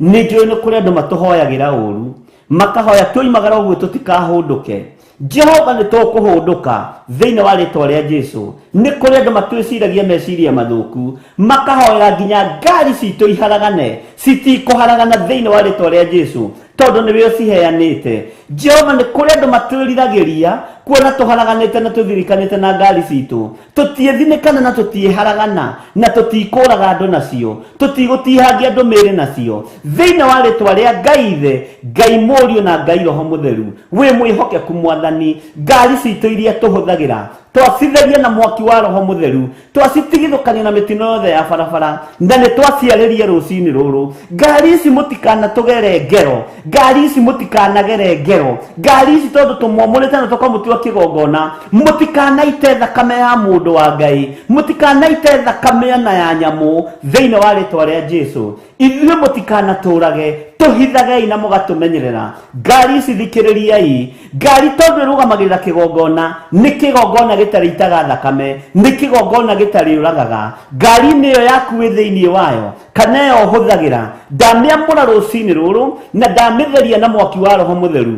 Nĩ njũĩ nĩ kũrĩ andũ matũhoyagĩra ũru, makahoya twoimagara ũguo tũtikahũndũke. Jehova nĩ tũkũhũndũka thĩinĩ wa rĩtwa rĩa Jesu. Nĩ kũrĩ andũ matwĩciragia meciria mathũku, makahoera nginya ngari citũ iharagane, citikũharagana thĩinĩ wa rĩtwa rĩa Jesu, tondũ nĩwe ũciheanĩte. Jehova nĩ kũrĩ andũ matwĩriragĩria kuona tũharaganĩte na tũthirikanĩte na ngari citũ. Tũtiĩthinĩkana na tũtiĩharagana na tũtikũraga andũ nacio, tũtigũtihangia andũ mĩĩrĩ nacio. Thĩinĩ wa rĩtwa rĩa Ngai Ithe, Ngai Mũriũ na Ngai Roho Mũtheru, wĩ mwĩhokeku Mwathani. Ngari citũ iria tũhũthagĩra twacitheria na mwaki wa Roho Mũtheru, twacitigithũkania na mĩtino yothe ya barabara, na nĩ twaciarĩria rũcinĩ rũrũ. Ngari ici mũtikanatũgere ngero, ngari ici mũtikanagere ngero, ngari ici tondũ tũmwamũrĩte na tũkamũtua kĩgongona, mũtikanaite thakame ya mũndũ wa Ngai, mũtikanaite thakame ona ya nyamũ thĩinĩ wa rĩtwa rĩa Jesu. Ithuĩ mũtikanatũrage, tũhithagei na mũgatũmenyerera. Ngari ici thikĩrĩriai, ngari tondũ ĩrũgamagĩrĩra kĩgongona, nĩ kĩgongona gĩtarĩ itaga thakame, nĩ kĩgongona gĩtarĩ ũragaga. Ngari-inĩ ĩyo yaku wĩ thĩinĩ wayo, kana ĩyo ũhũthagĩra, ndamĩamũra rũcinĩ rũrũ na ndamĩtheria na mwaki wa Roho Mũtheru,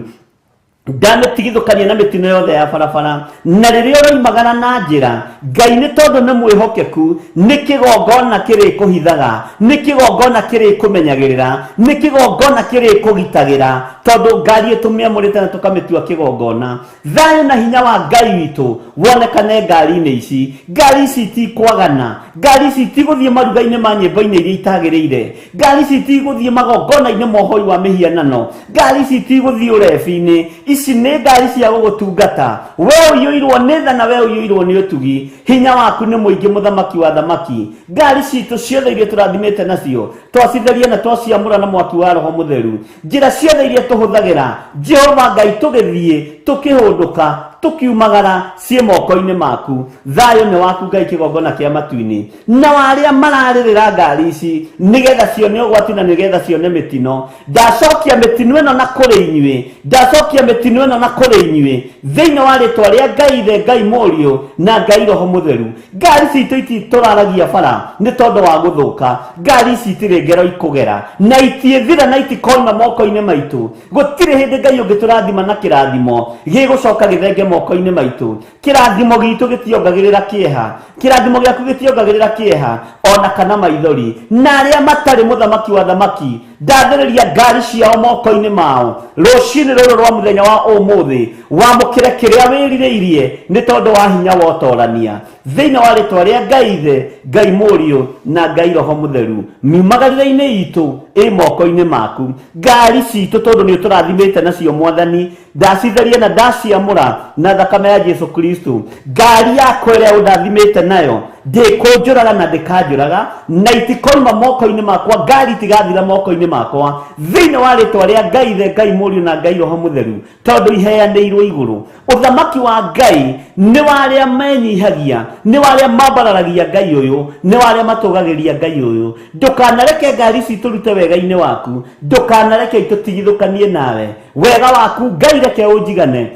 ndamĩtigithũkania na mĩtino yothe ya barabara. Na rĩrĩa ũroimagara na njĩra, Ngai nĩ tondũ nĩ mwĩhokeku, nĩ kĩgongona kĩrĩkũhithaga, nĩ kĩgongona kĩrĩkũmenyagĩrĩra, nĩ kĩgongona kĩrĩkũgitagĩra, tondũ ngari ĩtũmĩamũrĩte na tũkamĩtua kĩgongona. Thayũ na hinya wa Ngai witũ wonekane ngari-inĩ ici. Ngari ici itikwagana, ngari ici itigũthiĩ maruga-inĩ ma nyĩmbo-inĩ iria itagĩrĩire, ngari ici itigũthiĩ magongona-inĩ ma ũhoi wa mĩhianano, ngari ici itigũthiĩ ũrebi-inĩ. Ici nĩ ngari cia gũgũtungata. We ũiyũirwo nĩ tha na we ũiyũirwo nĩ ũtugi. Hinya waku nĩ mũingĩ, mũthamaki wa thamaki. Ngari citũ ciothe iria tũrathimĩte nacio, twacitheria na twaciamũra na mwaki wa Roho Mũtheru. Njĩra ciothe iria tũhũthagĩra, Jehova Ngai, tũgĩthiĩ, tũkĩhũndũka, tũkiumagara, ciĩ moko-inĩ maku. Thayũ nĩ waku Ngai, kĩgongona kĩa matu-inĩ. Na arĩa mararĩrĩra ngari ici nĩgetha cione ũgwati na nĩgetha cione mĩtino, ndacokia mĩtino ĩno na kũrĩ inyuĩ, ndacokia mĩtino ĩno na kũrĩ inyuĩ thĩinĩ wa rĩtwa rĩa Ngai Ithe, Ngai Mũriũ na Ngai Roho Mũtheru. Ngari citũ ititũraragia bara nĩ tondũ wa gũthũka, ngari ici itirĩ ngero ikũgera na itiĩthira na itikoima moko-inĩ maitũ. Gũtirĩ hĩndĩ Ngai ũngĩtũrathima na kĩrathimo gĩgũcoka gĩthenge moko-inĩ maitũ. Kĩrathimo gitũ gĩtiongagĩrĩra kĩeha, kĩrathimo gĩaku gĩtiongagĩrĩra kĩeha ona kana maithori. Na arĩa matarĩ mũthamaki wa thamaki, ndathĩrĩria ngari ciao moko-inĩ mao rũcinĩ rũrũ rwa mũthenya wa ũmũthĩ. Wamũkĩre kĩrĩa wĩrirĩirie nĩ tondũ wa hinya wa ũtorania thĩinĩ wa rĩtwa rĩa Ngai Ithe, Ngai Mũriũ na Ngai Roho Mũtheru. Miumagarĩre-inĩ itũ ĩ moko-inĩ maku. Ngari citũ tondũ nĩ ũtũrathimĩte nacio Mwathani, ndacitheria na ndaciamũra na thakame ya Jesu Kristo. Ngari yakwa ĩrĩa ũndathimĩte nayo ndĩkũnjũraga na ndĩkanjũraga, na itikoima moko-inĩ makwa. Ngari itigathira moko-inĩ moko-inĩ makwa thĩinĩ wa rĩtwa rĩa Ngai Ithe, Ngai Mũriũ na Ngai Roho Mũtheru, tondũ iheanĩirwo igũrũ. Ũthamaki wa Ngai nĩ wa arĩa menyihagia, nĩ wa arĩa mambararagia Ngai ũyũ, nĩ wa arĩa matũgagĩria Ngai ũyũ. Ndũkanareke ngari ici itũrute wega-inĩ waku, ndũkanareke itũtigithũkanie nawe. Wega waku Ngai reke ũnjigane,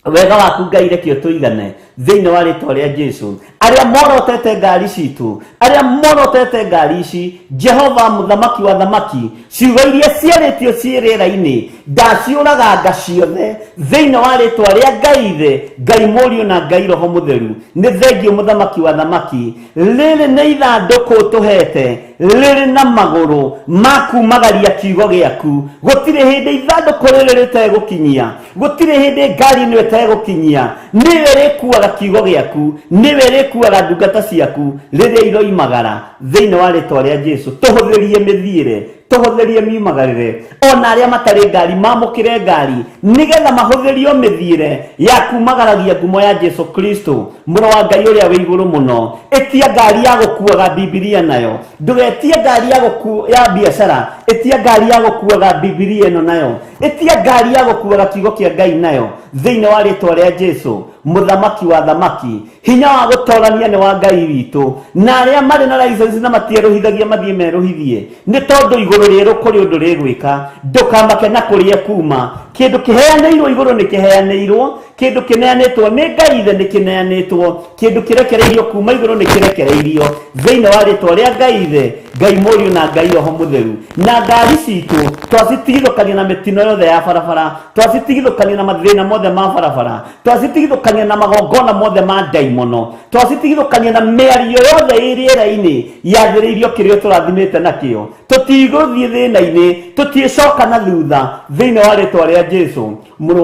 wega waku Ngai reke ũtũigane thĩinĩ wa rĩtwa rĩa Jesu. Arĩa morotete ngari citũ, arĩa morotete ngari ici, Jehova mũthamaki wa thamaki, ciugo iria ciarĩtio ciĩ rĩera-inĩ ndaciũraganga ciothe thĩinĩ wa rĩtwa rĩa Ngai Ithe, Ngai Mũriũ na Ngai Roho Mũtheru. Nĩ thengio mũthamaki wa thamaki. Rĩrĩ nĩ ithandũkũ ũtũhete rĩrĩ na magũrũ ma kumagaria kiugo gĩaku. Gũtirĩ hĩndĩ ithandũkũ rĩrĩ rĩtegũkinyia, gũtirĩ hĩndĩ ngari ĩno ĩtegũkinyia. Nĩwe ĩrĩkuaga kiugo gĩaku, nĩwe ĩrĩkuaga ndungata ciaku rĩrĩa iroimagara thĩinĩ wa rĩtwa rĩa Jesu. Tũhũthĩrie mĩthiĩre, tũhũthĩrie miumagarĩre, ona arĩa matarĩ ngari mamũkĩre ngari nĩgetha mahũthĩrio mĩthiĩre ya kumagaragia ngumo ya Jesu Kristo mũrũ wa Ngai ũrĩa wĩ igũrũ mũno. Ĩtia ngari ya gũkuaga Bibilia nayo, ndũgetie ngari ya gũku ya biacara, ĩtia ngari ya gũkuaga Bibilia ĩno nayo, ĩtia ngari ya gũkuaga kiugo kĩa Ngai nayo thĩinĩ wa rĩtwa rĩa Jesu mũthamaki wa thamaki. Hinya wa gũtorania nĩ wa Ngai witũ, na arĩa marĩ na license na matierũhithagia mathiĩ merũhithie, nĩ tondũ igũrũ rĩerũ kũrĩ ũndũ rĩgwĩka. Ndũkamake na kũrĩa kuma kĩndũ kĩheanĩirwo igũrũ nĩ kĩheanĩirwo, kĩndũ kĩneanĩtwo nĩ Ngai Ithe nĩ kĩneanĩtwo, kĩndũ kĩrekereirio kuma igũrũ nĩ kĩrekereirio thĩinĩ wa rĩtwa rĩa Ngai Ithe, Ngai Mũriũ na Ngai Roho Mũtheru. Na ngari citũ twacitigithũkania na mĩtino yothe ya barabara, twacitigithũkania na mathĩna mothe ma barabara, twacitigithũkania na magongona mothe ma ndaimono, twacitigithũkania na mĩario yothe ĩ rĩera-inĩ yathĩrĩirio kĩrĩa tũrathimĩte nakĩo. Tũtigũthiĩ thĩna-inĩ, tũtiĩcoka na thutha thĩinĩ wa rĩtwa rĩa Jesu mũrũ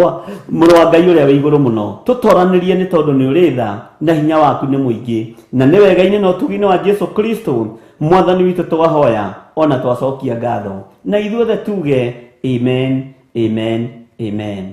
wa Ngai ũrĩa wĩ igũrũ mũno. Tũtoranĩrie nĩ tondũ nĩ ũrĩ tha na hinya waku nĩ mũingĩ, na nĩ wega-inĩ na ũtugi-inĩ wa Jesu Kristo mwathani witũ twahoya ona twacokia ngatho, na ithuothe tuge amen, amen, amen.